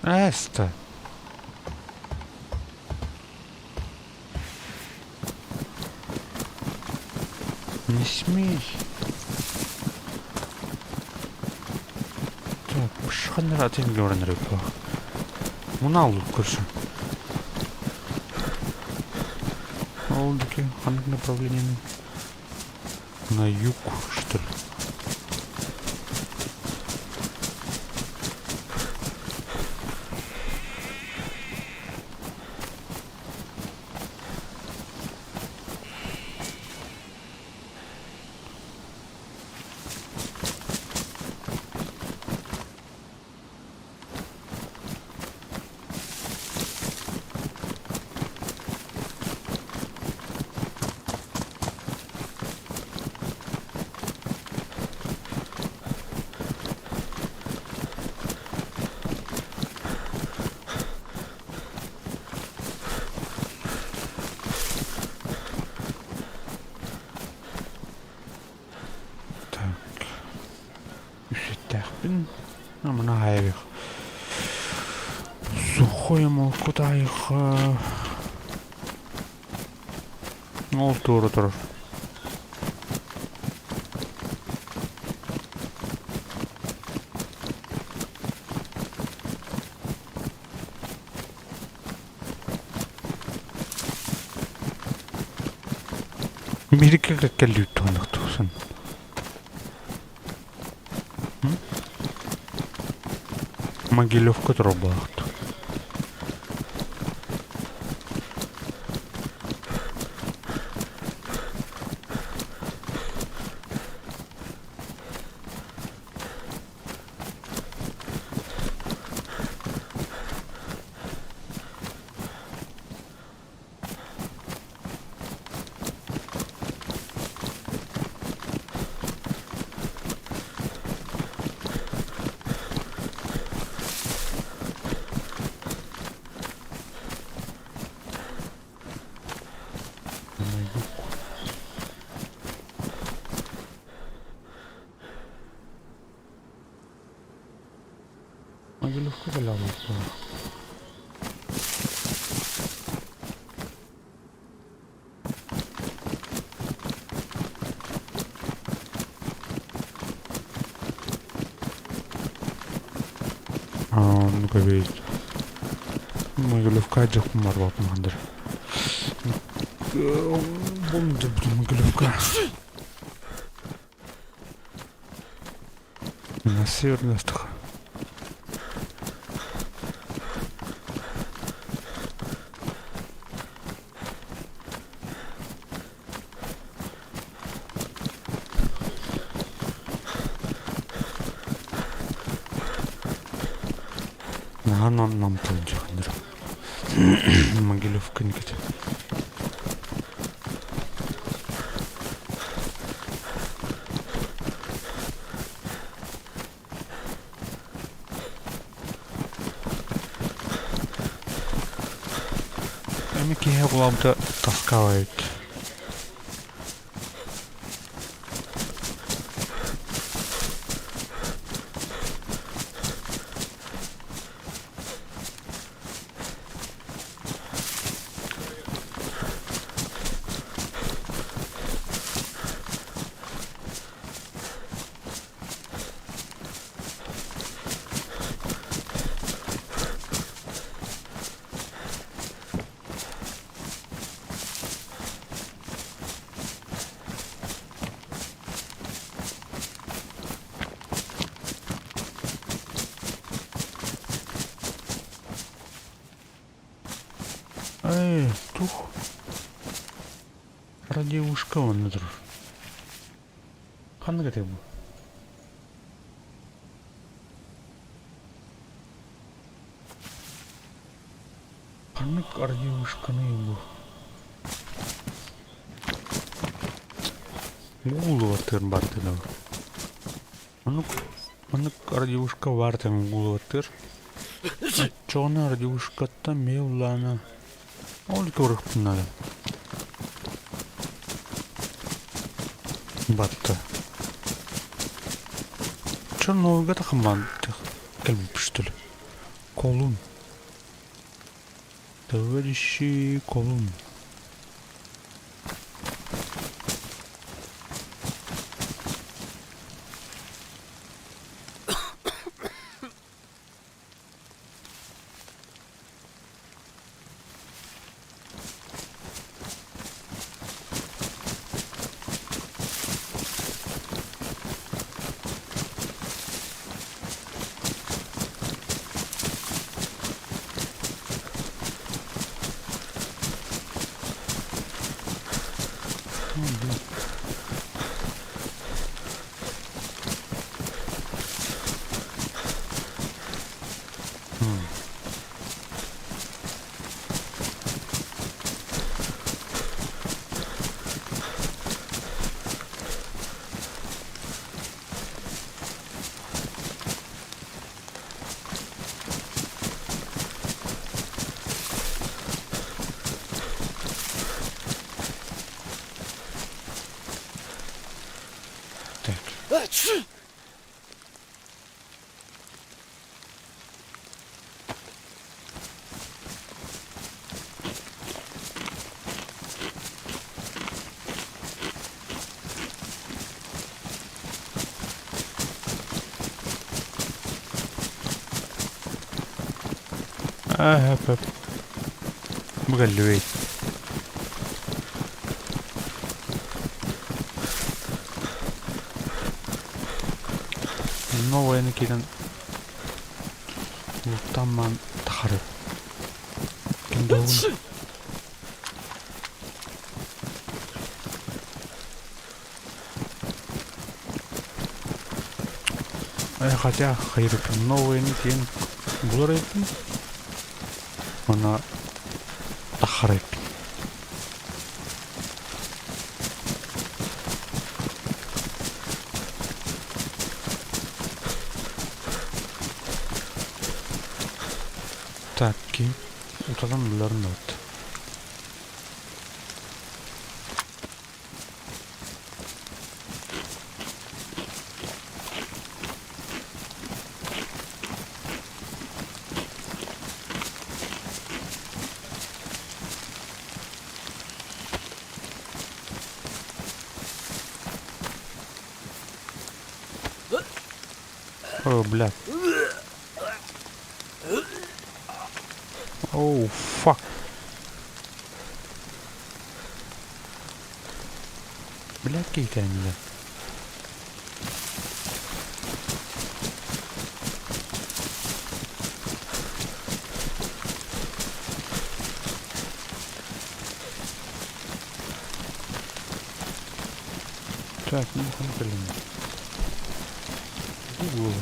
Эста. Не смей. Так, ханнара атын көрөнөр эбит Муна алып көрсүн. Ол диэки ханнык направлениени? На юг, что ли? Так, үсүттээхпин. Маны аайы Сухое молоко таайыха. Ол туора турар. Бииргэ кэллибит туһунан туһусан. Могилевка турар буолаахт. Могилевка кэлэ Оннук эбит. Могилевка дьокпун барбаппын хандар. Бу Могилевка. Северный астаха. Наһаа намталын дьаханнар. Могилевка никити. Эми киһи кулабыта таскаабайт. Эй, тух. Радиушка онно турар. Ханнык этэй бу? Ханнык радиушканый бу? Гуулубаттыыр бартына. Оннук маннык радиушка баар тэҥ гуулубаттыыр. Оччоҕуна радиушкаттан миэ улаана ол көрүөхпүн наада. Батта. Чернобыльга тахаммаан кэлбиппит что ли? Колун. Товарищи Колун. Так. Аа, хөп. Мөгэллүбэй. Онно военный киирэн луктаан тахары. Ким да Хотя хайырыппын новыйны диэн булар эбиппин уонна таххар эбиппин. Так, ким уталан буларын да О, бля. Oh, fuck. Бля, киһитэ. Так, ну блин. Голос.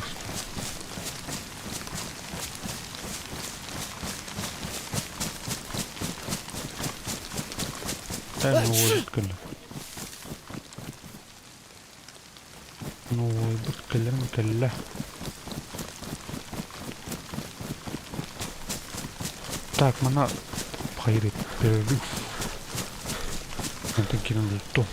Так, ну вот кэллэ. Нуойбут кэлэн кэллэ. Так, мана хайыр перерыв. Онтон киирэн булту.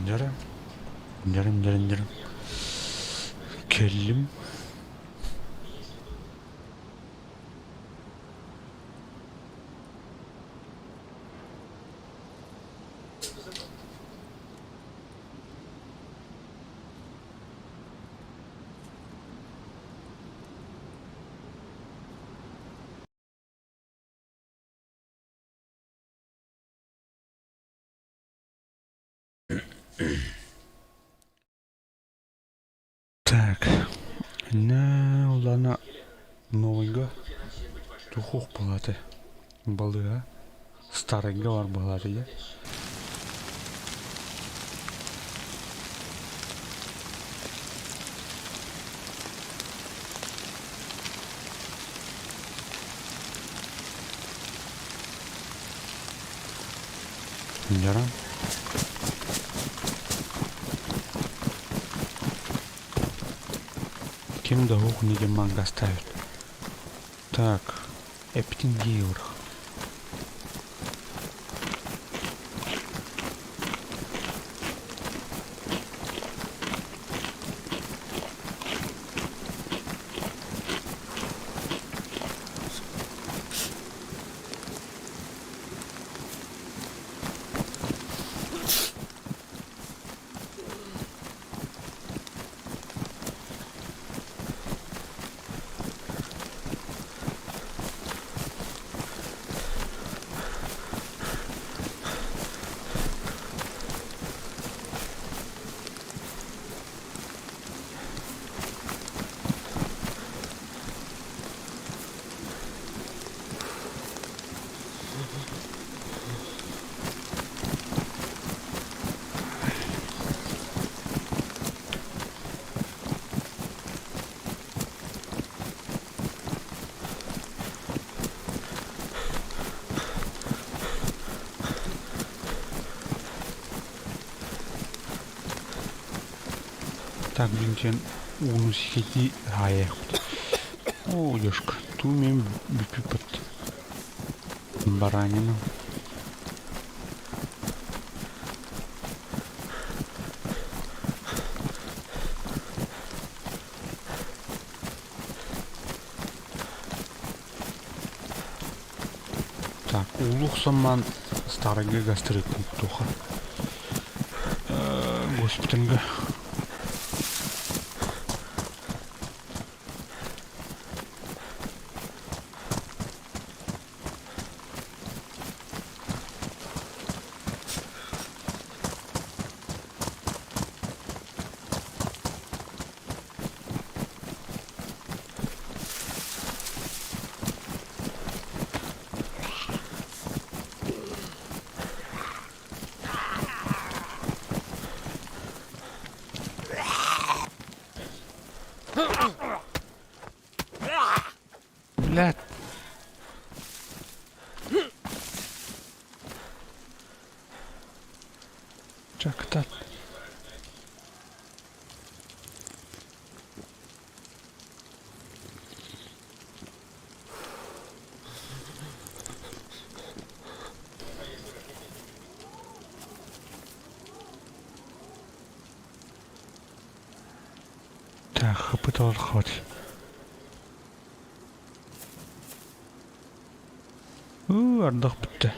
Дьара, дьарым, дьарым, дьарым. Кэллим. Так, иннэ улана новыйга тухух балаты балыга старыйга бар балаты дьэ. Дьара. Ким да ух не манга ставит. Так, эптин георг. Так, блин, ууну сиһилии хаайыахпыт. Оо, Ёшка, туу мен бүппүт баранина. Так, улух самман старыйга гастрит туха. Госпитальга. Блядь. Чактат. Так, хп хватит. Уу, ардах бүттэ.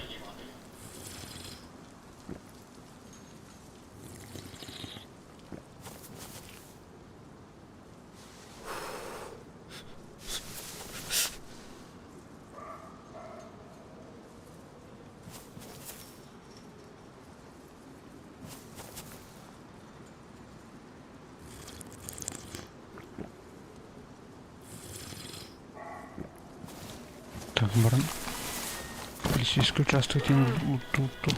Так, баран полицейский участок тут тут.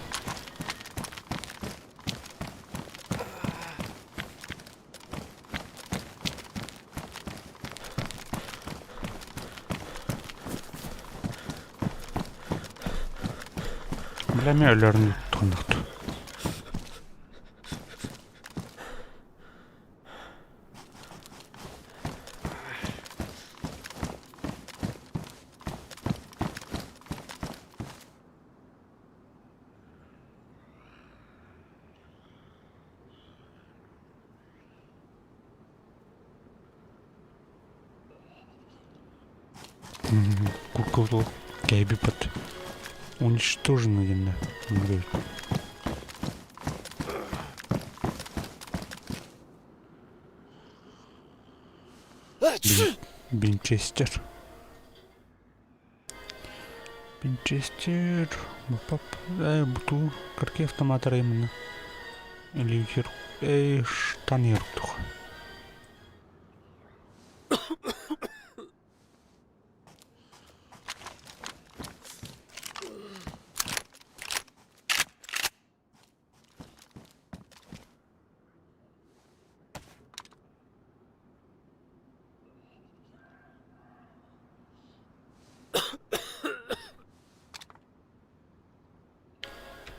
Бля, мен өлөрүн тугуннахту. Куркулу кэйбиппит. Уничтожено диэннэ. Винчестер. Винчестер. Пап, буту карки автоматара именно. Или эй, штан еруктух.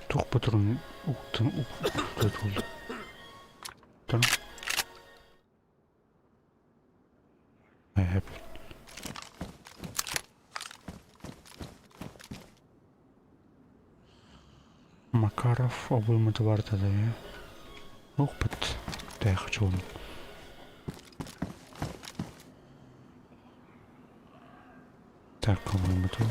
Туох ботурун уктан Макаров обоймата барда да Охпут тээх чуун. Так, обоймата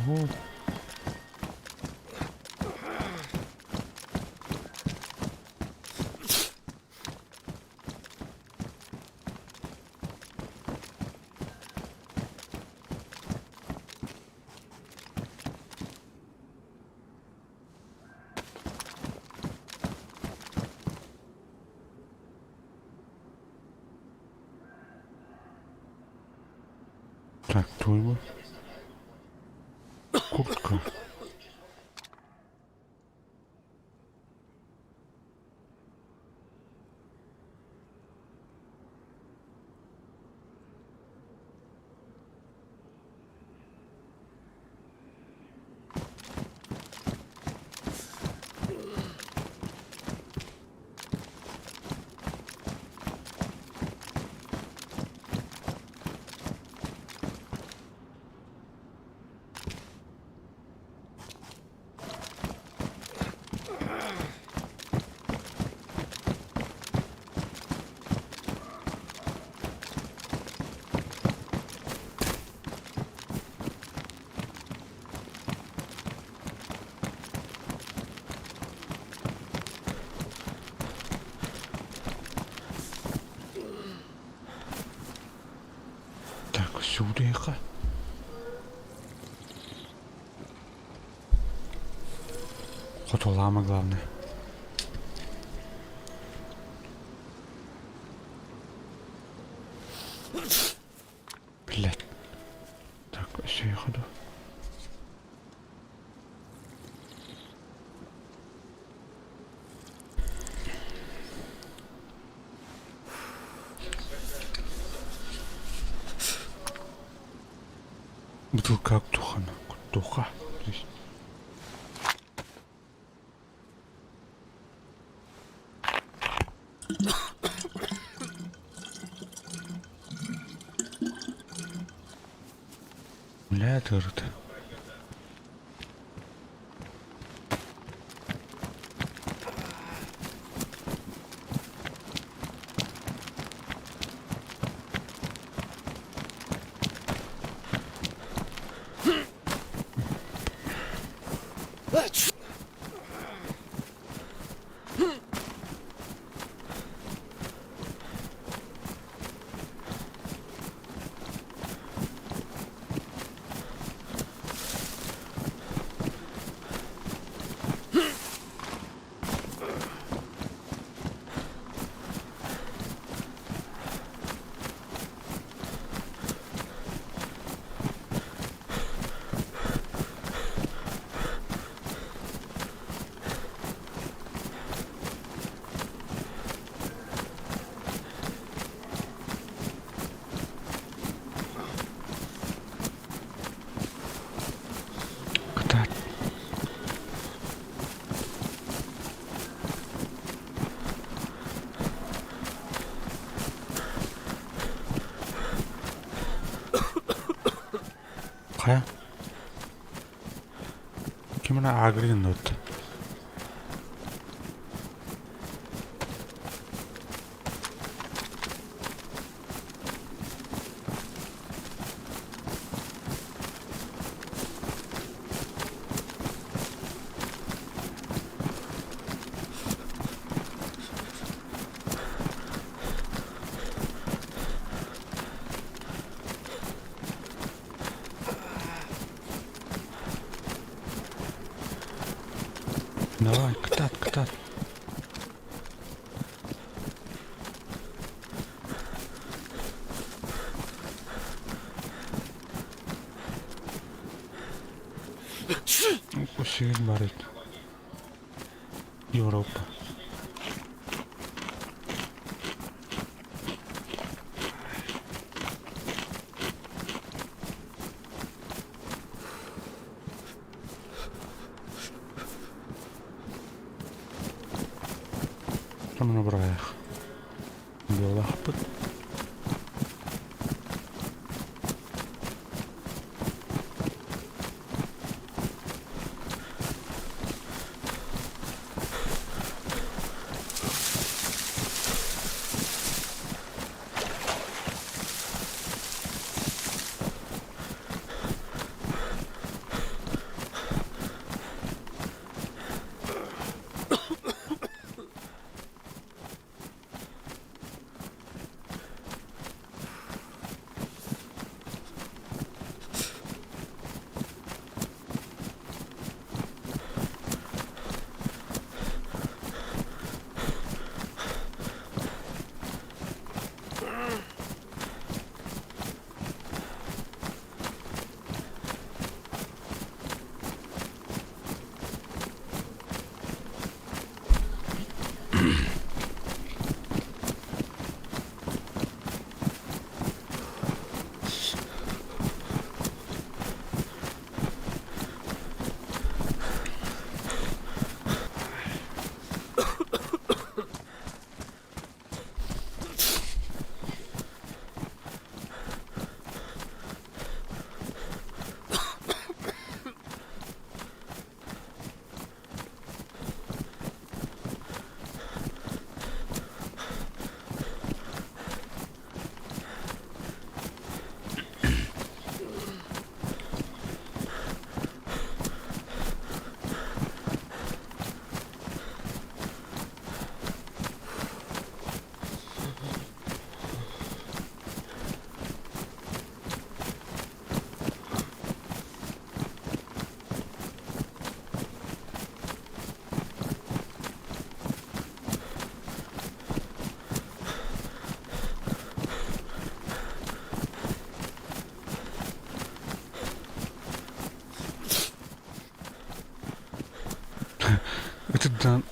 Так, твоего. Куртка. Так, сюда. Хотолама главное. Блять. Так, все, я ходу. Бутылка туха, туха. То есть Бля, это Кытаат. Хайа? Ким эрэ аагыр гынныбыт. Давай, кытаат, кытаат. Үсүгүн бар эбит. Европа. Хамна быраах. Буолаахпыт.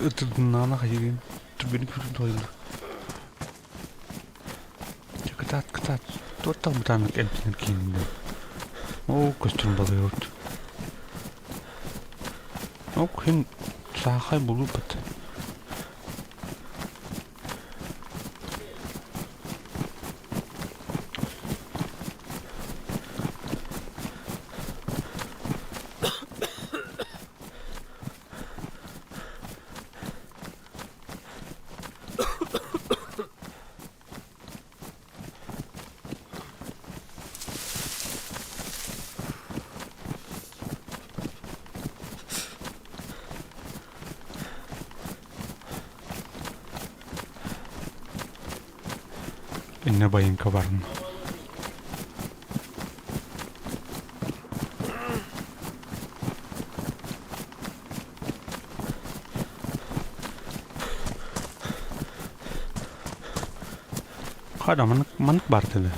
Ытырдынаана хайыгын түргэнник күрүн туойуллар. Дьэ кытаат, кытаат. Туортан бытааннык эмтэнэр киининэн. Оо, көстөрүн балыйабыт. Ок, хин саахай булууппат. Иннэ байыҥка барна. Хара маннык маннык баар этэ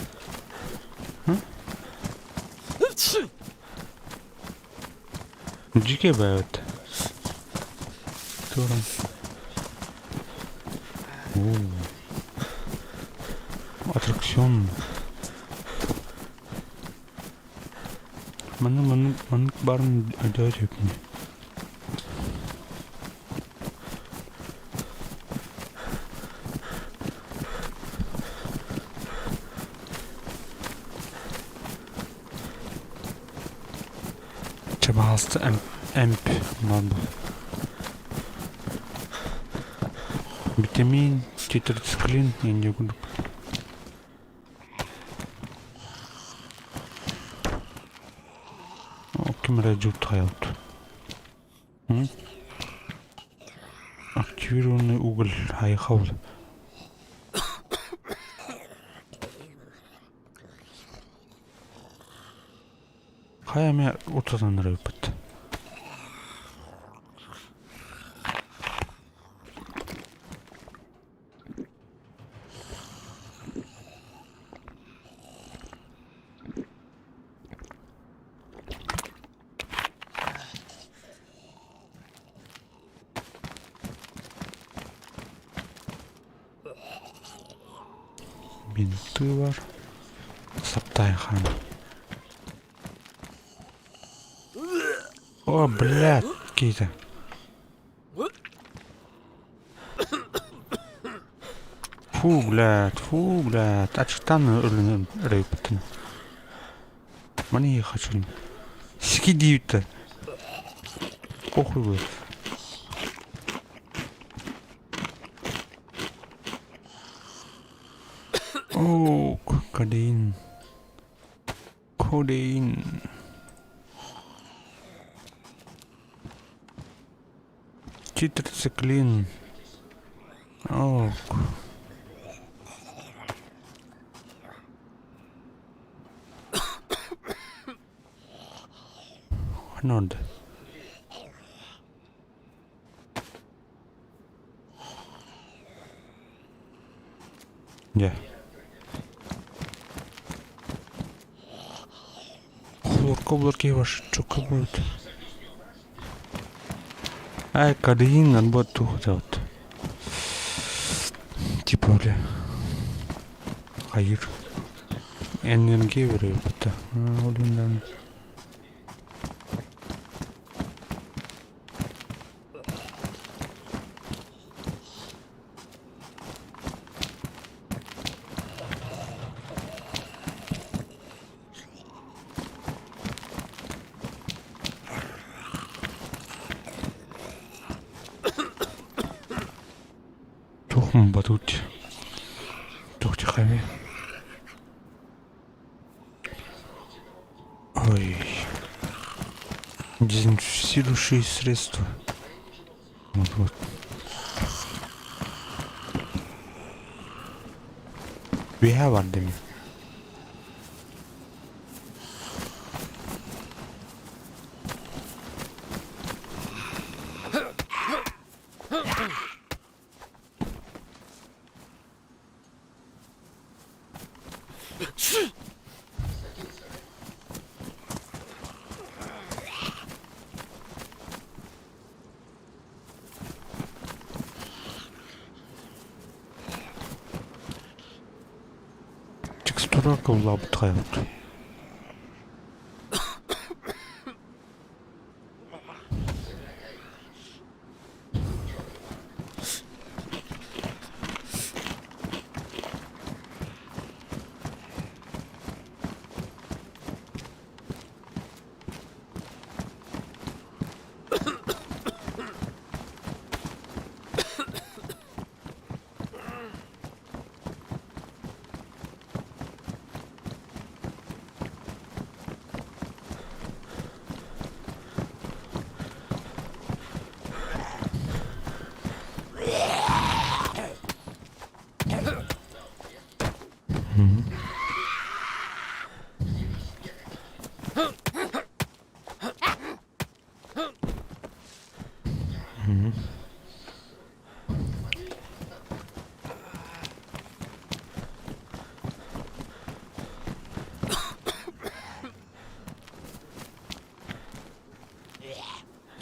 Дьике бэт. Туран. Аттракцион. Манна маннык маннык баарын өйдөөт үһүкүн. Чэ, баҕаласта эмп онон бу. Витамин, тетрациклин инде курдук. Ким эрэ дьуут хайалт. Активированный уголь хайхал. Хайа эмэ утатан эрэ ыппыт. Бинты бар. Саптайын хаан. О, блядь, киһитэ. Фу, блядь, фу, блядь. Ачыктан өлүнэн ырыйбытын. Маны хочу. Сики диибиттэр. Похуй будет. О, кодеин. Кодеин. Тетрациклин. Ок. Нод. Дьэ. Хлорка булар киһи баш чокка буолбут. Ай, кадеин отбот туһутабыт. Типа бля. Хайыр. Энергия беребит. Ол Туох батут туох хайы Ой. Дезинфицирующие средства. Вот, вот. Үөһэ бардым. Текстура кыллаабыт хайабыт.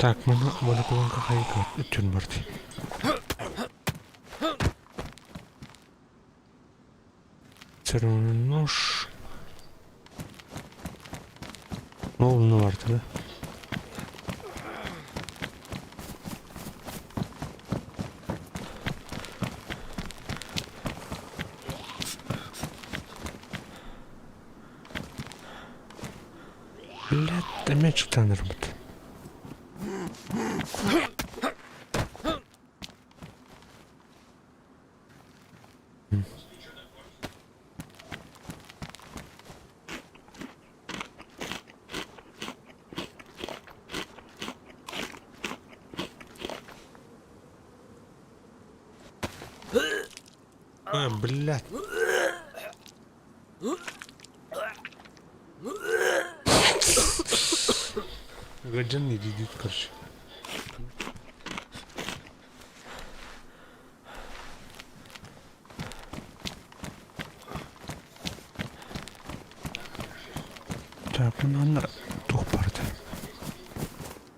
Так, маны моноклонка хайыка үтүн барды. Нож. Ну, барда да? Блядь, эмиэ чыктанырбыт. А, блядь. Гаджан не дидит, короче. Так, манна туох барда?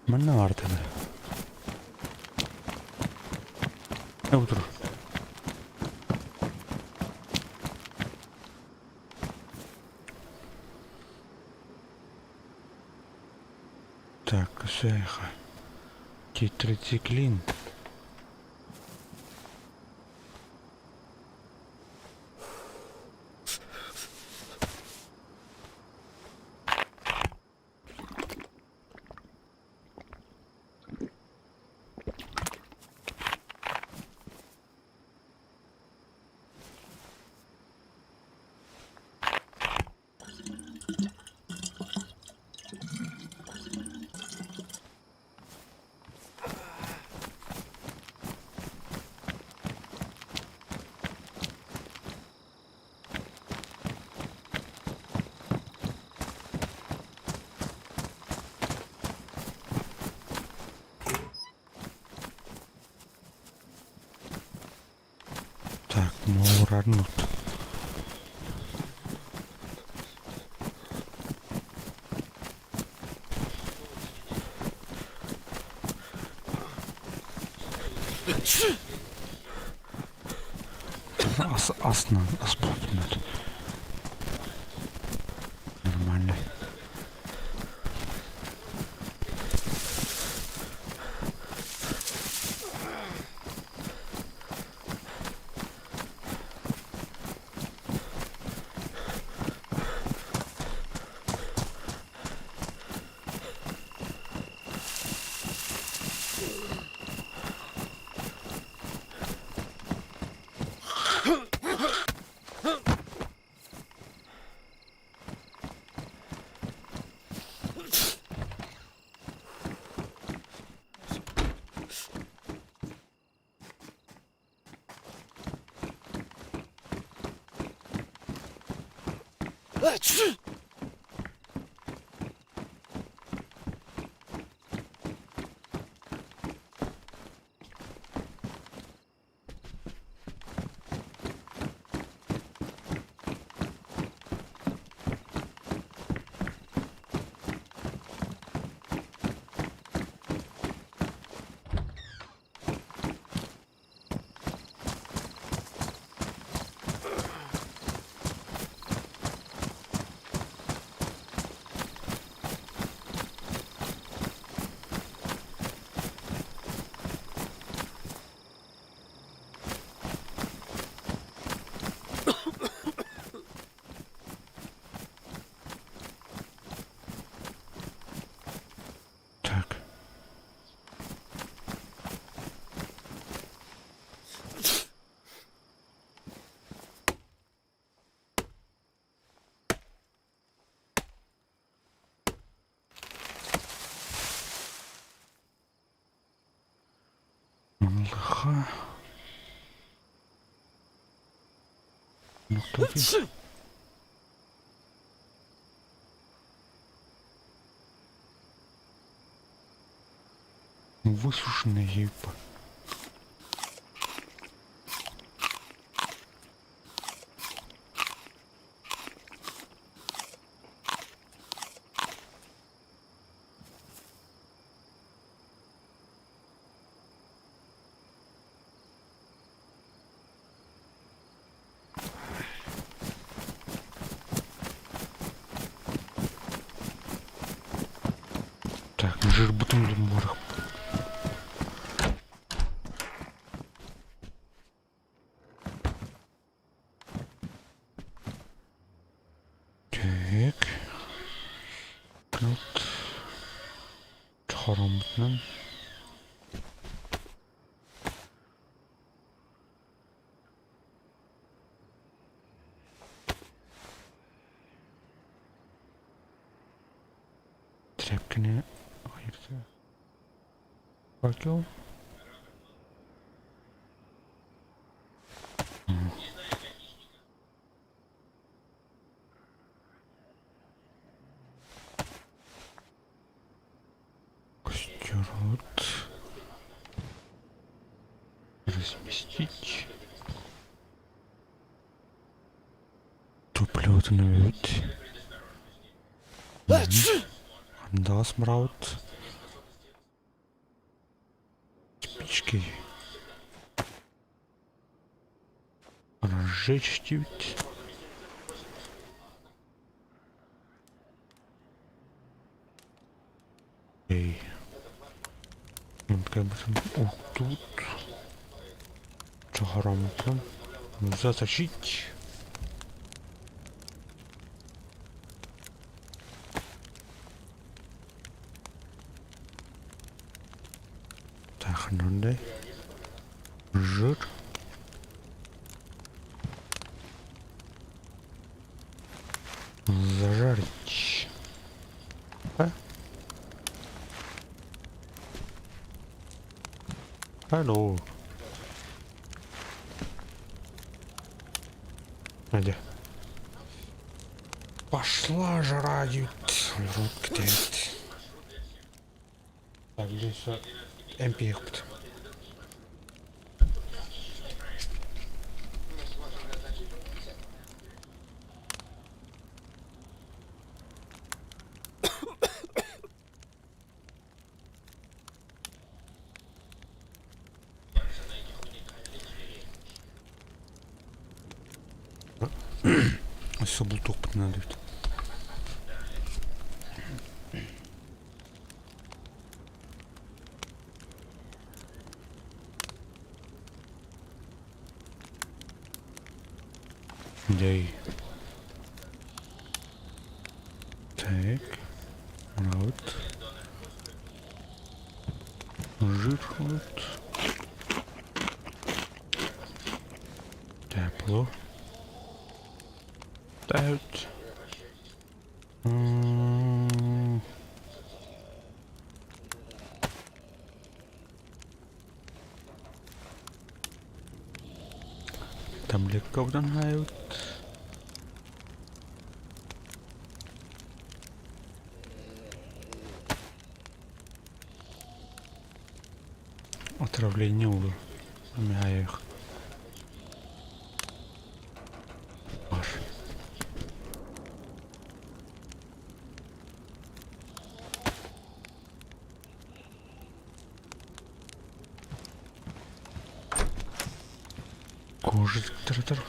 Манна барда да. Утур. Өссө Тетрациклин. Так, муурарын от. Ас, асынан, ас буолбут. Нормально. Так. Маныаха Высушенная епа. Так, жирбутун морох. Так. Вот. Хороммутунан. Тряпкини факел. Костер вот. Разместить. Топливо навет. Андаас мраут. Спички. Разжечь ведь. Эй. Оружиебытын уктуут. Чохороммутун заточить. Тахнундай. Жир. Зажарить. А? Алло. Надя. Пошла жара, Рот китает. Так, здесь МП Өссө бултуохпутун наада эбит. Дэй. Так. Вот. Жир вот. Тепло. Так. М. Таблетка хайут. Отравление улу. Амиаях. Бар. Кожа тыр-тыр.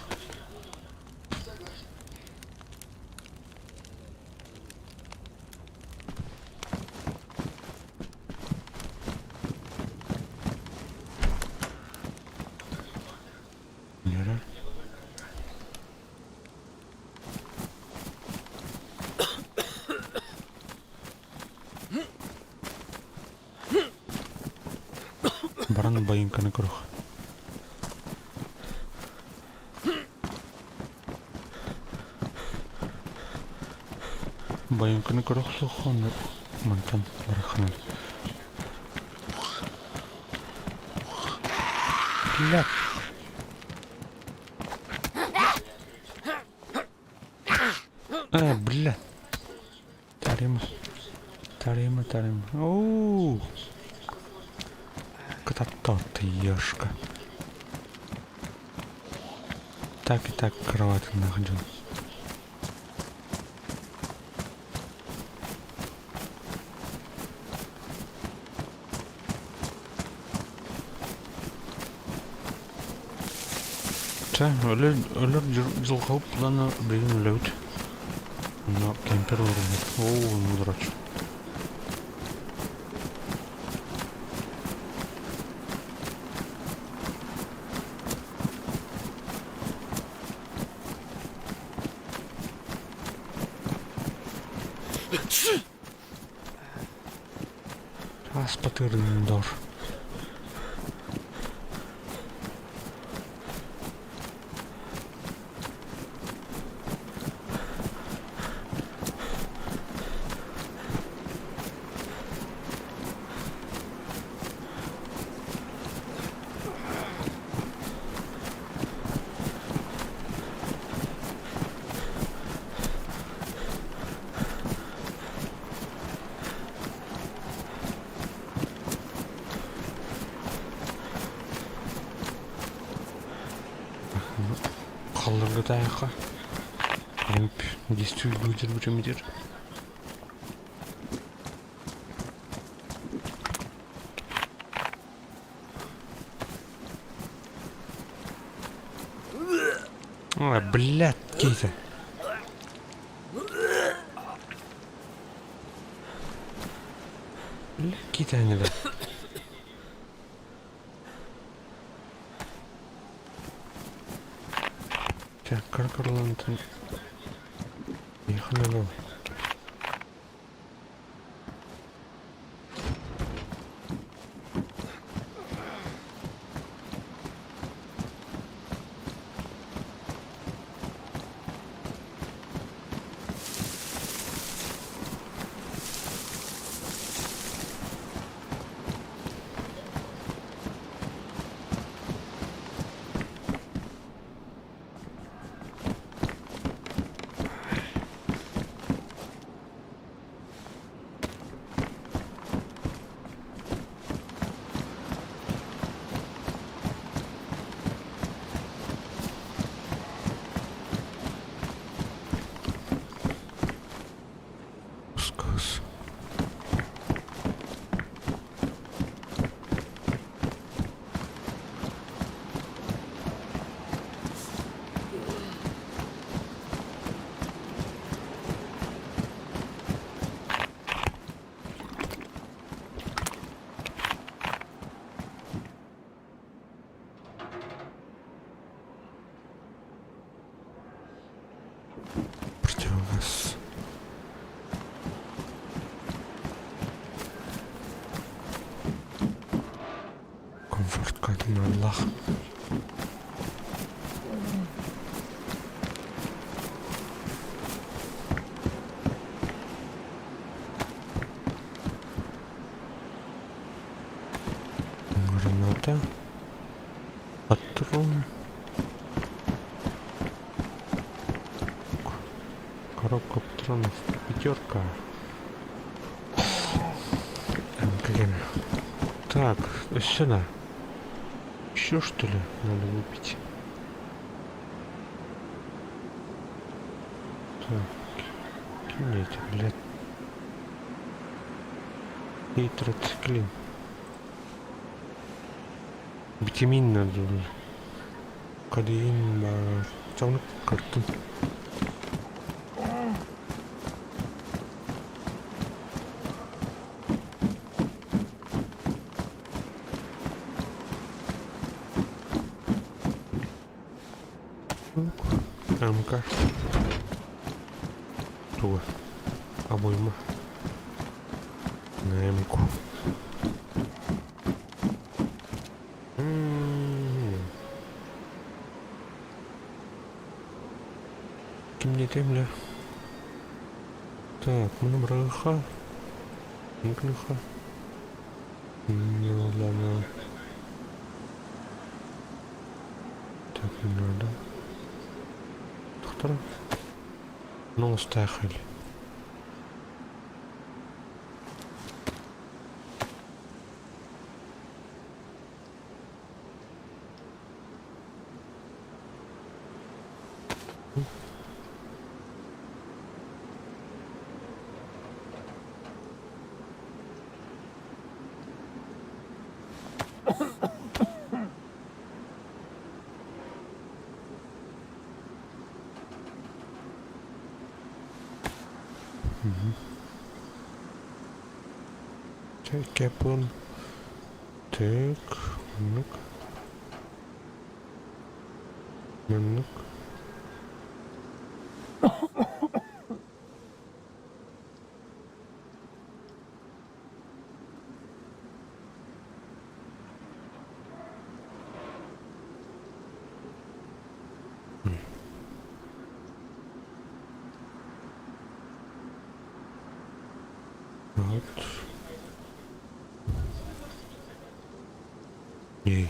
Нера. Баран байыҥканы көрөх. Байыҥканы көрөх суох мантан бараханан. Бля. А, бля. Тарема. Тарема, тарема. Оу. Кататот, ешка. Так и так кровать находил. Чэ, өлөр, өлөр дьылҕабыт булан билигин өлөбүт. Онно кемпер олорбут. Оо, мудрач. Аспатырындор. Халларга Эмп действует бүтүмүдер. Ой, блядь, Кейта. Бля, Кейта не да. Чэ, кыра-кыралаан Миэхэ надо. Кус-кус. Противогаз. Комфортка нааллаах. Граната. Патрон. Коробка патронов. Пятерка. МКМ. Так, сюда. Еще что ли надо выпить? Так, кинь эти, блядь. Нитроциклин. Витамин надо. Кодеин баар. Чоҥнук көрдүм. МК. Туга? Обойма. На М-ку. Кимнетем бля? Так, маны быраҕыахха. Маны Не надо. Так, не надо. Доктор. Ну, устаахал. Кэпон. Так, маннык. Маннык. Вот. Не.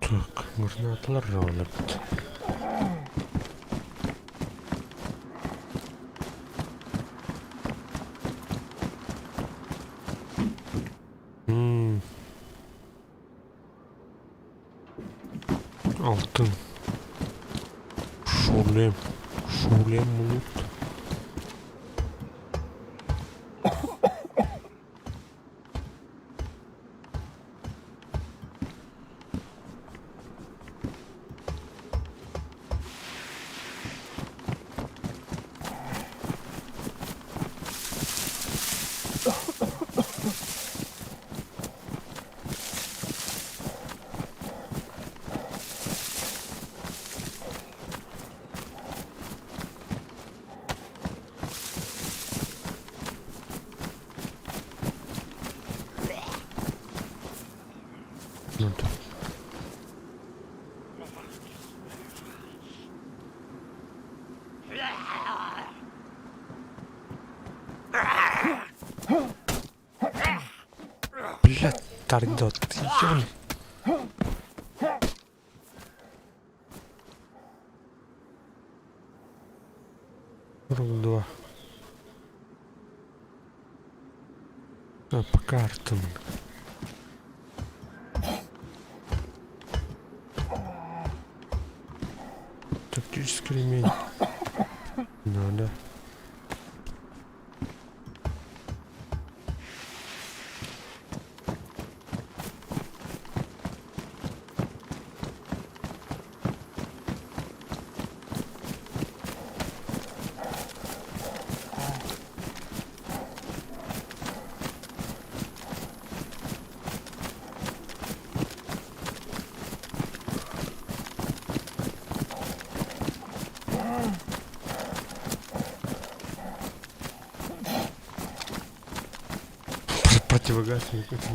Так, гранаталар роллербит. Алтын. Шлем. Шлем лут. Блядь, тордет, ёль. 42. А, по картам. Тактический ремень. Надо. Противогаз какой-то.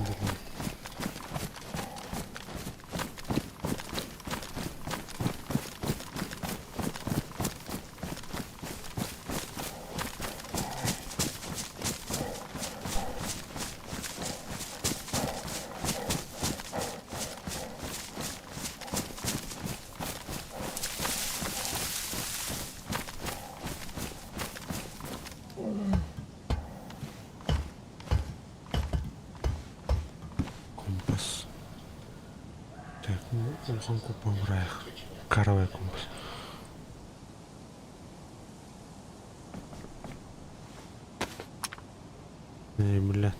Компас. Так, ну, улахан купа Каравай компас. Эй, бля.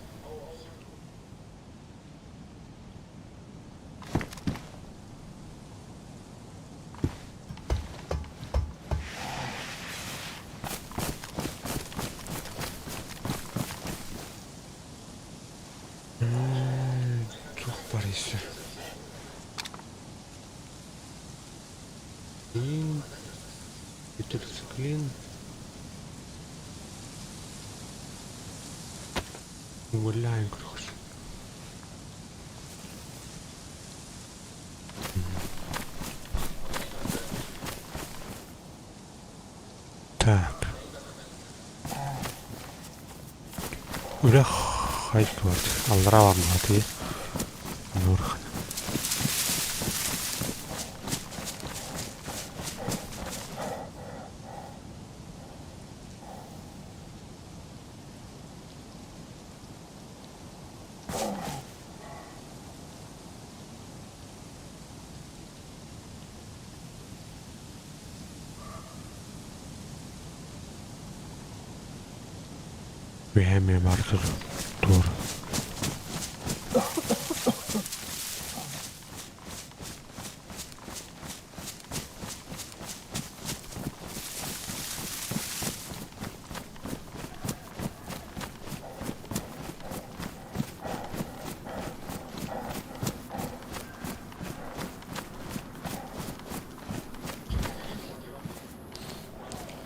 Туох бар ise. Клин. Гидроциклин. Гуляем, короче. Так. Үрэх хайт бар. Аллара бар мати. Нур. Үһэ бар тур.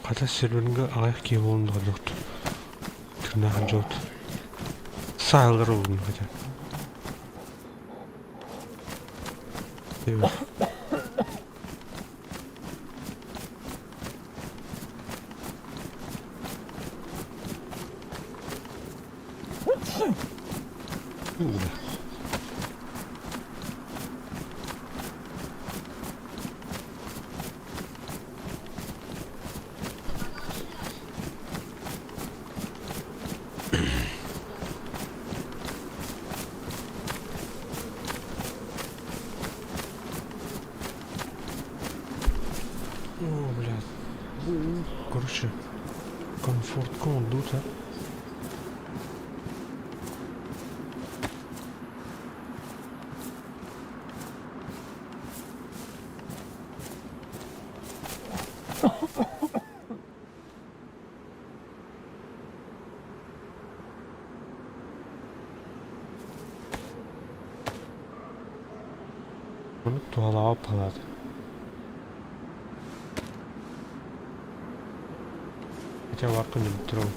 Хата серверинге аҕыйах киһи буолан доҕордоохтор. Тыыннаах дьолт. Сааллар олордун хотя. Бля. О, блядь. Короче, комфортка оннута. Маннык туһалааҕа палаата. Хотя варка не трогай.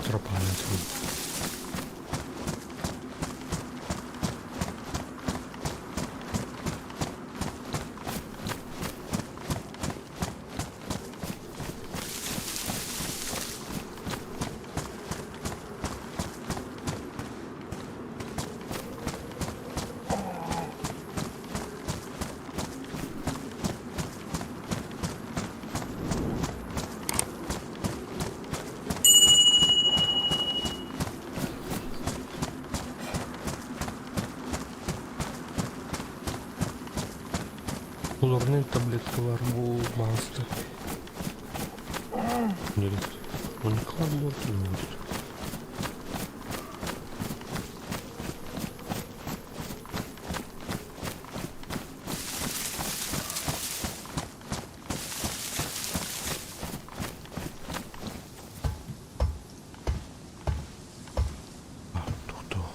Тропаня. Хлорные таблеткалар бу баҕаста. Нет. Он хлор будет. Тух-тух.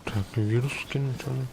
Так, вирус скинуть он.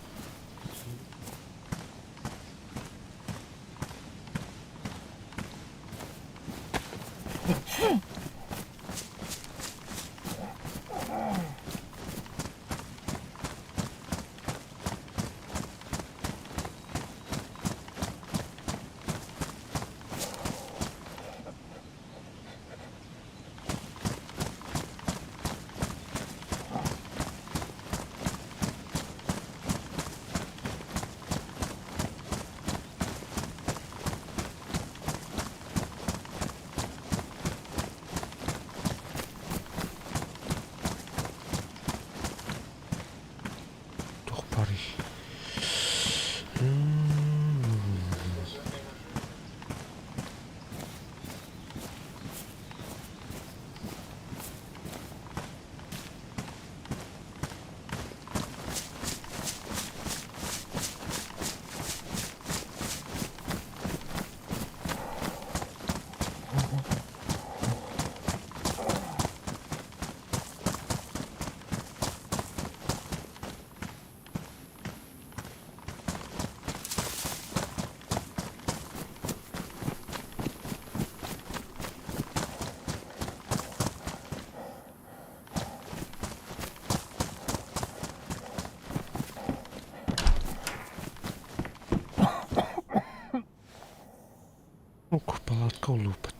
Маска улууппут.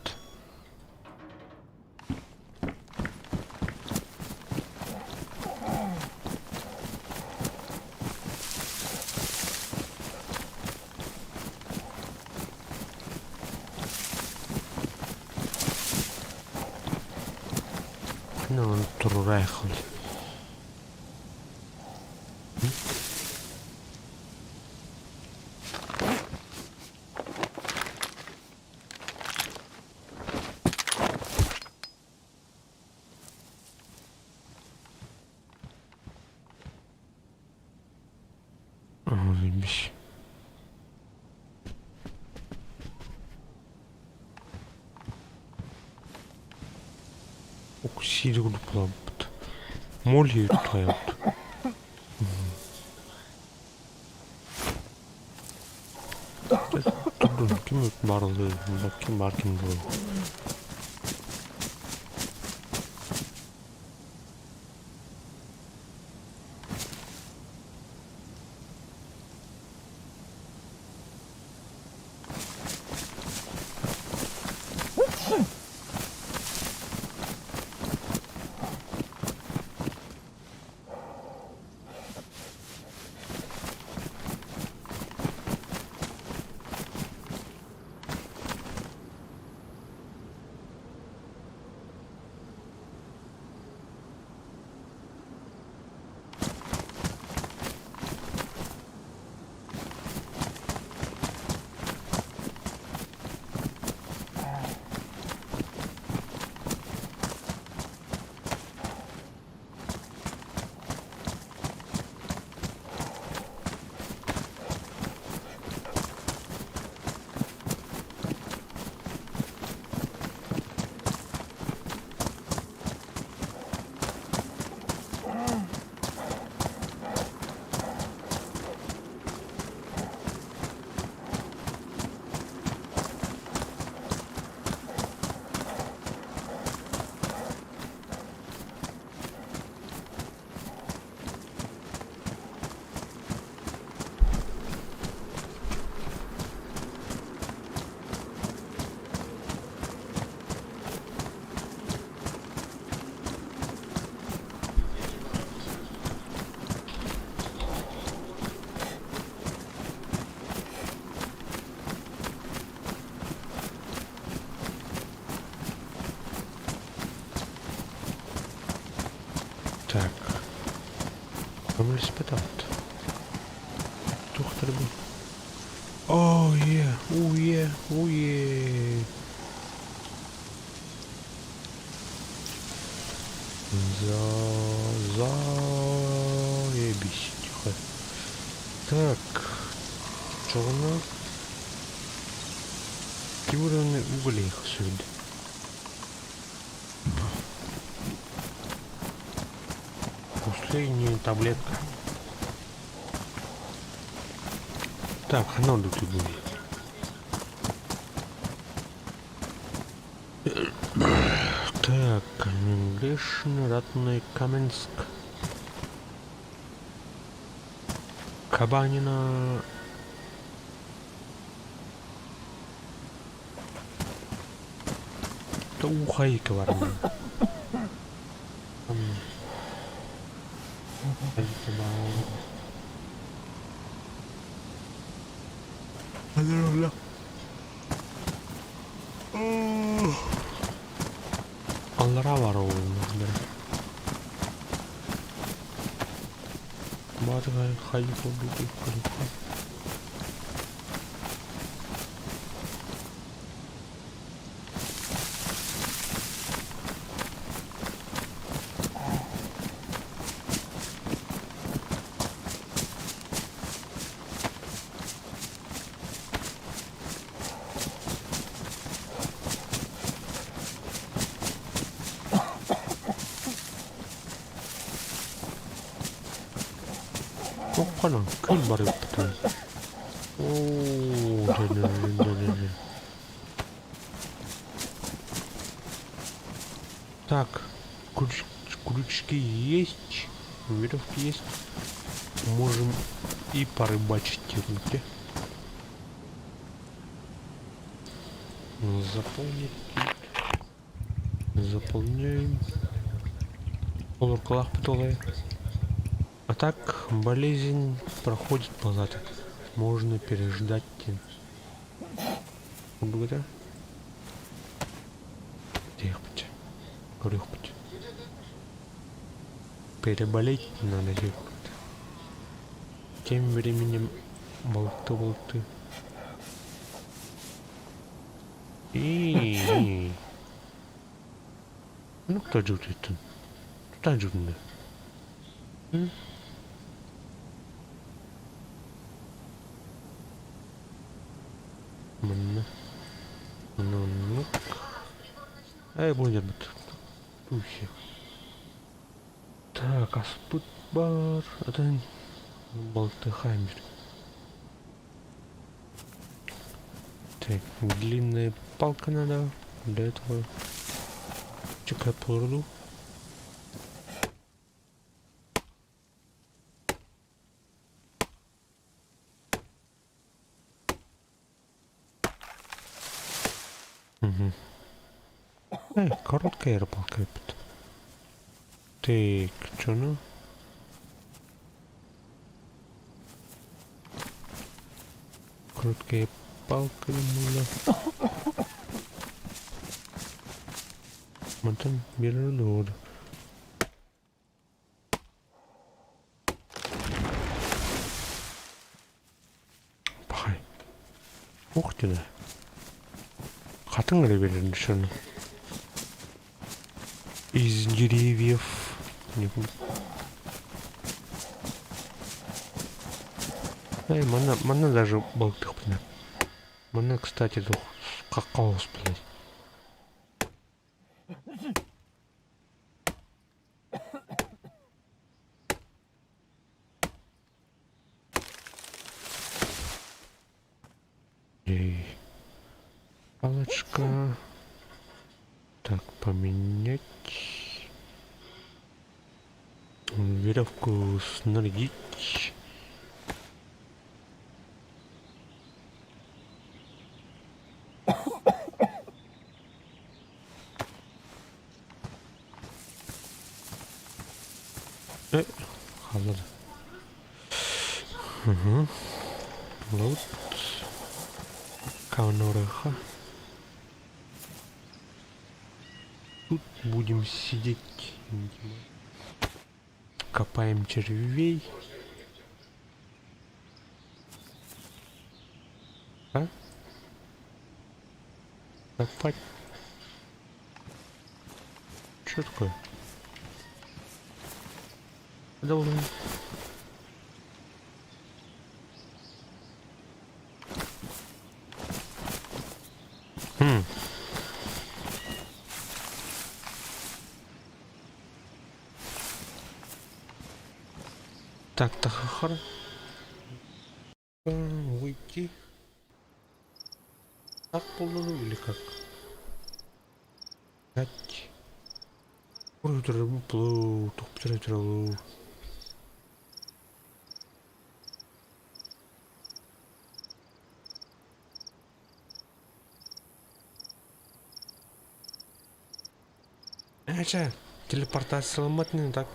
Турураайхын. Заебись. Ок, сири курдук буолбут. Моль хайабыт. Турдун ким барылы, ким бар ким был. Так. Көмөлөспөт. Тухтар бу. Oh yeah, oh yeah, oh yeah. За заебись, тихо. Так, чоҕуна Киберный уголь сүрд. Последняя таблетка. Так, надо тут будет. Так, Грешный, Ратный, Каменск. Кабанина. Ухайка бар. Аллара бар ол. Бары хайы болды. Хоппанан күл бар эбит. Оо, дэ. Так, крючки есть, веревки есть. Можем и порыбачить техники. Заполнить. Заполняем. Олоркалаах бутылы. А так болезнь проходит палата. Можно переждать. Благодаря. Тихпить. Көрүөхпүт. Переболеть надо диэбит. Тем временем балыкты-балыкты. И Ну кто дьуутуттун? Тутан дьуутунна. Манна. Манна оннук. Эй, буонньарбыт. Туйся. Так, аспыт бар. Атын балтыхаем Так, длинная палка надо. Для этого чекай породу. Угу. Эй, короткая рыбалка эбит. Так, чё ну? Короткая палка можно. Мантан биэрэр дуо? Пахай. Ух ты да. Хатыҥ эрэ биэрэр шаны. Из деревьев. Не помню. Эй, манна, манна даже балыктыахпына. Манна, кстати, туох какаос, блядь. Эй. Палочка. Так, поменять. Веревку снарядить. Э, хааллар. Угу. Вот. Канореха. Тут будем сидеть, видимо. Копаем червей. А? Копать. Что такое? Должен. Хм. Так, тахахар. Выйти. Так полно или как? Пять. Ээ, телепортацияламмат ини так.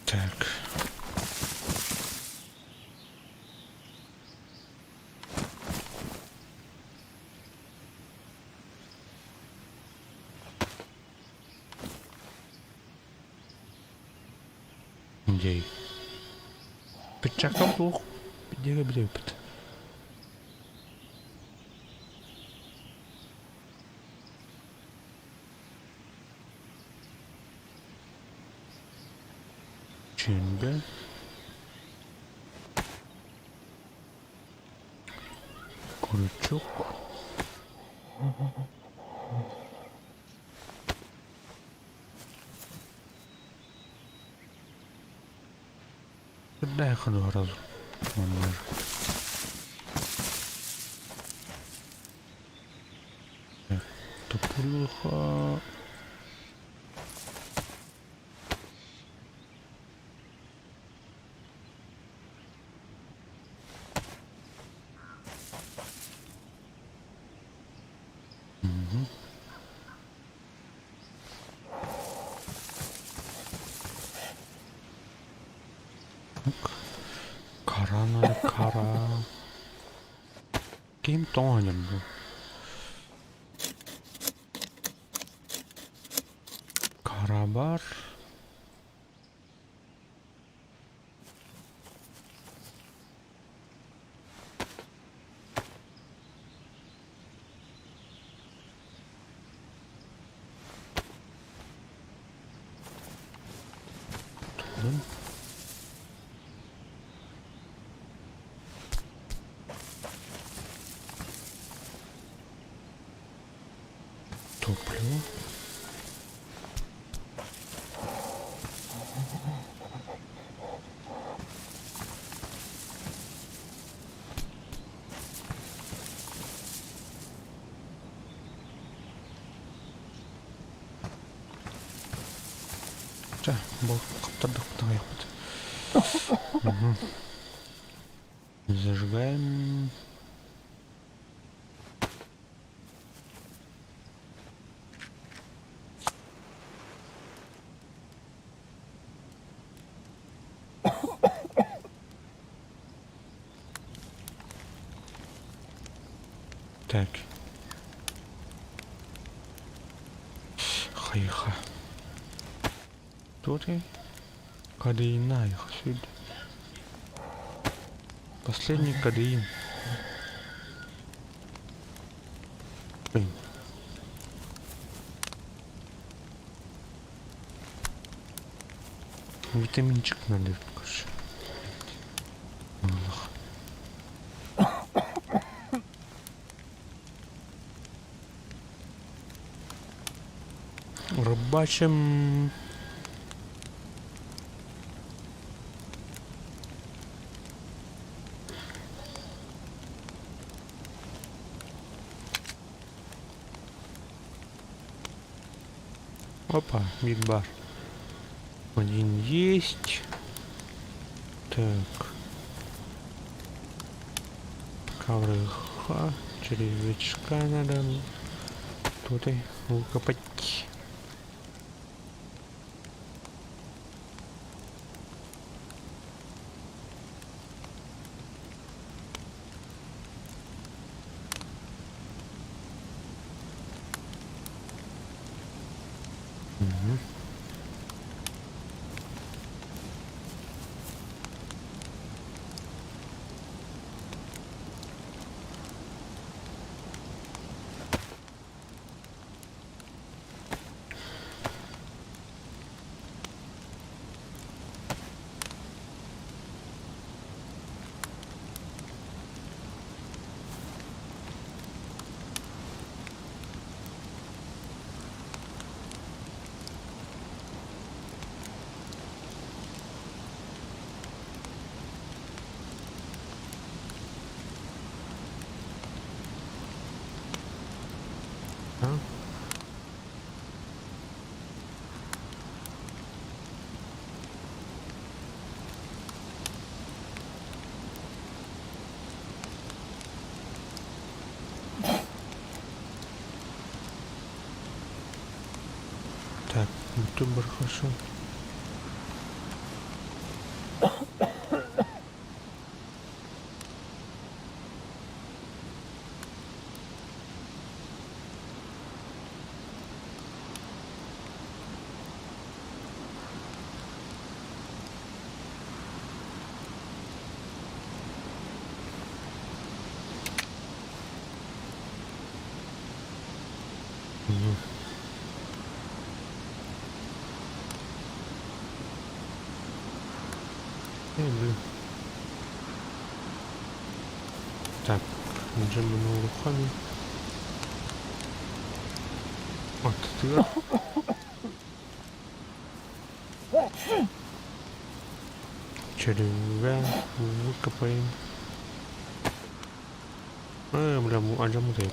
Так. Дьэй. Пыччакка суох диэки билэбит. Чүмбэ. Крючок. Сүрдээх ходуһарал маннар. Топпуруха. Мгм. Карана кара. Ким тоҥон бу? Карабар. Туталым. Топливо. Чэ, бу хаптардахпыт аҕыйахпыт. Зажигаем. Так. Хайха. Тут и кадеина их сюда. Последний кадеин. Блин. Витаминчик надо, короче. Аллах. Рыбачим. Опа, биг-бар. Один есть. Так. Коврыха. Червячка надо. Тут и выкопать. Мгм. А? Так, ютубер хорошо. Мгм. Эй, блин. Так, Джемма руками. Аттыгар Червя выкопаем. Бля, алдьаммыт эбит.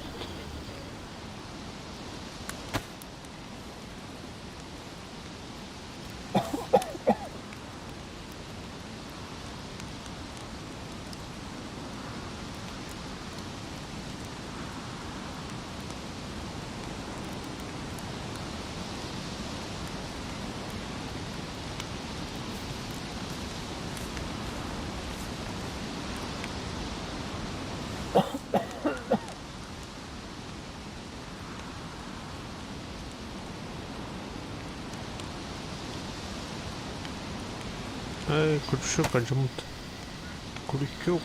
Эй, крючок алдьаммыт. Крючок.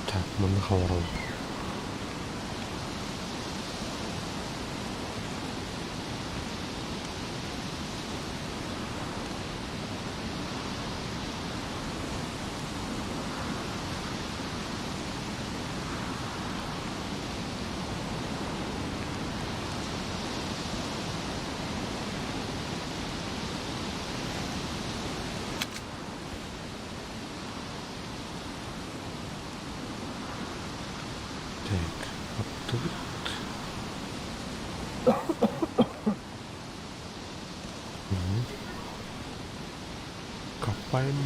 Так, манна хааларым. Так, оттубут. Копаем.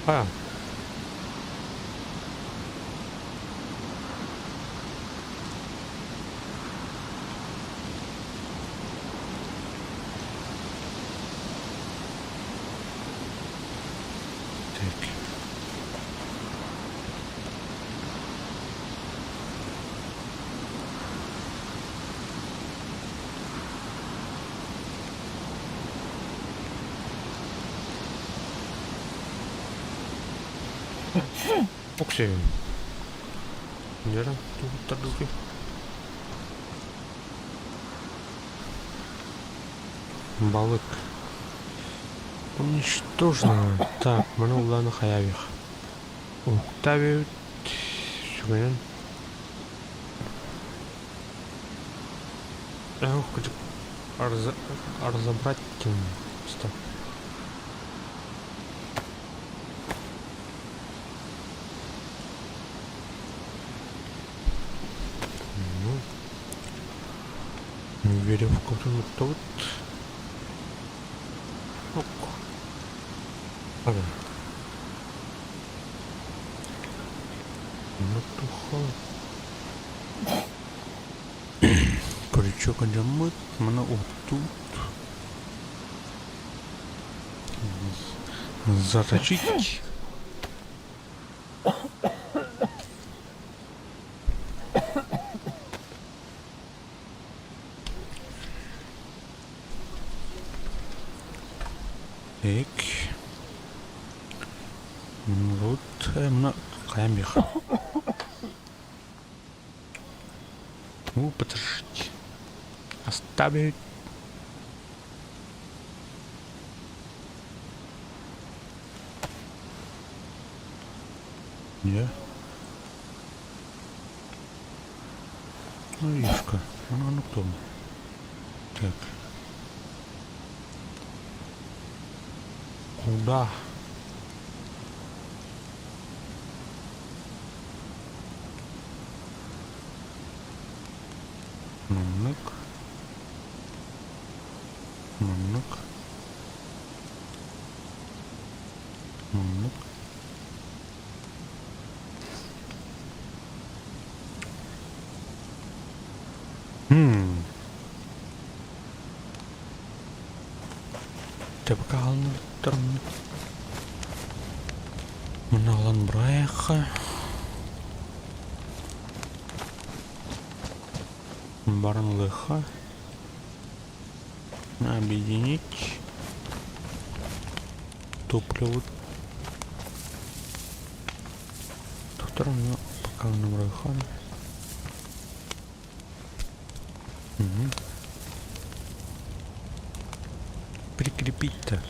А. Так. Оксей. Дьэ, тугуттардыгый? Балык. Уничтожено. Так, маны улааны хайаабих. Уктабит. Сүгэнэн. Эх, разобрать стоп. Веревку тут. Ок. Ага. Ну туха. Крючок алдьаммыт, маны оттуут. Заточить. Так. Вот, мына хайаан биэх. Ну, подождите. Оставить. Не. Ну, Ишка. Ну, ну, кто? Так. Куда? Маннык. Муннук. Төбөкө аҕалыннар Муну аҕалан бырайыахха. Баран ылыахха. Объединить. Топливо. Доктор, ну, пока он Угу. Прикрепить-то.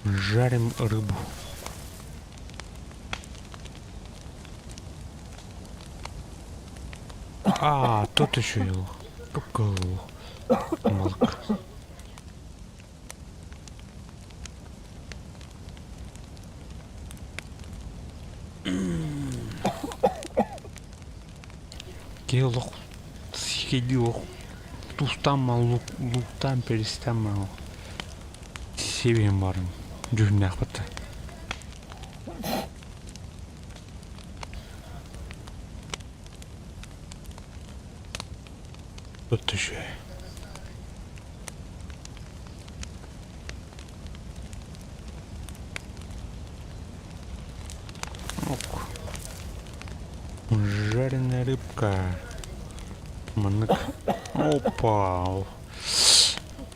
Жарим рыбу. А, тут еще и Малк. Киһи олох сиһилии олох тустаан луктаан перестаан сиэбиһин баарын дьүһүннээхпит да. Тут еще. Ок. Жареная рыбка. Маннык. Опа.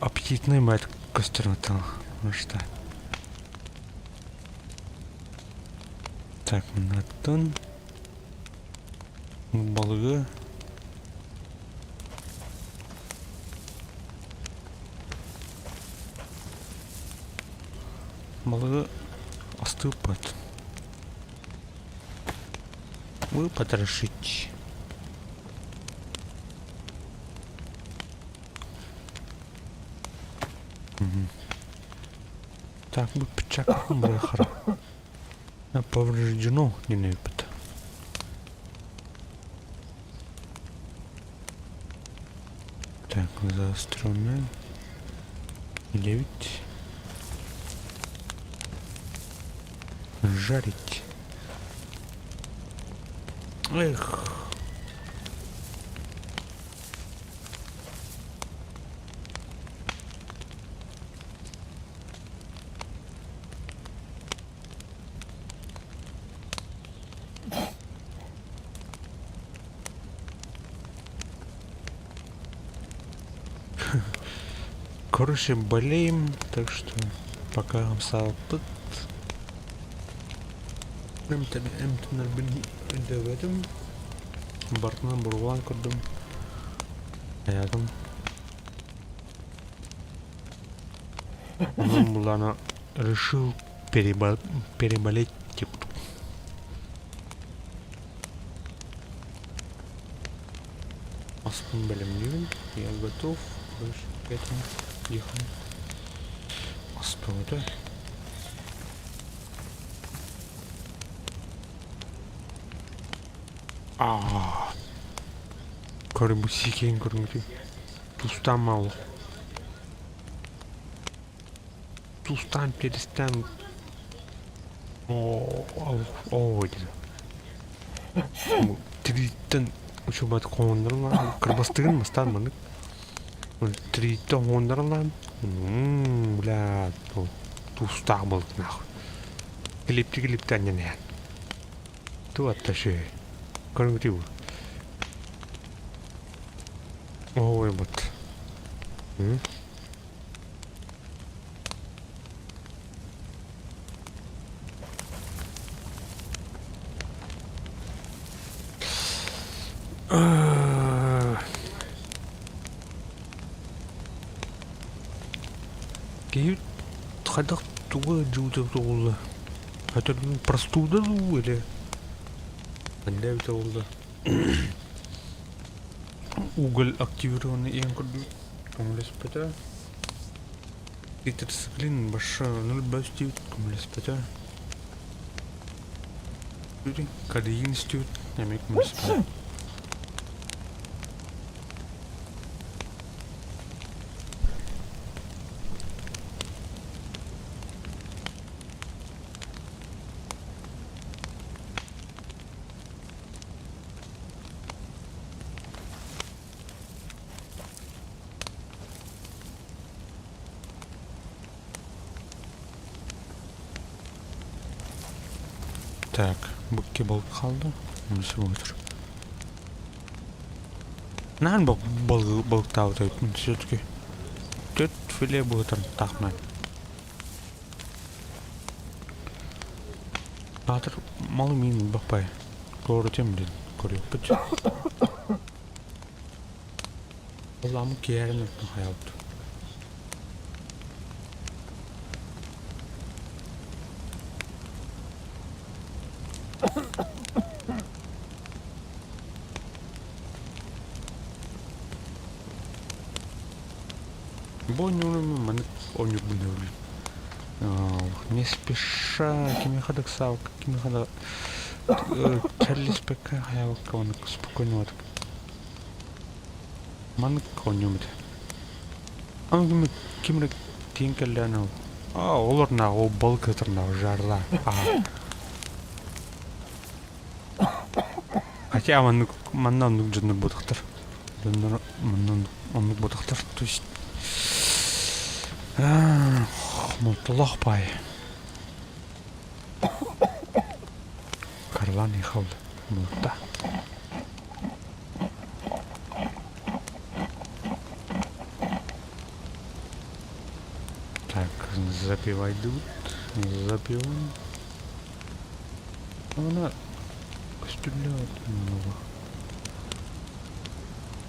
Аппетитный мать костерната. Ну что? Так, мынаттан балыгы балыгы астыыппыт. Выпотрошить. Угу. Так, бу пычак быхара. Повреждено не опыт. Так, заостренная. 9. Жарить. Эх. Короче, болеем, так что пока хамсаабыт. Эмтэнэрбин өйдөөбөтүм. Бартынан бурулаан көрдүм. Айаатым. Онон булана решил переболеть тип. Аспын бэлэмниибин. Я готов. К этому дихам. Аспын Аа. Көрү сикeen көрүҥүтүй. Тустаан мало. Тустаан перестань. Оо диэн. Тирииттэн учуобат хоһууннарылаан кырбастыгын бастаан маннык тирииттэн хоһууннарылаан бля туустаах буолтунах килипти килипти анньан иһэн туотта ши көрүҥүтүй бу ой вот Киһи хайдах тугу дьуута тугулла? Это простуда дуу или ханна эбитэ буолла? Уголь активированный иэн курдук көмөлөспөтө. Тетрациклин баша 0,5 көмөлөспөтө. Кадыйын истибит эмик муниципал. Так, букки балык хаалла. Онусы буолар. Наан балыгы балыктаабыт эбиппин все-таки. Төрт филе быһытан таахман. Баатыр малы миин баппай. Көрүтем диэн көрүөхпүт. Улааммыт киһээрин өртүн хайаабыт. Бу оонньууну маннык оонньуурбун сөбүлүүбүн. Не спеша кимиэхэ да ыксаабакка, кимиэхэ да кэллиспэккэ хайаабакка маннык спокойно Маннык оонньуом этэ. Аны ким эрэ тиийэн кэллэҕинэ аа олорнааҕы ол балык ытырнааҕы жарла аа Хотя маннык манна оннук дьоннор буотахтар. Дьоннор манна оннук буотахтар. То есть молтолоох баай. Карлан ехал муутта. Так, запивайдыбыт, запиваем. Она стреляет немного.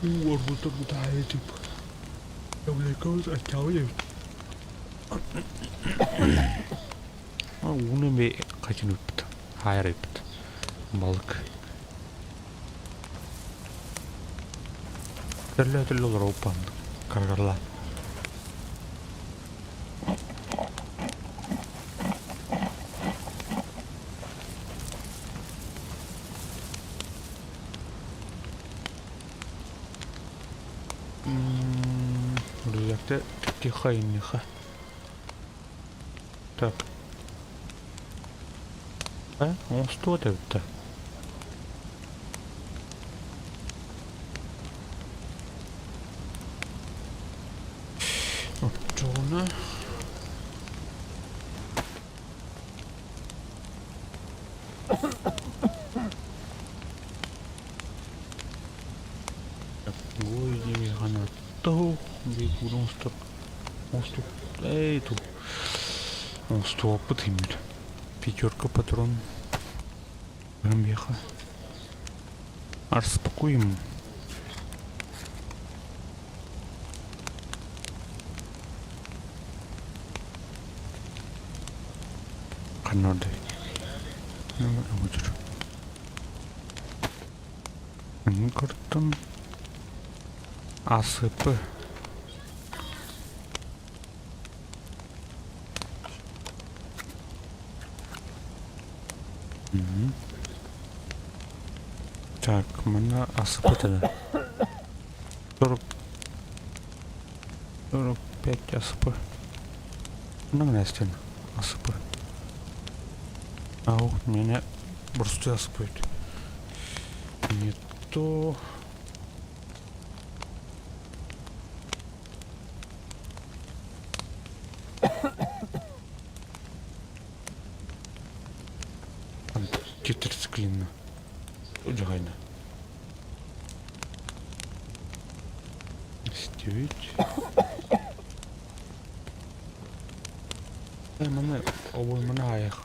Уу, арбуздар бутаайы тип. Явлекабыз оттягивает. Ууну эмиэ хачын ыппыт, хаайар ыппыт. Балык. Төрлө-төрлө олорор каргарлаан. Рюкзакта тихо инниха. Так. Э, оҥостуо эбит Оччоҕуна Оҥостуохпут иһиммит. Пятерка патрон. Меха. Распакуем. Ханнордой. Көрдüm. АСП. Так, манна АСП тогда. 40 45 АСП. Ну, Настя, АСП. Ау, меня просто АСП. Не то. Тетрациклинна. Удьаҕайна. Истибит. Маны обойманы аайах.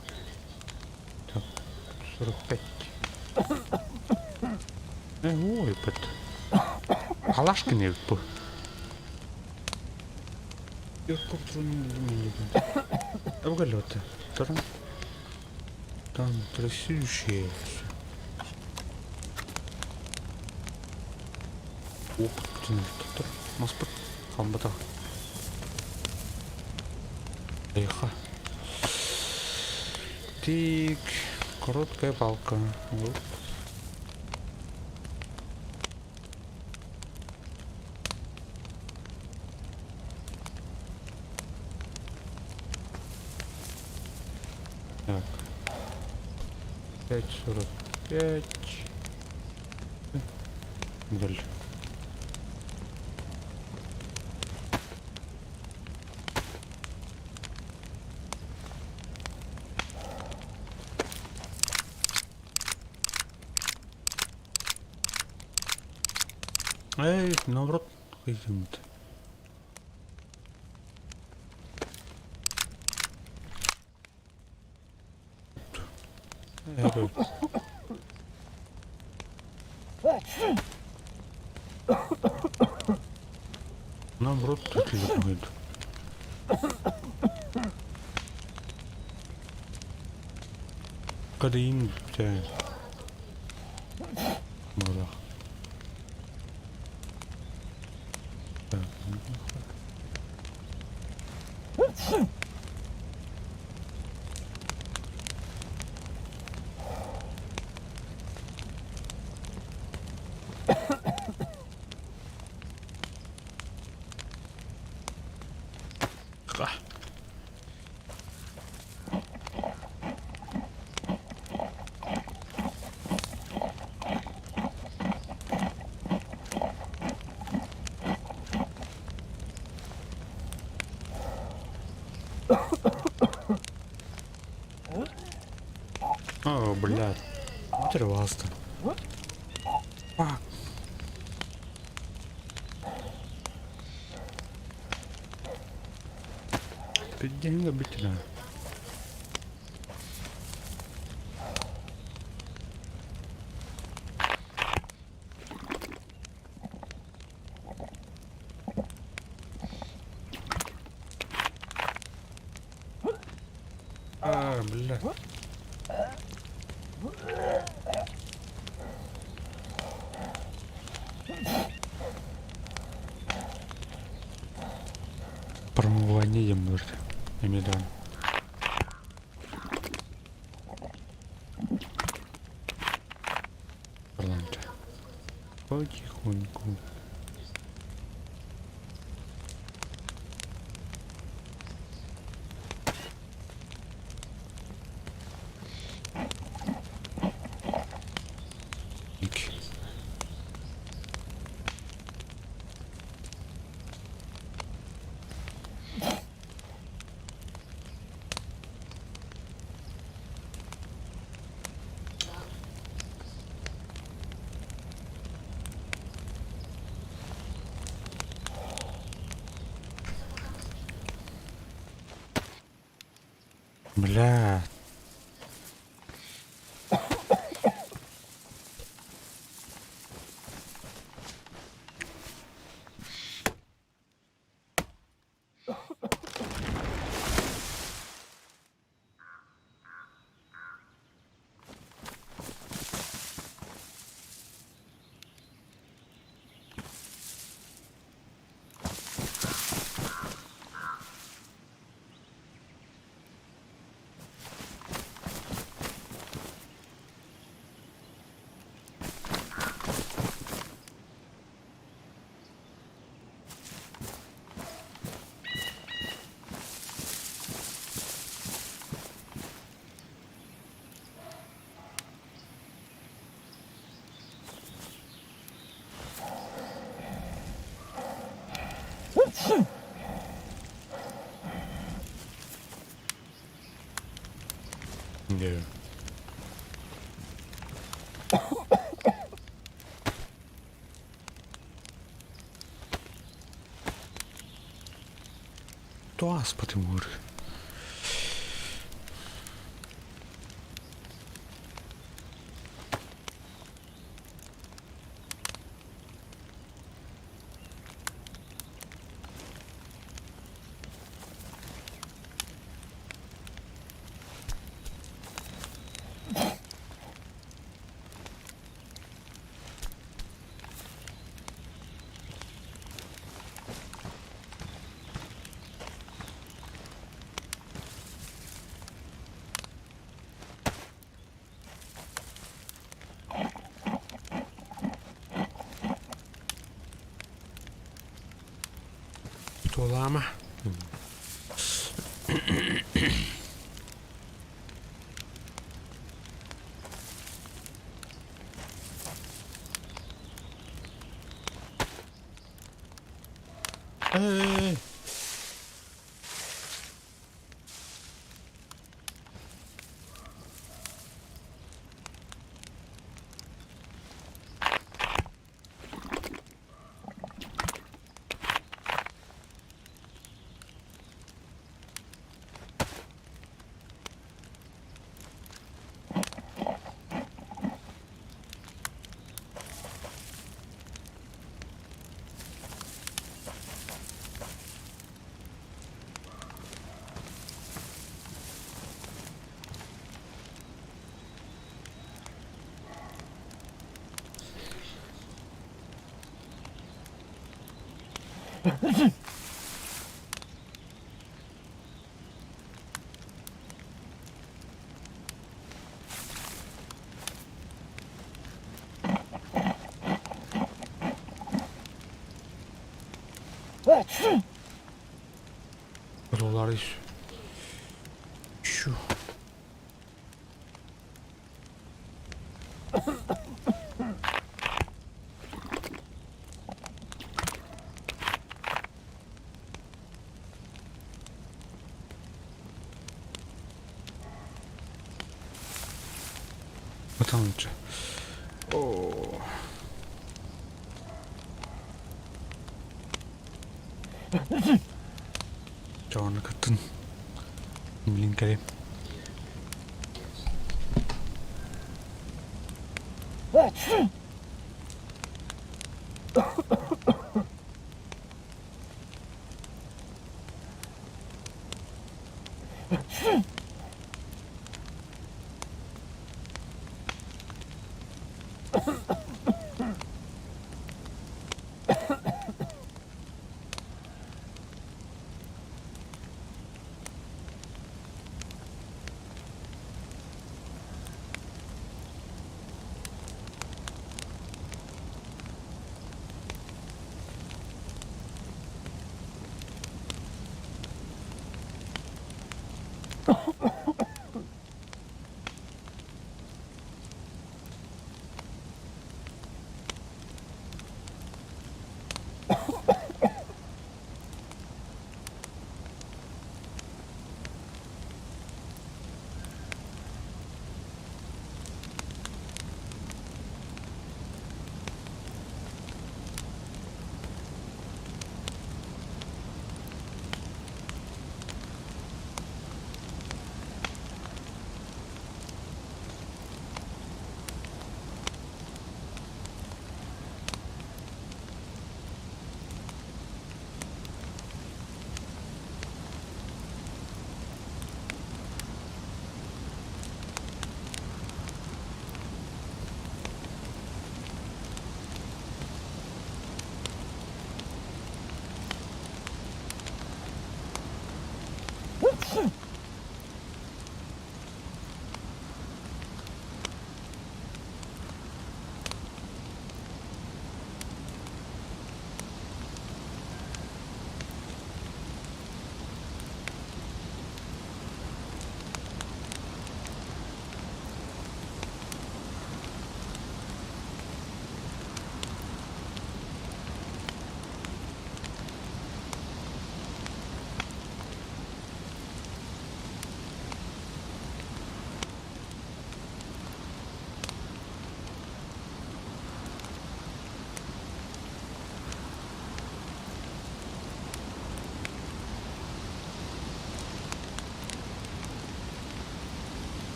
Так, 45. Ой, быт. Калашкин эбит бу. Там красивейшие. Опыт маспыт хамбата. Эха. Тик. Короткая палка. Вот. Так. 5.45. Ноль. Эй, наоборот, кыйдыммыт. Наоборот, кыйдыммыт. Кадыйын бүтэ. Морох. О, блядь. Оторвался. Фак. Пиздец, битина. А, бля. Промывание ем нужно. Эмидан. Потихоньку. Бля. Yeah. Тоаспатымур. Уколлаама. Эй! Buraları şu. Utanıcı. Oo. Дьону кыттын. Блин, кэлиэм.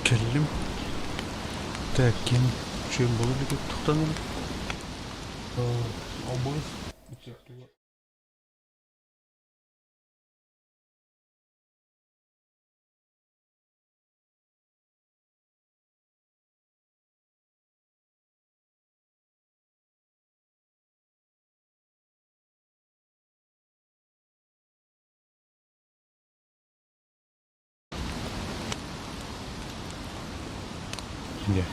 Кэллим. Так, ким чем было бит тухтанын? Обыз. Дьэ.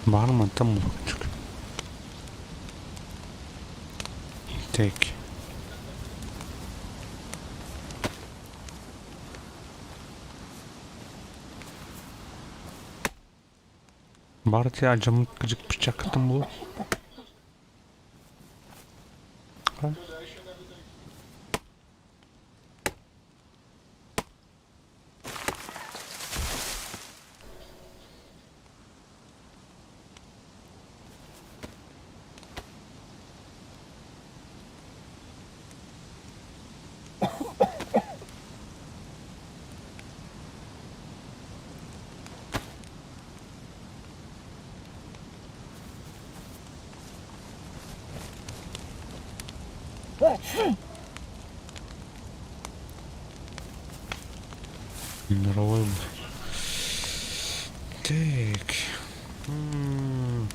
Баар мантан булгуччук. Так. Баар ти алдьаммыт кыдьык быччаккыттан булуо. Мировой. Так. М.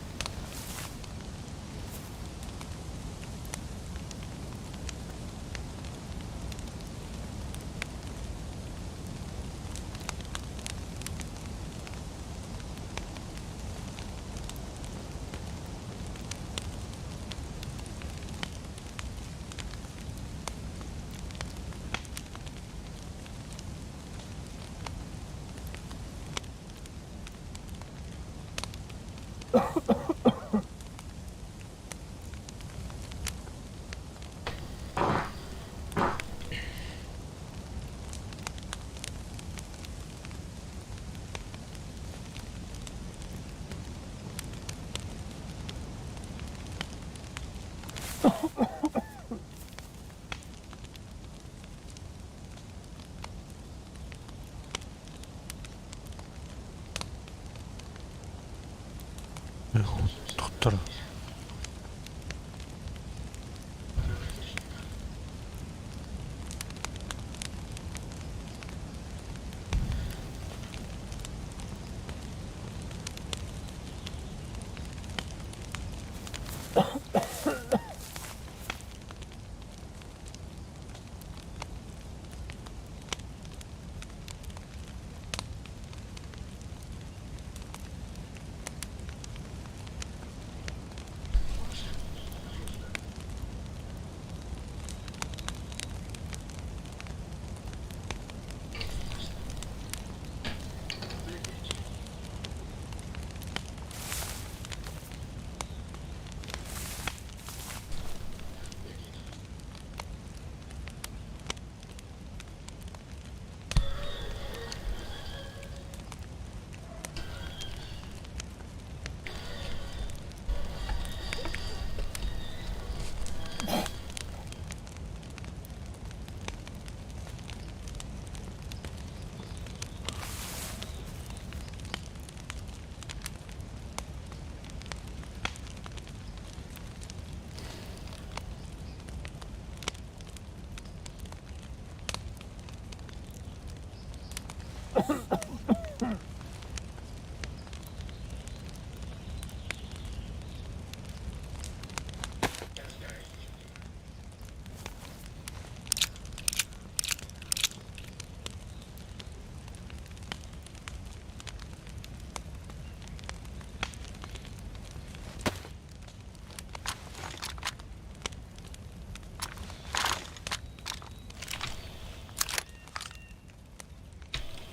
Тохтор.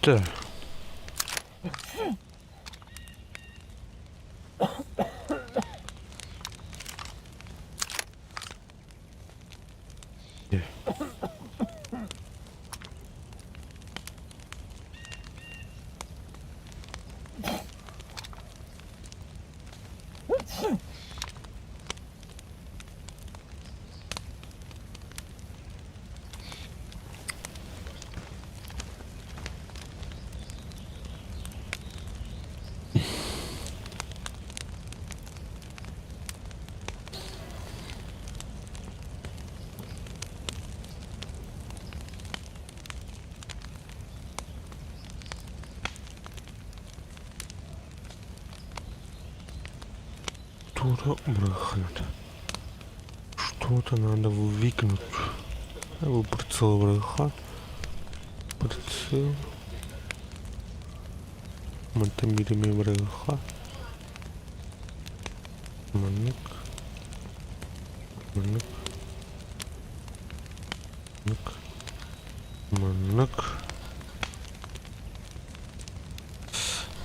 Так. Что-то брахнет. Что-то надо выкинуть. Прицел браха. Прицел. Мантамирами браха. Маннык. Маннык. Маннык. Маннык.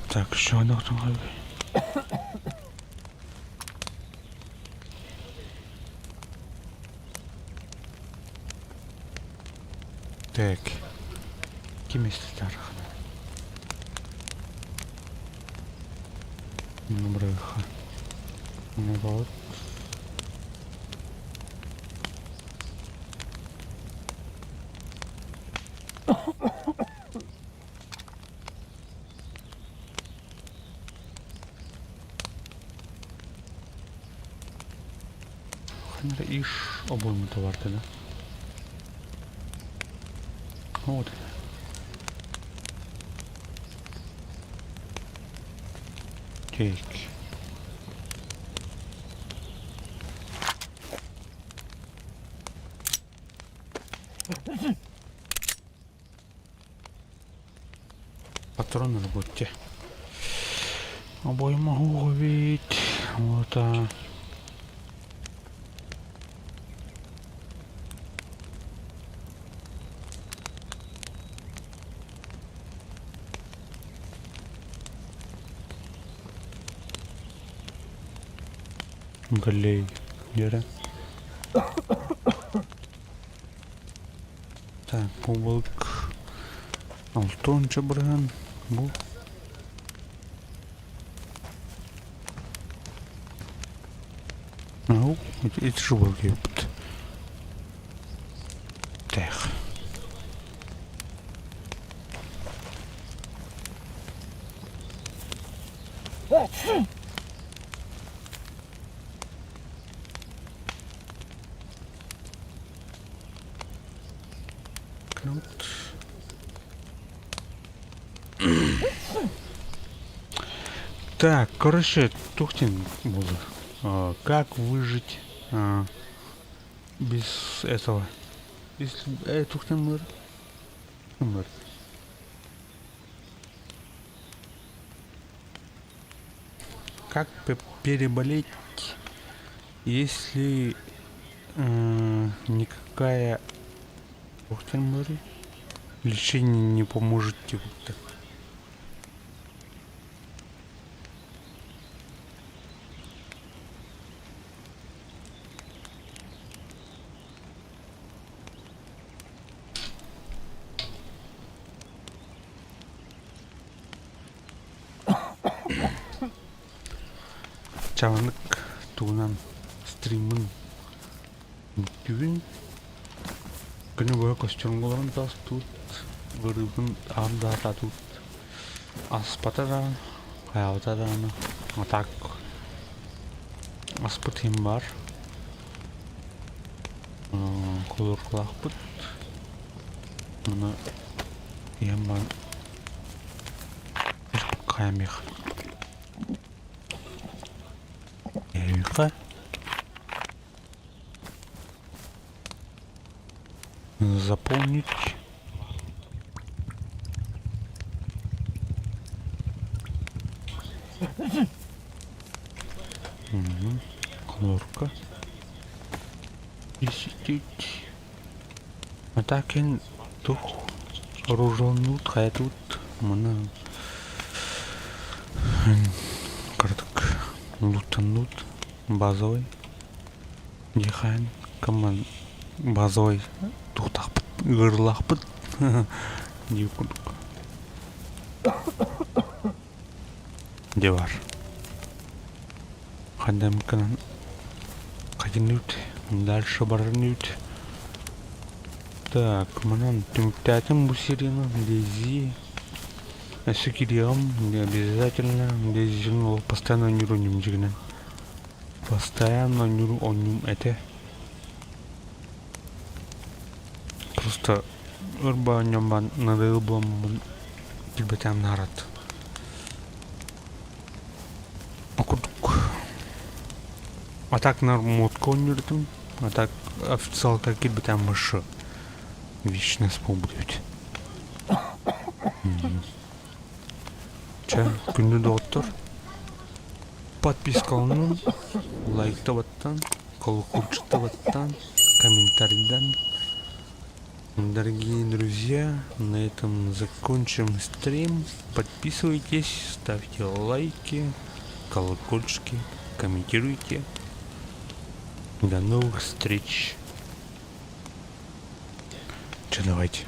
Так, еще одна Так. Ким иститархана? Набрыха. Ну вот. Ханара иш обоймута бар да? Вот. Так. Патроны будьте. Обойма ведь. Вот а. Галей. Дерэ. Так, бу балык алтонча бырыһан бу Ау, ити шубал киэппит. Тех. Так, короче, туох диэн буолла? Как выжить без этого? Если туох диэн буолар? Буолар. Как переболеть, если никакая туох диэн буоларый? Лечение не поможет типа. Чаҕынык тугунан стриммын Түүн күнү быһа көстөрүн олорон таастыбыт, ыарыыбын аҕам да сатаатыбыт. Аспата даҕаны, хайаабата даҕаны, а так аспыт иһин баар. Холуоркалаахпыт. Аны иһэн баран хайамыах. Эһиэхэ Заполнить. Угу. Хлорка. Десять. А так эн тух оружоннуут хайа тут маны кырдык лутаннут базовый Дихаан кымман базовай туохтаахпыт ыарыылаахпыт диир курдук. Дьэ бар. Хандамканан хатынүүт дальше барарнүүт. Так, манан түмүктээтим бу серияны Дейзи. Өссө кириэҕим обязательно Дейзини ол постоянно оонньуур оонньуум дьигинэн. Постоянно оонньуур оонньуум этэ. Просто өр оонньоон надоел буоламмын билбэтэҕим наарат. Ол курдук а так на модка оонньуур этим, а так официалка киирбэтэҕим больше вечность буолбут эбит. Чэ, күндү доҕоттор, подпискаланын, лайктабаттан, колокольчиктабаттан, комментарийдан. Дорогие друзья, на этом закончим стрим. Подписывайтесь, ставьте лайки, колокольчики, комментируйте. До новых встреч. Че, давайте.